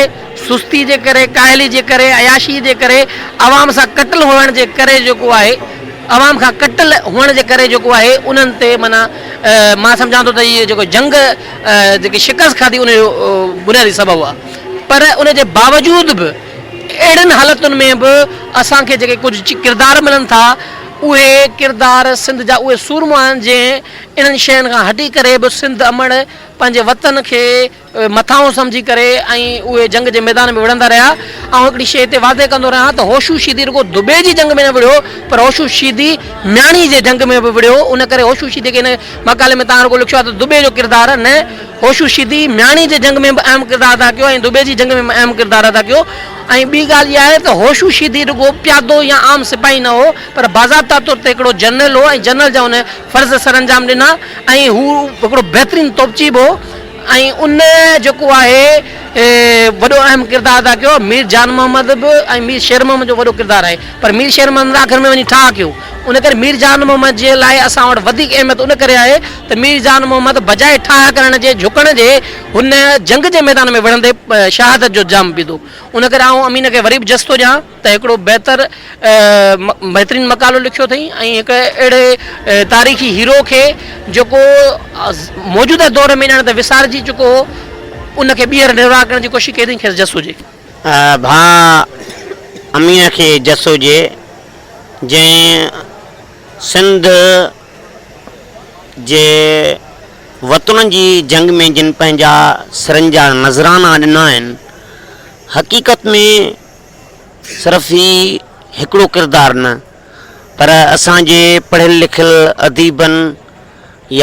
سستي جي ڪري، ڪاهلي جي ڪري، عياشي جي ڪري، عوام سان ڪٽل هئڻ جي ڪري جيڪو آهي عوام کان ڪٽل هئڻ جي ڪري جيڪو آهي انهن تي معنيٰ مان سمجهان ٿو ته هي جيڪو جنگ جيڪي شڪست کاڌي ان جو بنيادي سبب آهي پر ان جي باوجود به اهڙين حالتن ۾ به اسان کي جيڪي ڪجهه ڪردار ملن ٿا اهي ڪردار سنڌ جا اهي سورما آهن جنهن انهن شين کان هٽي ڪري به سنڌ امڙ پنهنجي وطن کي مٿانهون سمجهي ڪري ۽ اهي جنگ جي ميدان ۾ وڙهندا رهيا. آئون هڪڙي شيء هتي واضح ڪندو رهان ته هوشو شيدي رڳو دبي جي جنگ ۾ نه وڙهيو پر هوشو شيدي مياڻي جي جنگ ۾ به وڙهيو ان ڪري هوشو شيدي کي هن مقالي ۾ توهان رڳو لکيو آهي ته دبي جو ڪردار نه هوشو شيدي مياڻي جي جنگ ۾ به اهم ڪردار ادا ڪيو ۽ دبي جي جنگ ۾ به اهم ڪردار ادا ڪيو ۽ ٻي ڳالهه اها آهي ته هوشو شيدي رڳو پيادو يا عام سپاهي نه هو پر باضابطا طور تي هڪڙو جنرل هو ۽ جنرل جا هن فرض سرانجام ڏنا ۽ هو هڪڙو بهترين توپچي به هو. ۽ ان جيڪو آهي وڏو اهم ڪردار ادا ڪيو مير جان محمد به ۽ مير شير محمد جو وڏو ڪردار آهي پر مير شير محمد آخر ۾ وڃي ٺاهه ڪيو ان ڪري مير جان محمد جي لاء اسان وٽ وڌيڪ اهميت ان ڪري آهي ته مير جان محمد بجاء ٺاهه ڪرڻ جي جهڪڻ جي هن جنگ جي ميدان ۾ وڙهندي شهادت جو جام پيتو ان ڪري آئون امين کي وري به جس ٿو ڏيان ته هڪڙو بهتر بهترين مقالو لکيو اٿئي ۽ هڪ اهڙي تاريخي هيرو کي جيڪو موجوده دور ۾ ڄڻ ته وسارجي چڪو هو ان کي ٻيهر نروار ڪرڻ جي ڪوشش ڪئي اٿئي کيس جس هجي. ڀاء امين کي جس هجي جنهن سنڌ جي وطن جي جنگ ۾ جن پنهنجا سرن جا نذرانا ڏنا آهن حقيقت ۾ صرف هي هڪڙو ڪردار نه پر اسان جي پڙهيل لکيل اديبن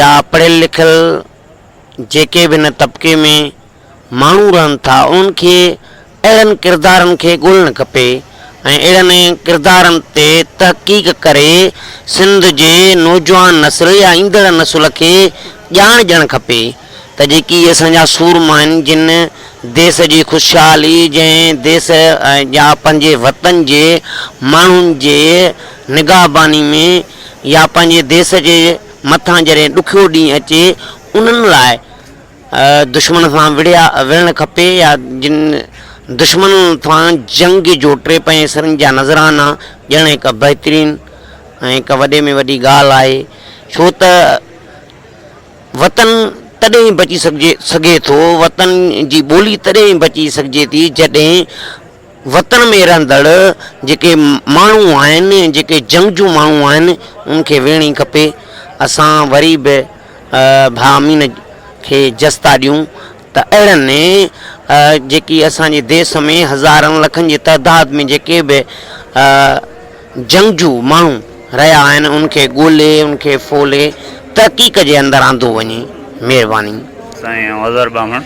يا پڙهيل لکيل جيڪي به هن طبقي ۾ ماڻهو رهن ٿا انهن کي اهڙن ڪردارن کي ڳولڻ کپي. ۽ اهڙن ڪردارن تي تحقيق ڪري سنڌ جي نوجوان نسل يا ايندڙ نسل کي ڄاڻ ڏيڻ کپي ته جيڪي اسان جا سورما آهن جن ديس جي خوشحالي جنهن ديس يا پنهنجي وطن جي ماڻهن جي نگاهباني ۾ يا پنهنجي ديس جي مٿان جڏهن ڏکيو ڏينهن اچي انهن لاء دشمن سان وڙهيا وڙهڻ کپي يا جن دشمنن سان جنگ جو ٽيپئين سرن جا نذرانا ڏيڻ هڪ بهترين ۽ هڪ وڏي ۾ وڏي ڳالهه آهي ڇو ته وطن تڏهن ئي بچي سگهجي سگهي ٿو وطن جي ٻولي تڏهن ئي بچي سگهجي ٿي جڏهن وطن ۾ رهندڙ جيڪي ماڻهو آهن جيڪي جنگجو ماڻهو آهن ان کي وڙهڻي کپي اسان وري به ڀاء امين کي جس ٿا ڏيون ته اهڙن جيڪي اسان جي ديس ۾ هزارن لکن جي تعداد ۾ جيڪي به جنگجو ماڻهو رهيا آهن ان کي ڳولي ان کي ڦولي تحقيق جي اندر آندو وڃي مهرباني. سائين آئون اظهر ٻانڀڻ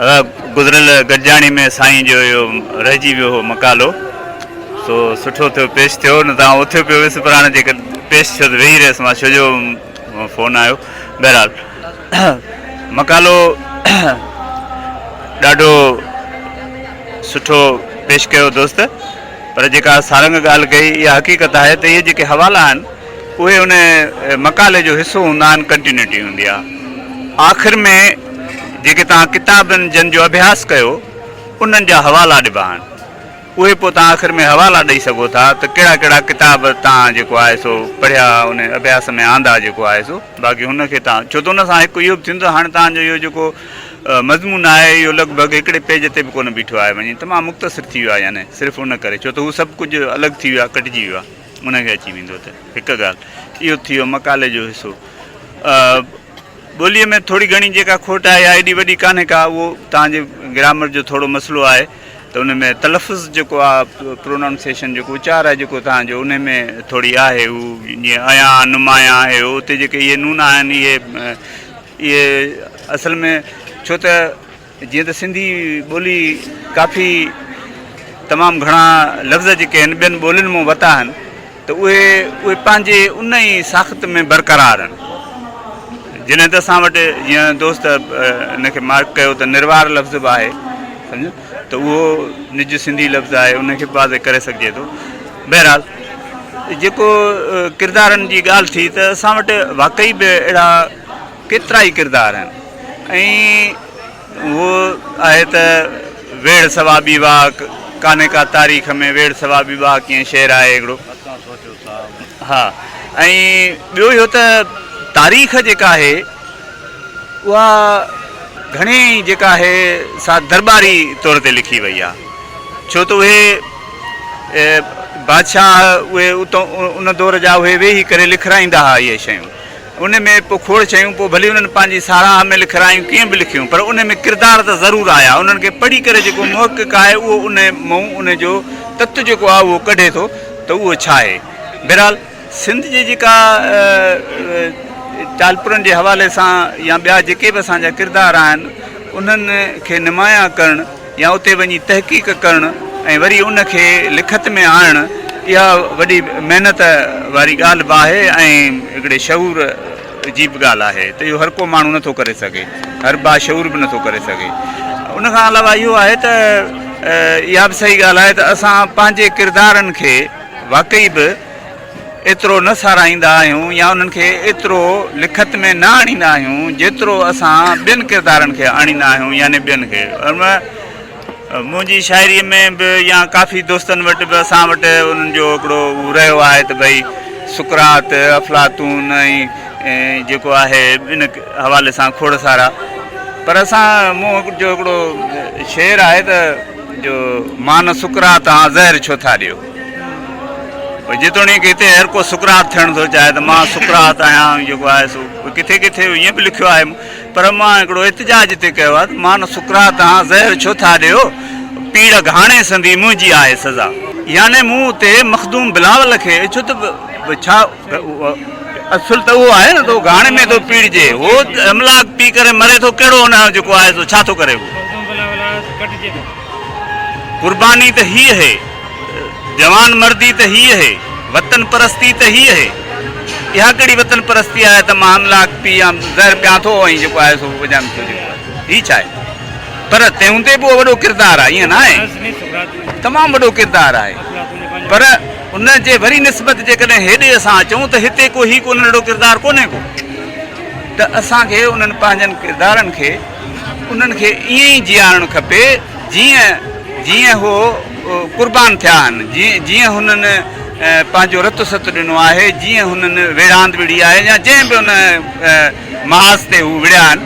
ادا گذريل گڏجاڻي ۾ سائين جو اهو رهجي ويو هو مقالو سو سٺو ٿيو پيش ٿيو نه ته آئون اٿيو پيو هيس پر هاڻي جيڪر پيش ٿيو ته ويهي رهيس مان ڇو جو فون آيو بهرحال مقالو ڏاڍو سٺو پيش ڪيو دوست پر جيڪا سارنگ ڳالهه ڪئي اها حقيقت آهي ته اهي جيڪي حوالا آهن اهي ان مقالي جو حصو هوندا آهن ڪنٽينيوٽي هوندي آهي آخر ۾ جيڪي توهان ڪتابن جن جو اڀياس ڪيو انهن جا حوالا ڏبا آهن اهي پوء توهان آخر ۾ حوالا ڏئي سگهو ٿا ته ڪهڙا ڪهڙا ڪتاب توهان جيڪو آهي سو پڙهيا ان اڀياس ۾ آندا جيڪو آهي سو باقي هن کي توهان ڇو ته ان سان هڪ اهو به ٿيندو ته هاڻي توهان جو اهو جيڪو مضمون آهي اهو لڳ ڀڳ هڪڙي پيج تي به ڪونه بيٺو آهي وڃي تمام مختصر ٿي ويو آهي يعني صرف ان ڪري ڇو ته هو سڀ ڪجهه الڳ ٿي ويو آهي ڪٽجي ويو آهي ان کي اچي ويندو ته هڪ ڳالهه اهو ٿي ويو مقالي جو حصو ٻوليء ۾ ٿوري گهڻي جيڪا کوٽ آهي يا ايڏي وڏي ڪانهي ڪا اهو توهان جي گرامر جو ٿورو مسئلو آهي ته ان ۾ تلفظ جيڪو آهي پرونائونسيشن جيڪو اچار آهي جيڪو توهان جو ان ۾ ٿوري آهي هو جيئن ايان نمايان آهي اتي جيڪي اهي نون آهن اهي اهي اصل ۾ ڇو ته جيئن ته سنڌي ٻولي ڪافي تمام گهڻا لفظ جيڪي آهن ٻين ٻولين مون ورتا آهن ته اهي اهي پنهنجي ان ئي ساخت ۾ برقرار آهن جڏهن ته اسان وٽ جيئن دوست ان کي مارڪ ڪيو ته نروار لفظ به آهي سمجهو ته اهو نج سنڌي لفظ آهي ان کي به واضح ڪري سگهجي ٿو بهرحال جيڪو ڪردارن جي ڳالهه ٿي ته اسان وٽ واقعي به اهڙا ڪيترا ئي ڪردار آهن ۽ اهو آهي ته ويڙهه سوا ٻي واهه ڪانهي ڪا تاريخ ۾ ويڙهه سوا ٻي واهه ڪيئن شعر آهي هڪڙو ها ۽ ٻيو اهو ته تاريخ جيڪا آهي اها گهڻي جيڪا آهي سا درٻاري طور تي لکي وئي آهي ڇو ته اهي بادشاهه اهي اتو ان دور جا اهي ويهي ڪري لکرائيندا هئا اهي شيون ان ۾ پوء کوڙ شيون پوء ڀلي انهن پنهنجي ساراهه ۾ لکرايون ڪيئن به لکيون پر ان ۾ ڪردار ته ضرور آيا انهن کي پڙهي ڪري جيڪو محقق آهي اهو ان مئون ان جو تت جيڪو آهي اهو ڪڍي ٿو ته اهو ڇا آهي بهرحال سنڌ جي جيڪا ٽالپرن جي حوالي سان يا ٻيا جيڪي به اسان جا ڪردار آهن انهن کي نمايان ڪرڻ يا اتي وڃي تحقيق ڪرڻ ۽ وري ان کي لکت ۾ آڻڻ اها وڏي محنت واري ڳالهه به آهي ۽ هڪڙي شعور جي به ڳالهه آهي ته اهو هر ڪو ماڻهو نٿو ڪري سگهي هر باشعور به نٿو ڪري سگهي ان کان علاوه اهو آهي ته اها به صحيح ڳالهه آهي ته اسان پنهنجي ڪردارن کي واقعي به ايترو نه ساراهيندا آهيون يا انهن کي ايترو لکت ۾ نه آڻيندا آهيون جيترو اسان ٻين ڪردارن کي آڻيندا آهيون يعني ٻين کي منهنجي شاعريء ۾ به يا ڪافي دوستن وٽ به اسان وٽ انهن جو هڪڙو هو رهيو آهي ته ڀئي سقراط، افلاطون ۽ جيڪو آهي ان حوالي سان کوڙ سارا پر اسان مون جو هڪڙو شعر آهي ته جو مان نه سقراط آهان زهر ڇو ٿا ڏيو. جيتوڻيڪ هتي هر ڪو سقراط ٿيڻ ٿو چاهي ته مان سقراط آهيان جيڪو آهي سو ڪٿي ڪٿي ائين به لکيو آهي پر مان هڪڙو احتجاج هتي ڪيو آهي ته مان نه سقراط آهان زهر ڇو ٿا ڏيو پيڙ گهاڻي سندي منهنجي آهي سزا. يعني مون اتي مخدوم بلاول کي ڇو ته ڇا اصل ته اهو آهي نه ته گهاڻي ۾ ٿو پيڙجي هو املاڪ پي ڪري مري ٿو ڪهڙو هن جو جيڪو آهي سو ڇا ٿو ڪري هو. قرباني ته هيء هي، جوان مردي ته هيء هي، وطن پرستي ته هيء هي. اها ڪهڙي وطن پرستي آهي ته مان املاڪ پي يا زهر پيان ٿو ۽ جيڪو آهي سو وڃان ٿو جيڪو آهي. هي ڇا آهي؟ پر تنهن هوندي به اهو وڏو ڪردار آهي، ائين نه آهي؟ تمام وڏو ڪردار آهي. پر ان جي وري نسبت جيڪڏهن هيڏي اسان اچون ته هتي ڪو هي ڪو ننڍڙو ڪردار ڪونهي ڪو. ته اسان کي انهن پنهنجن ڪردارن کي انهن کي ائين ئي جيئارڻ کپي جيئن جيئن هو قربان ٿيا آهن، جيئن هنن پنهنجو رت ست ڏنو آهي، جيئن هنن ويڙهاند وڙهي آهي يا جنهن به ان محاذ تي هو وڙهيا آهن،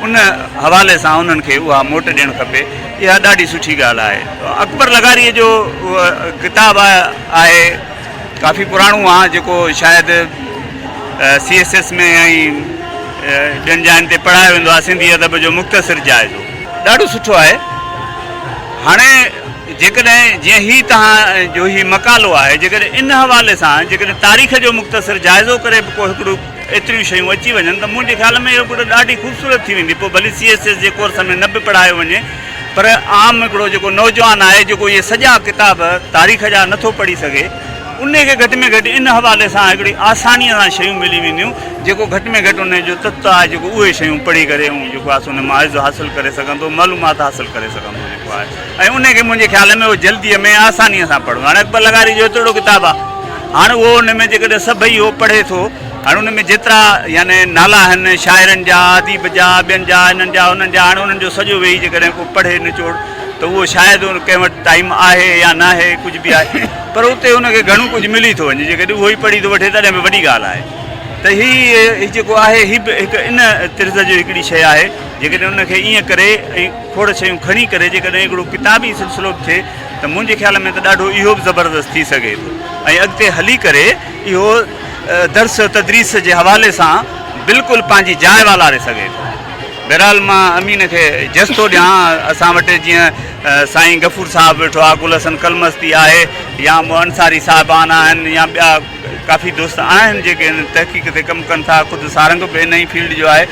ان حوالي سان انهن کي اها موٽ ڏيڻ کپي. اها ڏاڍي سٺي ڳالهه آهي. اڪبر لغاريء جو ڪتاب آهي ڪافي پراڻو آ جيڪو شايد سي ايس ايس ۾ ۽ ٻين جاين تي پڙهايو ويندو آ سنڌي ادب جو مختصر جائزو ڏاڍو سٺو آهي. هاڻي جيڪڏهن جيئن هي توهان جو هي مقالو آهي جيڪڏهن ان حوالي سان جيڪڏهن تاريخ جو مختصر جائزو ڪري به ڪو هڪڙو ايتريون شيون اچي وڃن ته منهنجي خيال ۾ اهو هڪڙو ڏاڍي خوبصورت ٿي ويندي پوء ڀلي سي ايس ايس جي ڪورس ۾ نه به پڙهايو وڃي پر عام هڪڙو جيڪو نوجوان آهي جيڪو اهي سڄا ڪتاب تاريخ جا نٿو پڙهي سگهي انهي کي گهٽ ۾ گهٽ ان حوالي سان هڪڙي آسانيء سان شيون ملي وينديون جيڪو گهٽ ۾ گهٽ انهي جو تت آهي جيڪو اهي شيون پڙهي ڪري ۽ جيڪو آهي سو ان مان عز حاصل ڪري سگهندو معلومات حاصل ڪري سگهندو جيڪو آهي ۽ انهي کي منهنجي خيال ۾ اهو جلديء ۾ آسانيء سان پڙهندو هاڻي اڪبر لغاري جو ايترو ڪتاب آهي هاڻي اهو ان ۾ جيڪڏهن سڀئي اهو پڙهي ٿو هاڻي ان ۾ جيترا يعني نالا آهن شاعرن جا اديب جا ٻين جا انهن جا انهن جا هاڻي انهن جو سڄو ويهي جيڪڏهن ڪو پڙهي نچوڙ ته اهو شايد ان ڪنهن وٽ ٽائيم آهي يا ناهي ڪجهه به آهي پر اتي ان کي گهڻو ڪجهه ملي ٿو وڃي جيڪڏهن اهو ئي پڙهي ٿو وٺي تڏهن به وڏي ڳالهه آهي ته هي جيڪو آهي هي به هڪ ان طرز جو هڪڙي شيء آهي جيڪڏهن ان کي ائين ڪري ۽ کوڙ شيون کڻي ڪري جيڪڏهن هڪڙو ڪتابي سلسلو به ٿئي ته منهنجي خيال ۾ ته ڏاڍو اهو به زبردست ٿي سگهي ٿو ۽ اڳتي هلي ڪري اهو درس تدريس جي حوالي سان بلڪل پنهنجي جاء والاري سگهي ٿو. بهرحال مان امين کي جس ٿو ڏيان اسان وٽ جيئن سائين غفور صاحب ويٺو آهي گل حسن ڪلمستي آهي يا انصاري صاحبان آهن يا ٻيا ڪافي دوست آهن جيڪي ان تحقيق تي ڪم ڪن ٿا خود سارنگ به ان ئي فيلڊ جو آهي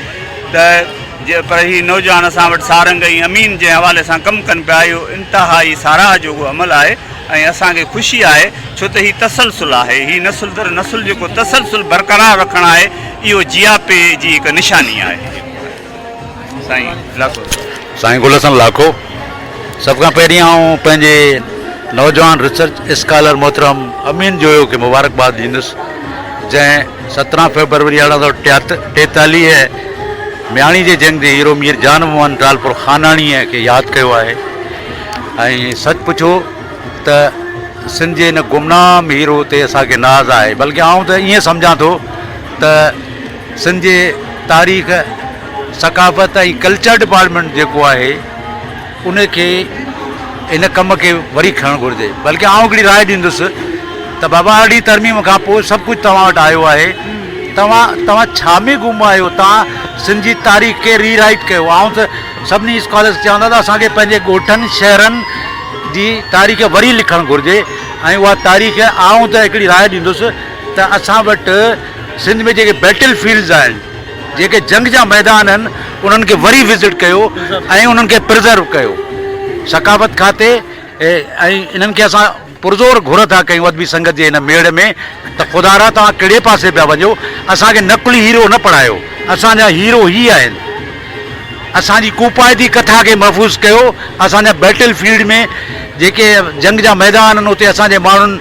ته پر هي نوجوان اسان وٽ سارنگ ۽ امين جنهن حوالي سان ڪم ڪن پيا اهو انتهائي ساراهه جوڳو عمل آهي ۽ اسان کي خوشي آهي ڇو ته هي تسلسل آهي هي نسل در نسل جيڪو تسلسل برقرار رکڻ آهي اهو جياپي جي هڪ نشاني آهي. سائين لاکو. سائين گل حسن لاکو، سڀ کان پهرين آئون پنهنجي نوجوان ريسرچ اسڪالر محترم امين جويو کي مبارڪباد ڏيندس جنهن 17 فيبروري 1843 مياڻي جي جنگ جي هيرو مير جان محمد ٽالپر خاناڻيء کي ياد ڪيو آهي ۽ سچ پڇو ته سنڌ جي ان گمنام هيرو تي اسان کي ناز آهي بلڪه آئون ته ائين سمجهان ٿو ته سنڌ جي تاريخ، ثقافت ۽ ڪلچر ڊپارٽمينٽ جيڪو آهي ان کي ان ڪم کي وري کڻڻ گهرجي بلڪه آئون هڪڙي راء ڏيندس ته بابا ارڙهين ترميم کان پوء سڀ ڪجهه توهان وٽ آيو آهي توهان توهان ڇا ۾ گم آهيو توهان سنڌ جي تاريخ کي ري رائيٽ ڪيو آئون ته سڀني اسڪالرس کي چوندس ته اسان کي پنهنجي ڳوٺن شهرن جي تاريخ وري لکڻ گهرجي ۽ اها تاريخ آئون ته هڪڙي راء ڏيندس ته اسان وٽ سنڌ ۾ جيڪي بيٽل فيلڊز آهن جيڪي جنگ جا ميدان آهن انهن کي وري وزٽ ڪيو ۽ انهن کي پرزرو ڪيو ثقافت کاتي ۽ انهن کي اسان پرزور گهر ٿا ڪيون ادبي سنگت جي هن ميڙ ۾ ته خدارا توهان ڪهڙي پاسي پيا وڃو اسان کي نقلي هيرو نه پڙهايو اسان جا هيرو هي آهن اسان جي ڪوپائتي ڪٿا کي محفوظ ڪيو اسان جا بيٽل فيلڊ ۾ جيڪي جنگ جا ميدان آهن اتي اسان جي ماڻهن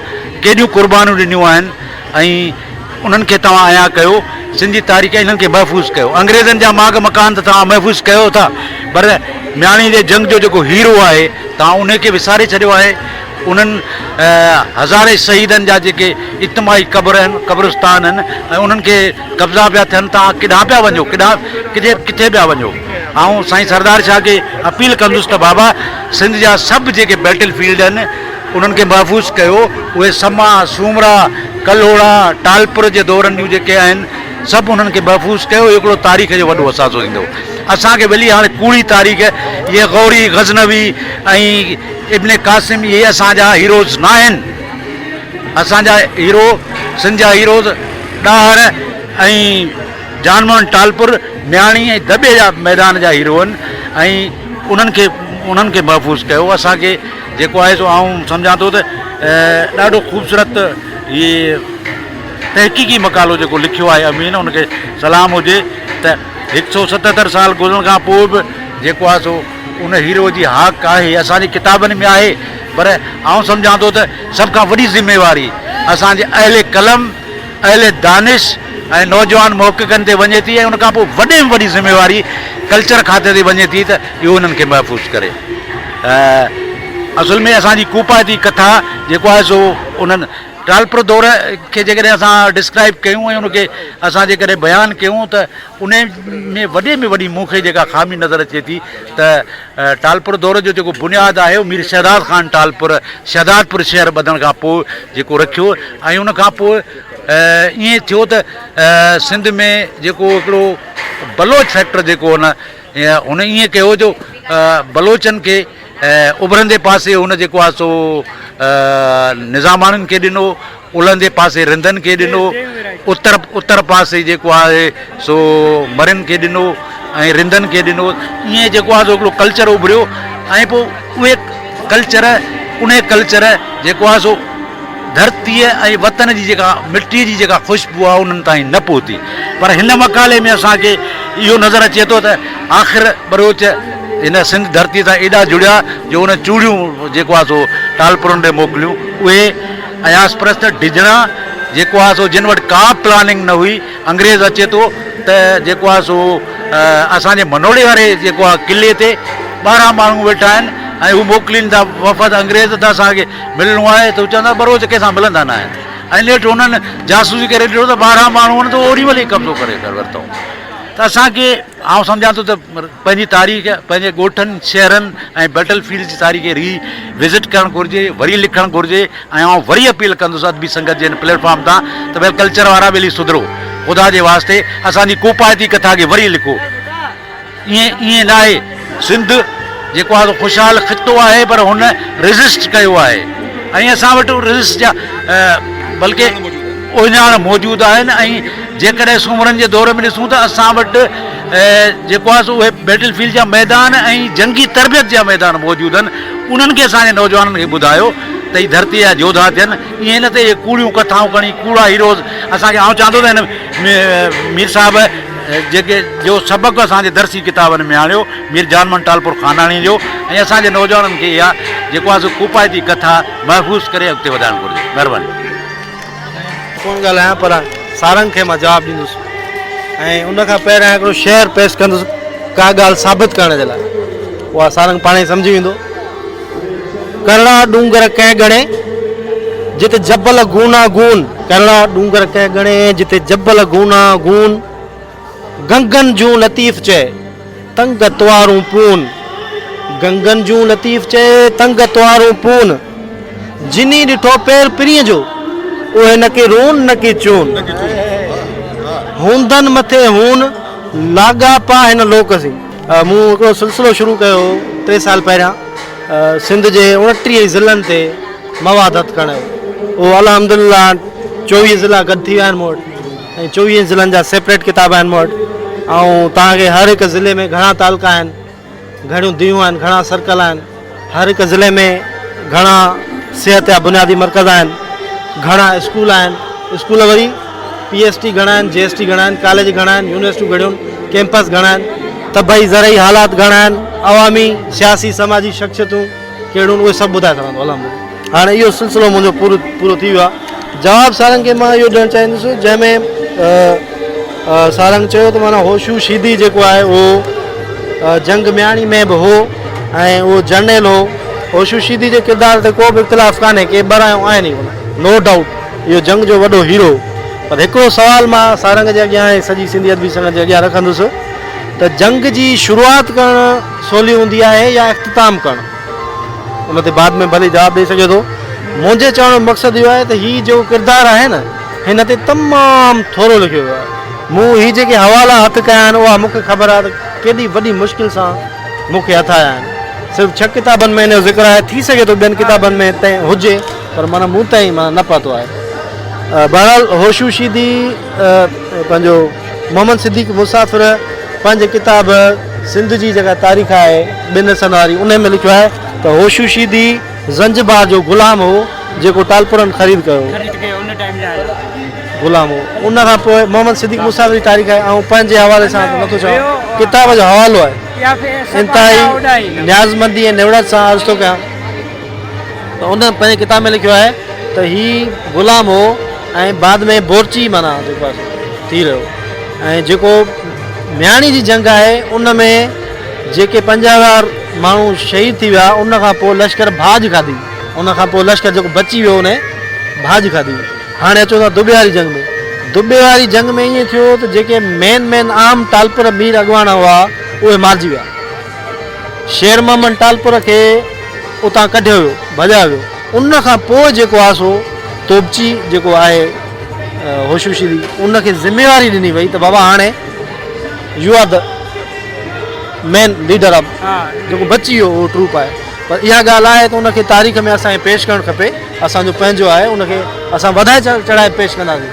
ڪيڏيون قربانيون ڏنيون آهن ۽ انهن کي توهان عيان ڪيو، سنڌ جي تاريخ انهن کي محفوظ ڪيو. انگريزن جا ماڳ مڪان ته توهان محفوظ ڪيو ٿا پر مياڻي جي جنگ جو جيڪو هيرو آهي توهان انهي کي وساري ڇڏيو آهي. انهن هزارين شهيدن جا جيڪي اجتماعي قبر آهن، قبرستان آهن ۽ انهن کي قبضا پيا ٿين توهان ڪيڏانهن پيا وڃو، ڪيڏانهن ڪٿي ڪٿي پيا وڃو. آئون سائين سردار شاهه کي اپيل ڪندس ته بابا سنڌ جا سڀ جيڪي بيٽل فيلڊ آهن، انهن کي محفوظ ڪيو. اهي سما، سومرا، ڪلهوڙا، ٽالپر جي دورن جون جيڪي آهن سڀ انهن کي محفوظ ڪيو. اهو هڪڙو تاريخ جو وڏو اثاثو ٿيندو. اسان کي ولي هاڻي ڪوڙي تاريخ اهي غوري، غزنوي ۽ ابن قاسم اهي اسان جا هيروز ناهن. اسان جا هيرو سنڌ جا هيروز ڏاهر ۽ جان موهن ٽالپر، مياڻي ۽ دٻي جا ميدان جا هيرو آهن ۽ انهن کي انهن کي محفوظ ڪيو. اسان کي جيڪو آهي سو آئون سمجهان ٿو ته ڏاڍو خوبصورت هي تحقيقي مقالو جيڪو لکيو آهي امين ان کي سلام هجي ته هڪ سو ستهتر سال گذرڻ کان پوء به جيڪو آهي سو ان هيرو جي هاڪ آهي اسان جي ڪتابن ۾ آهي پر آئون سمجهان ٿو ته سڀ کان وڏي ذميواري اسان جي اهل قلم، اهل دانش ۽ نوجوان محققن تي وڃي ٿي ۽ ان کان پوء وڏي ۾ وڏي ذميواري ڪلچر کاتي تي وڃي ٿي ته اهو انهن کي محفوظ ڪري. اصل ۾ اسان جي ڪوپائتي ڪٿا جيڪو آهي سو انهن ٽالپر دور کي جيڪڏهن اسان ڊسڪرائيب ڪيون ۽ ان کي اسان جيڪڏهن بيان ڪيون ته ان ۾ وڏي ۾ وڏي مون کي جيڪا خامي نظر اچي ٿي ته ٽالپر دور جو جيڪو بنياد آهي اهو مير شهداد خان ٽالپر شهدادپور شهر ٻڌڻ کان پوء جيڪو رکيو ۽ ان کان پوء ائين ٿيو ته سنڌ ۾ جيڪو هڪڙو بلوچ فيڪٽر جيڪو هن هن ائين ڪيو جو بلوچن کي اڀرندي پاسي هن جيڪو آهي سو نظاماڻين کي ڏنو الهندي پاسي رندن کي ڏنو، اتر اتر پاسي جيڪو آهي سو مرين کي ڏنو ۽ رندن کي ڏنو ائين جيڪو آهي سو هڪڙو ڪلچر اڀريو ۽ پوء اهي ڪلچر انهي ڪلچر جيڪو آهي سو ڌرتيء ۽ وطن جي جيڪا مٽيء جي جيڪا خوشبو آهي انهن تائين نه پهتي پر هن مقالي ۾ اسان کي اهو نظر اچي ٿو ته آخر ٻروچ هن سنڌ ڌرتيء سان ايڏا جڙيا جو ان چوڙيون جيڪو آهي سو ٽالپرن ڏي موڪليون اهي اياز پرست ڊڄڻا جيڪو آهي سو جن وٽ ڪا پلاننگ نه هئي انگريز اچي ٿو ته جيڪو آهي سو اسان جي منوڙي واري جيڪو آهي قلعي تي 12 ماڻهو ويٺا آهن ۽ هو موڪلين ٿا وفد انگريز ته اسان کي ملڻو آهي ته هو چوندا ٻروچ ڪنهن سان ملندا نه آهن ۽ نيٺ هنن جاسوسي ڪري ڏٺو ته 12 ماڻهو آهن ته اوڏي مهل ئي قبضو ڪري ورتائون ته اسان کي آئون سمجهان ٿو ته پنهنجي تاريخ، پنهنجي ڳوٺن، شهرن ۽ بيٽل فيلڊ جي تاريخ کي ري وزٽ ڪرڻ گهرجي، وري لکڻ گهرجي ۽ آئون وري اپيل ڪندس ادبي سنگت جي هن پليٽ فارم تان ته ڀيل ڪلچر وارا ٻيلي سڌرو، خدا جي واسطي اسان جي ڪوپائتي ڪٿا کي وري لکو. ائين ائين ناهي، سنڌ جيڪو آهي سو خوشحال خطو آهي پر هن ريزسٽ ڪيو آهي ۽ اسان وٽ ريزسٽ جا بلڪه اهڃاڻ موجود آهن ۽ جيڪڏهن سومرن جي دور ۾ ڏسون ته اسان وٽ جيڪو آهي سو اهي بيٽل فيلڊ جا ميدان ۽ جنگي تربيت جا ميدان موجود آهن انهن کي اسان جي نوجوانن کي ٻڌايو ته هي ڌرتي جا جوڌا ٿين ائين نه ته اهي ڪوڙيون ڪٿائون کڻي ڪوڙا هيروز اسان کي آئون چوان ٿو ته هن مير صاحب جيڪي جو سبق اسان جي درسي ڪتابن ۾ آڻيو مير جان محمد ٽالپر خاناڻي جو ۽ اسان جي نوجوانن کي اها جيڪو آهي سو ڪوپائتي ڪٿا محفوظ ڪري اڳتي وڌائڻ گهرجي مهرباني. ڪونه ڳالهايان پر سارنگ کي مان جواب ڏيندس ۽ ان کان پهريان هڪڙو شعر پيش ڪندس ڪا ڳالهه ثابت ڪرڻ جي لاء اها سارنگ پاڻ ئي سمجهي ويندو. ڪرڙا ڏونگر ڪنهن ڳڻي جت جبل گونا گون. ڪرڙا ڏونگر ڪنهن ڳڻي جتي جبل گونا گون. گنگن جون لطيف چئي، تنگ توارون پون. گنگن جون لطيف چئي، تنگ توارون پون. جني ڏٺو پير پرينء جو، اهي نه ڪي رون نه ڪي چون. هوندن مٿي هون، لاڳاپا هن لوڪ سين. مون هڪڙو سلسلو شروع ڪيو هو ٽي سال پهريان سنڌ جي 29 ئي ضلعن تي مواد هٿ ڪرڻ جو. اهو الحمدلله 24 ضلعا گڏ ٿي ويا آهن مون وٽ. ۽ چوويهن ضلعن جا سيپريٽ ڪتاب آهن مون وٽ ۽ توهان کي هر هڪ ضلعي ۾ گهڻا تعلقا آهن گهڻيون ديهون آهن گهڻا سرڪل آهن هر هڪ ضلعي ۾ گهڻا صحت جا بنيادي مرڪز آهن گهڻا اسڪول آهن اسڪول وري پي ايس ٽي گهڻا آهن جي ايس ٽي گهڻا آهن ڪاليج گهڻا آهن يونيورسٽيون گهڻيون ڪيمپس گهڻا آهن طبعي زرعي حالات گهڻا آهن عوامي سياسي سماجي شخصيتون ڪهڙيون اهي سڀ ٻڌائي سگهان ٿو الحمدلله هاڻي اهو سلسلو منهنجو پورو پورو ٿي ويو آهي جواب سارنگ کي مان اهو ڏيڻ چاهيندس جنهن ۾ سارنگ چيو ته معنيٰ هوشو شيدي جيڪو آهي اهو جنگ مياڻي ۾ به هو ۽ اهو جرنيل هو هوشو شيدي جي ڪردار تي ڪو به اختلاف ڪانهي ڪي ٻه رايون آهن ئي ڪونه نو ڊائوٽ اهو جنگ جو وڏو هيرو هو پر هڪڙو سوال مان سارنگ جي اڳيان ۽ سڄي سنڌي ادبي سنگت جي اڳيان رکندس ته جنگ جي شروعات ڪرڻ سولي هوندي آهي يا اختتام ڪرڻ؟ ان تي بعد ۾ ڀلي جواب ڏئي سگهي ٿو. منهنجي چوڻ جو مقصد اهو آهي ته هي جيڪو ڪردار آهي نه هن تي تمام ٿورو لکيو ويو آهي. مون هي جيڪي حوالا هٿ ڪيا آهن اها مون کي خبر آهي ته ڪيڏي وڏي مشڪل سان مون کي هٿ آيا آهن. صرف ڇهه ڪتابن ۾ ان جو ذڪر آهي ٿي سگهي ٿو ٻين ڪتابن ۾ تائين هجي پر معنيٰ مون تائين معنيٰ نه پهتو آهي. بهرحال هوشو شيدي پنهنجو محمد صديق مسافر پنهنجي ڪتاب سنڌ جي جيڪا تاريخ آهي ٻن حصن واري انهي ۾ لکيو آهي ته هوشو شيدي زنجبار جو غلام هو جيڪو ٽالپرن خريد ڪيو هو. غلام هو. ان کان پوء محمد صديق مسافر جي تاريخ آهي. آئون پنهنجي حوالي سان ته نٿو چوان، ڪتاب جو حوالو آهي. انتهائي نيازمندي ۽ نوڙت سان عرض ٿو ڪيان ته ان پنهنجي ڪتاب ۾ لکيو آهي ته هي غلام هو ۽ بعد ۾ بورچي معنيٰ جيڪو آهي سو ٿي رهيو ۽ جيڪو مياڻي جي جنگ آهي ان ۾ جيڪي 50,000 ماڻهو شهيد ٿي ويا ان کان پوء لشڪر ڀاڄ کاڌي. ان کان پوء لشڪر جيڪو بچي ويو ان ڀاڄ کاڌي. هاڻي اچو ٿا دٻي واري جنگ ۾. دٻي واري جنگ ۾ ائين ٿيو ته جيڪي مين مين عام ٽالپر مير اڳواڻ هئا اهي مارجي ويا. شير محمد ٽالپر کي اتان ڪڍيو ويو، ڀڄايو ويو. ان کان پوء جيڪو آهي سو توبچي جيڪو آهي هوشو شيدي ان کي ذميواري ڏني وئي ته بابا هاڻي you are the main leader of جيڪو بچي ويو اهو ٽروپ آهي. پر اها ڳالهه آهي ته ان کي تاريخ ۾ اسان کي پيش ڪرڻ کپي، اسان جو پنهنجو آهي، ان کي اسان وڌائي چڙهائي پيش ڪنداسين.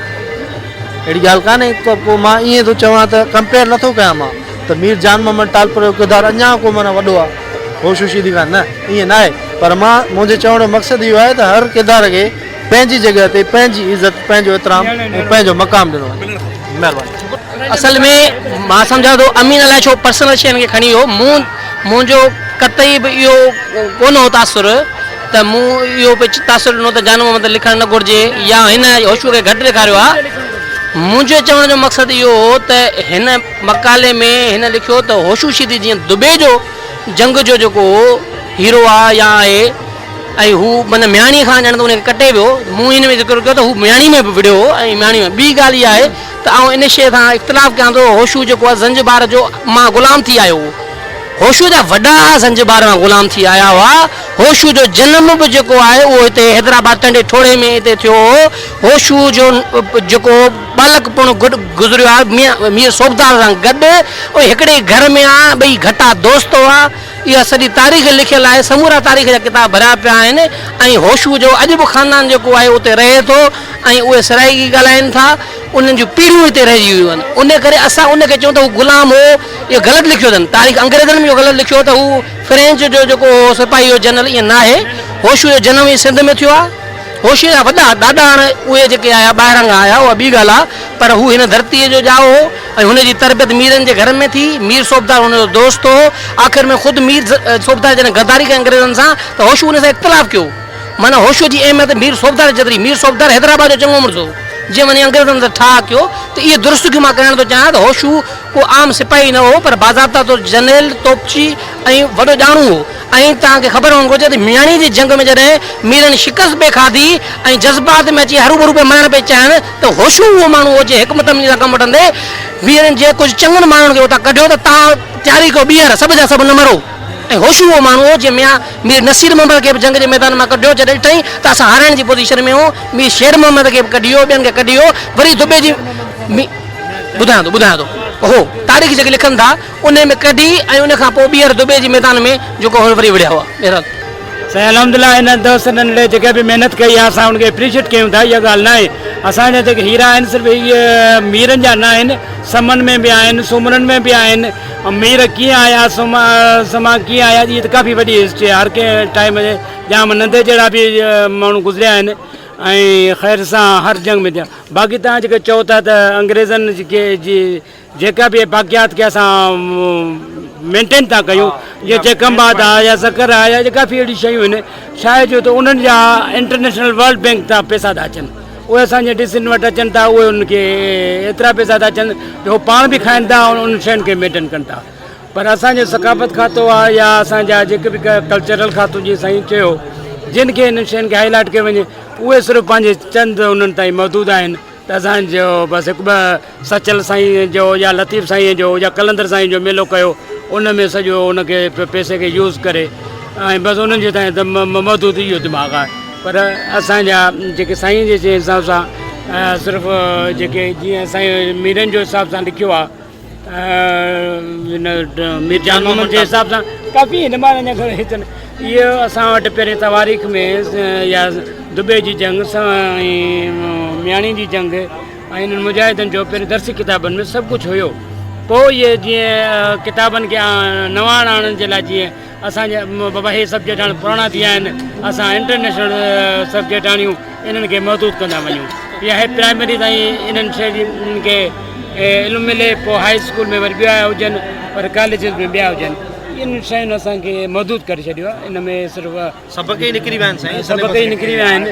اهڙي ڳالهه ڪانهي ته ڪو مان ائين ٿو چوان ته ڪمپيئر نٿو ڪيان مان ته مير جان محمد ٽالپر جو ڪردار اڃا ڪو معنيٰ وڏو آهي هوشو شيدي کان نه ائين ناهي پر مان منهنجي چوڻ جو مقصد اهو آهي ته هر ڪردار کي پنهنجي جڳهه تي پنهنجي عزت، پنهنجو احترام ۽ پنهنجو مقام ڏنو وڃي. مهرباني. اصل ۾ مان سمجهان ٿو امين الائي ڇو پرسنل شين کي کڻي ويو مون منهنجو قطعي به اهو ڪونه هو تاثر ته مون اهو پئي تاثر ڏنو ته جان محمد لکڻ نه گهرجي يا هن هوشوء کي گهٽ ڏيکاريو آهي منهنجو چوڻ جو مقصد اهو هو ته هن مقالي ۾ هن لکيو ته هوشو شيدي جيئن دبي جو جنگ جو جيڪو هو هيرو آهي يا آهي ۽ هو معنيٰ مياڻيء کان ڄڻ ته ان کي ڪٽي ويو. مون هن ۾ ذڪر ڪيو ته هو مياڻي ۾ به وڙهيو هو ۽ مياڻي ۾. ٻي ڳالهه اها آهي ته آئون ان شيء سان اختلاف ڪيان ٿو، هوشو جيڪو آهي زنجبار جو مان غلام ٿي آيو هو. هوشو جا وڏا زنجبار مان غلام ٿي آيا هئا. هوشو جو جنم به جيڪو آهي اهو هتي حيدرآباد ٽنڊي ٺوڙهي ۾ هتي ٿيو هو. هوشو جو جيڪو ٻالڪپڻ گذريو آهي مير صوبدار سان گڏ اهي هڪڙي گهر ۾ آ ٻئي گهٽا دوست هئا. اها سڄي تاريخ لکيل آهي، سمورا تاريخ جا ڪتاب ڀريا پيا آهن ۽ هوشوء جو اڄ به خاندان جيڪو آهي اتي رهي ٿو ۽ اهي سرائيڪي ڳالهائين ٿا، انهن جون پيڙهيون هتي رهجي ويون آهن، ان ڪري اسان ان کي چئون ته هو غلام هو، اهو غلط لکيو اٿن، تاريخ انگريزن به اهو غلط لکيو ته هو فرينچ جو جيڪو هو سپاهي هو جنرل ائين ناهي، هوشوء جو جنم ئي سنڌ ۾ ٿيو آهي. هوشوء جا وڏا ڏاڏا هاڻ اهي جيڪي آيا ٻاهران کان آيا اها ٻي ڳالهه آهي پر هو هن ڌرتيء جو ڄائو هو. ۽ هن جي تربيت ميرن جي گهرن ۾ ٿي. مير صوبدار هن جو دوست هو. آخر ۾ خود مير صوبدار جڏهن غداري ڪئي انگريزن سان ته هوشو ان سان اختلاف ڪيو. معنيٰ هوشو جي اهميت مير صوبدار جيتري. مير صوبدار حيدرآباد جو چڱو مڙس هو، جنهن وڃي انگريزن سان ٺاهه ڪيو ته اهي درستگيون مان ڪرڻ ٿو چاهيان ته هوشو ڪو عام سپاهي نه هو پر باضابطه طور جرنيل، توپچي ۽ وڏو ڄاڻو هو. ۽ توهان کي خبر هئڻ گهرجي ته مياڻي جي جنگ ۾ جڏهن ميرن شڪست پئي کاڌي ۽ جذبات ۾ اچي هروڀرو پئي مرڻ پئي چاهڻ ته هوشو اهو ماڻهو هو جنهن حڪمت عملي سان ڪم وٺندي ميرن جي ڪجهه چڱن ماڻهن کي اتان ڪڍيو ته توهان تياري ڪيو ٻيهر سڀ جا سڀ نه مرو ۽ هوشو اهو ماڻهو هو جنهن ميان مير نصير محمد کي به جنگ جي ميدان مان ڪڍيو جڏهن ڏٺائين ته اسان هارائڻ جي پوزيشن ۾ آهيون مير شير محمد کي به ڪڍي ويو ٻين کي ڪڍي ويو وري دٻي جي ٻڌايان ٿو ٻڌايان ٿو هو تاريخ جيڪي لکن ٿا انهي ۾ ڪڍي ۽ ان کان پوء ٻيهر دبئي جي ميدان ۾ جيڪو هو وري وڙهيا هئا. بهرحال. سائين الحمدلله هن دوست ننڍڙي جيڪا به محنت ڪئي آهي اسان ان کي اپريشيٽ ڪيون ٿا اها ڳالهه ناهي اسان جا جيڪي هيرا آهن صرف اهي ميرن جا نه آهن سمن ۾ به آهن سومرن ۾ به آهن مير ڪيئن آيا سما سما ڪيئن آيا اهي ته ڪافي وڏي هسٽري آهي هر ڪنهن ٽائيم جي ڄام نندي جهڙا به ماڻهو گذريا آهن ۽ خير سان هر جنگ ۾ ٿيا باقي توهان جيڪي چئو ٿا ته انگريزن جي جيڪا به باقيات کي اسان مينٽين ٿا ڪيون جيئن جيڪب آباد آهي يا سکر آهي يا ڪافي اهڙيون شيون آهن ڇا آهي جو ته انهن جا انٽرنيشنل ورلڊ بينڪ تان پئسا ٿا اچن اهي اسان جي ڊي سين وٽ اچن ٿا اهي انهن کي ايترا پئسا ٿا اچن جو هو پاڻ به کائن ٿا ۽ انهن شين کي مينٽين ڪن ٿا پر اسان جو ثقافت کاتو آهي يا اسان جا جيڪي به ڪلچرل کاتو جيئن سائين چيو جن کي انهن شين کي هائي لائيٽ ڪيو وڃي اهي صرف پنهنجي چند انهن تائين محدود آهن ته اسان جو بس هڪ ٻه سچل سائين جو يا لطيف سائين جو يا قلندر سائين جو ميلو ڪيو ان ۾ سڄو ان کي پئسي کي يوز ڪري ۽ بس انهن جي تائين محدود اهو دماغ آهي پر اسان جا جيڪي سائين جي حساب سان صرف جيڪي جيئن سائين ميرن جو حساب سان لکيو آهي هن مير جان محمد جي حساب سان ڪافي هن مهل اڃا گهڻي اچن اهو اسان وٽ پهرين تواريخ ۾ يا دبي جي جنگ ۽ مياڻي جي جنگ ۽ انهن مجاهدن جو پهرين درسي ڪتابن ۾ سڀ ڪجهه هيو پوء اهي جيئن ڪتابن کي نواڻ آڻڻ جي لاء جيئن اسان جا بابا هي سبجيڪٽ هاڻي پراڻا ٿي ويا آهن اسان انٽرنيشنل سبجيڪٽ آڻيون انهن کي محدود ڪندا وڃون يا هي پرائمري تائين انهن شيء جي انهن کي علم ملي پوء هاء اسڪول ۾ وري ٻيا هجن پر ڪاليجز ۾ ٻيا هجن انهن شين اسان کي محدود ڪري ڇڏيو آهي ان ۾ صرف سبق ئي نڪري ويا آهن سائين سبق ئي نڪري ويا آهن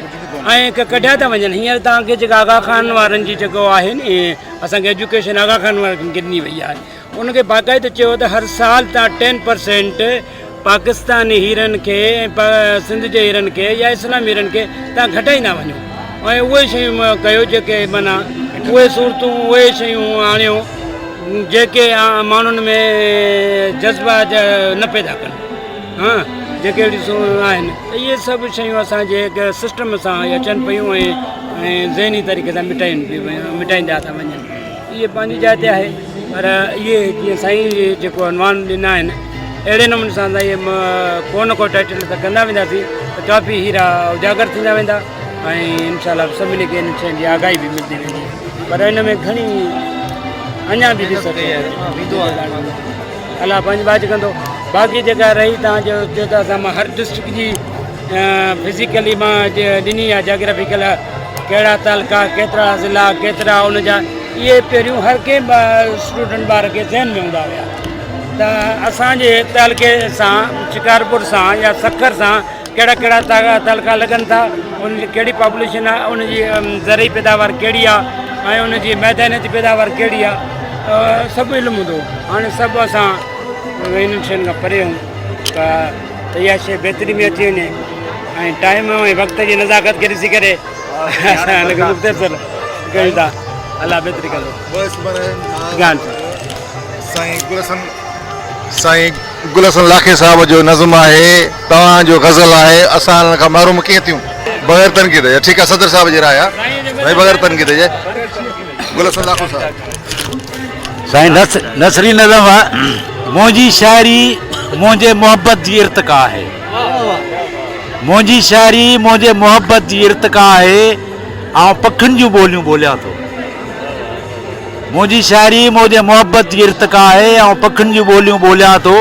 ۽ ڪڍيا ٿا وڃن هينئر توهان کي جيڪا آغا خان وارن جي جيڪو آهي ني اسان کي ايجوڪيشن آغا خان وارن کي ڏني وئي آهي ان کي باقاعده چيو ته هر سال توهان 10% پاڪستاني هيرن کي ۽ سنڌ جي هيرن کي يا اسلامي هيرن کي توهان گهٽائيندا وڃو ۽ اهي شيون ڪيو جيڪي معنيٰ اهي صورتون اهي شيون آڻيو جيڪي ماڻهن ۾ جذبا نه پيدا ڪن ها جيڪي اهڙيون شيون آهن ته اهي سڀ شيون اسان جي هڪ سسٽم سان اچن پيون ۽ ذهني طريقي سان مٽائين مٽائيندا ٿا وڃن اهي پنهنجي جاء تي آهي پر اهي جيئن سائين جيڪو عنوان ڏنا آهن اهڙي نموني سان اهي ڪو نه ڪو ٽائٽل ته ڪندا وينداسين ته ڪافي هيرا اجاگر ٿيندا ويندا ۽ انشاء الله سڀني کي ان شين جي آگاهي به ملندي ويندي پر ان ۾ گهڻي اڃا به ريسرچ الله پنهنجي ٻاجهه ڪندو باقي جيڪا رهي تان جو چيو ته اسان مان هر ڊسٽرڪٽ جي فزيڪلي مان ڏني آهي جاگرافيڪل ڪهڙا تعلقا ڪيترا ضلعا ڪيترا ان جا اهي پهريون هر ڪنهن اسٽوڊنٽ ٻار کي ذهن ۾ هوندا هيا ته اسانجي تعلقي سان شڪارپور سان يا سکر سان ڪهڙا ڪهڙا تعلقا لڳن ٿا ان جي ڪهڙي پاپوليشن آهي ان جي زرعي پيداوار ڪهڙي آهي ۽ ان جي ميدانيتي پيداوار ڪهڙي آهي سڀ علم هوندو هو هاڻي سڀ اسان انهن شين کان پري آهيون ته اها شي بهتري ۾ اچي وڃي ۽ ٽائيم ۽ وقت جي نزاڪت کي ڏسي ڪري اسان هن کي مختصر ڪيون ٿا الله بهتري ڪندو سائين گل حسن سائين گل حسن لاکي صاحب جو نظم آهي توهان جو غزل آهي اسان ان کان محروم ڪيئن ٿيون بغير تنقيد جي ٺيڪ آهي صدر صاحب جي راء آهي ڀائي بغير تنقيد جي گل حسن لاکو صاحب. سائين نثري نظم آهي منهنجي شاعري منهنجي محبت جي ارتقا آهي منهنجي شاعري منهنجي محبت جي ارتقا آهي آئون پکين جون ٻوليون ٻوليان ٿو. منهنجي شاعري منهنجي محبت جي ارتقا آهي، آئون پکين جون ٻوليون ٻوليان ٿو،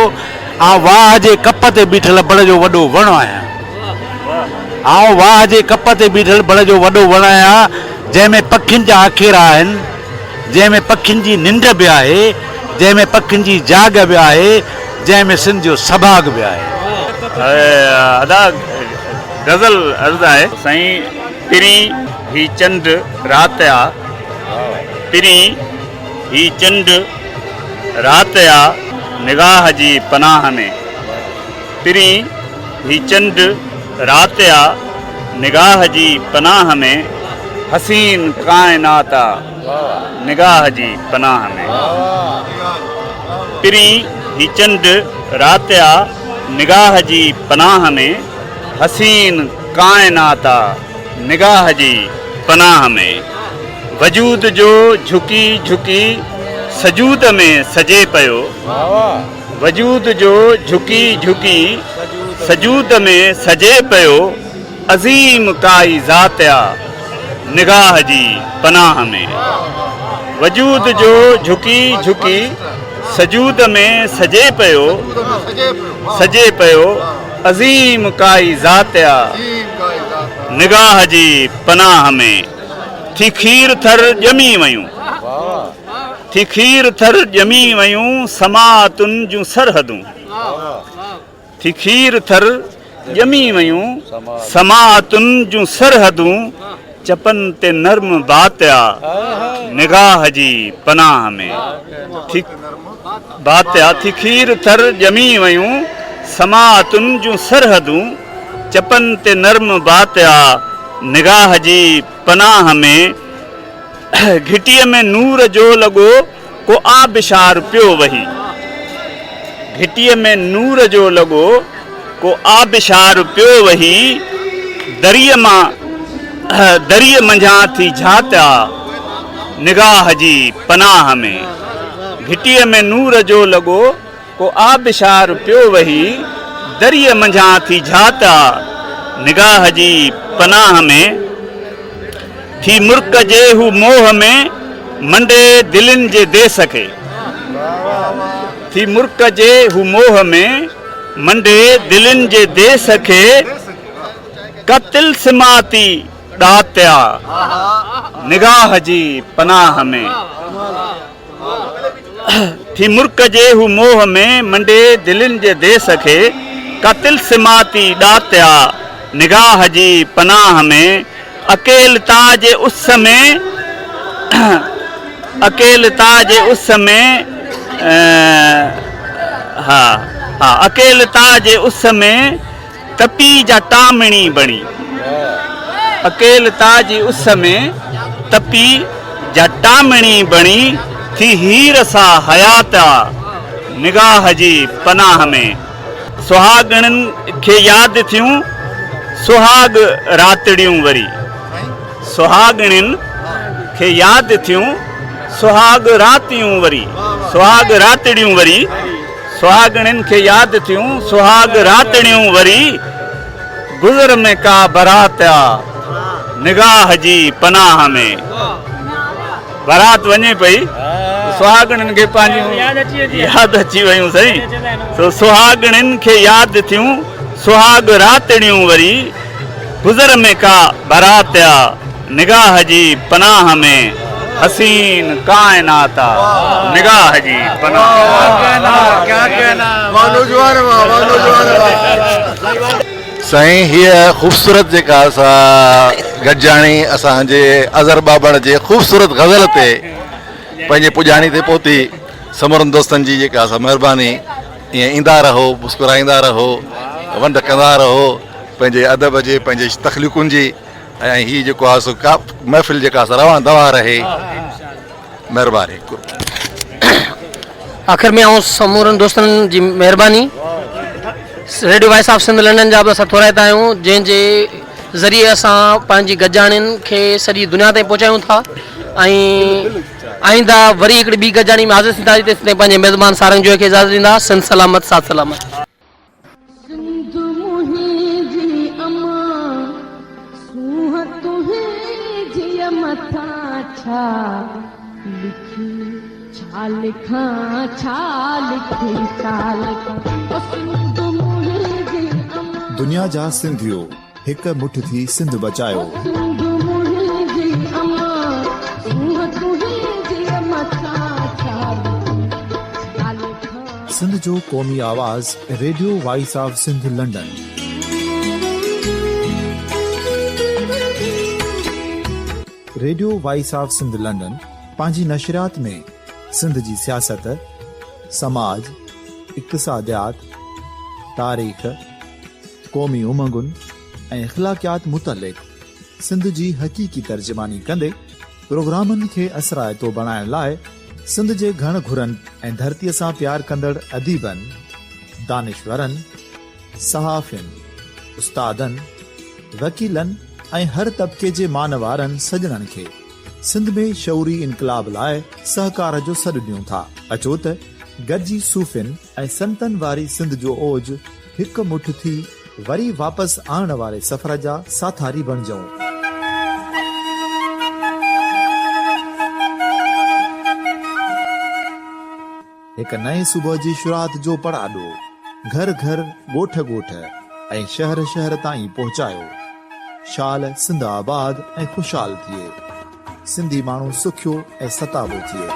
آئون واهه جي ڪپ تي بيٺل بڙ جو وڏو وڻ آهيان. آئون واهه جي ڪپ تي بيٺل بڙ جو وڏو وڻ آهيان، جنهن ۾ پکين جا آکيرا آهن، جنهن ۾ پکين جي ننڊ به آهي، جنهن ۾ پکين جي جاڳ به آهي، جنهن ۾ سنڌ جو سڀاڳ به آهي. ادا غزل عرض آهي. سائين پرين هي چنڊ رات آ. پرين هي چنڊ رات آ نگاهه جي پناهه ۾. پرين هي چنڊ رات آ نگاهه جي پناهه ۾. حسين ڪائنات آ نگاهه جي پناهه ۾. پرين هي چنڊ رات آ نگاهه جي پناهه ۾. حسين ڪائنات آ نگاهه جي پناهه ۾. وجود جو جهڪي جهڪي سجود ۾ سجي پيو. وجود جو جهڪي جهڪي سجود ۾ سجي پيو. عظيم ڪائي ذات آ نگاهه جي پناهه ۾. وجود جو جهڪي جهڪي سجود ۾ سجي پيو. سجي پيو. عظيم ڪائي ذات آ نگاهه جي پناهه ۾. ٿي کير ٿر ڄمي ويون ٿي کير ٿر ڄمي ويون سماعتن جون سرحدون ٿي کير ٿر ڄمي ويون سماعتن جون سرحدون چپن تي نرم بات آ نگاهه جي پناهه ۾. ٿي بات آ ٿي کير ٿر ڄمي ويون سماعتن جون سرحدون چپن تي نرم بات آ نگاهه جي پناهه ۾. گهٽيء ۾ نور جو لڳو ڪو آبشار پيو وهي. گهٽيء ۾ نور جو لڳو ڪو آبشار پيو وهي. دريء مان دريء منجهان ٿي جهات آ نگاهه جي پناهه ۾. گهٽيء ۾ نور جو لڳو ڪو آبشار پيو وهي. دريء منجهان ٿي جهات آ نگاهه جي پناهه ۾. ٿي مرڪ جي هو موهه ۾، منڊي دلين جي ديس کي. ٿي مرڪ جي هو موهه ۾، منڊي دلين جي ديس کي ڪا طلسماتي ڏات آ نگاهه جي پناهه ۾. ٿي مرڪ جي هو موهه ۾ منڊي دلين جي ديس کي ڪا طلسماتي ڏات آ نگاهه جي پناهه ۾. اڪيلتا جي اس ۾ اڪيلتا جي اس ۾ ها ها اڪيلتا جي اس ۾ تپي جا ٽامڻي بڻي اڪيلتا جي اس ۾ تپي جا ٽامڻي بڻي ٿي هير سا حيات آ نگاهه جي پناهه ۾. سهاڳڻين کي ياد ٿيون سهاڳ راتڙيون وري سهاڳڻين کي ياد ٿيون سهاڳ راتيون وري سهاڳ راتڙيون وري سهاڳڻين کي ياد ٿيون سهاڳ راتڙيون وري گذر ۾ ڪا برات آ نگاهه جي پناهه ۾. بارات وڃي پئي سهاڳڻين کي پنهنجون ياد اچي ويون سائين سو سهاڳڻين کي ياد ٿيون سهاڳ راتڙيون وري گذر ۾ ڪا بارات آ نگاهه جي پناهه ۾ حسين ڪائنات آ نگاهه جي پناهه ۾. سائين هيء خوبصورت جيڪا سا گڏجاڻي اسان جي اظهر ٻاٻڻ جي خوبصورت غزل تي پنهنجي پڄاڻي تي پهتي سمورن دوستن جي جيڪا سا مهرباني ائين ايندا رهو مسڪرائيندا رهو ونڊ ڪندا رهو پنهنجي ادب جي پنهنجي تخليقن جي ۽ هي جيڪو آهي سو محفل جيڪا سا روان دوان رهي مهرباني. آخر ۾ آئون سمورن دوستن جي مهرباني radio voice of Sindh London جا به اسان ٿورائتا آهيون جنهن جي ذريعي اسان پنهنجي گڏجاڻين کي سڄي دنيا تائين پهچايون ٿا ۽ آئنده وري هڪڙي ٻي گڏجاڻي ۾ حاضر ٿينداسين تيسين پنهنجي ميزبان سارنگ جوئي کي اجازت ڏيندا سنڌ سلامت ساٿ سلامت. سنڌ منهنجي امان، سونهن تنهنجيء مٿان ڇا لکي ڇا لکان ڇا لکي ڇا لکان او سنڌ منهنجي امان. دنيا جا سنڌيو هڪ مٺ ٿي سنڌ بچايو. او سنڌ منهنجي امان، سونهن تنهنجيء مٿان ڇا لکي ڇا لکان. سنڌ جو قومي آواز radio voice of Sindh London. Radio voice of Sindh London پنهنجي نشريات ۾ سنڌ جي سياست، سماج، اقتصاديات، تاريخ، قومي امنگن ۽ اخلاقيات متعلق سنڌ جي حقيقي ترجماني ڪندي پروگرامن کي اثرائتو بڻائڻ لاء سنڌ جي گهڻ گهرن ۽ ڌرتيء سان پيار ڪندڙ اديبن، دانشورن، صحافين، استادن، وڪيلن ۽ هر طبقي جي مان وارن سڄڻن کي سنڌ ۾ شعوري انقلاب لاء سهڪار جو سڏ ڏيون ٿا. اچو ته گڏجي صوفين ۽ سنتن واري سنڌ جو اوج هڪ مٺ ٿي وري واپس آڻڻ واري سفر جا ساٿاري بڻجون. هڪ نئين صبح جي شروعات جو پڙاڏو گهر گهر، ڳوٺ ڳوٺ ۽ شهر شهر تائين پهچايو. شال سنڌ آباد ۽ خوشحال ٿئي. سنڌي ماڻهو سکيو ۽ ستابو ٿئي.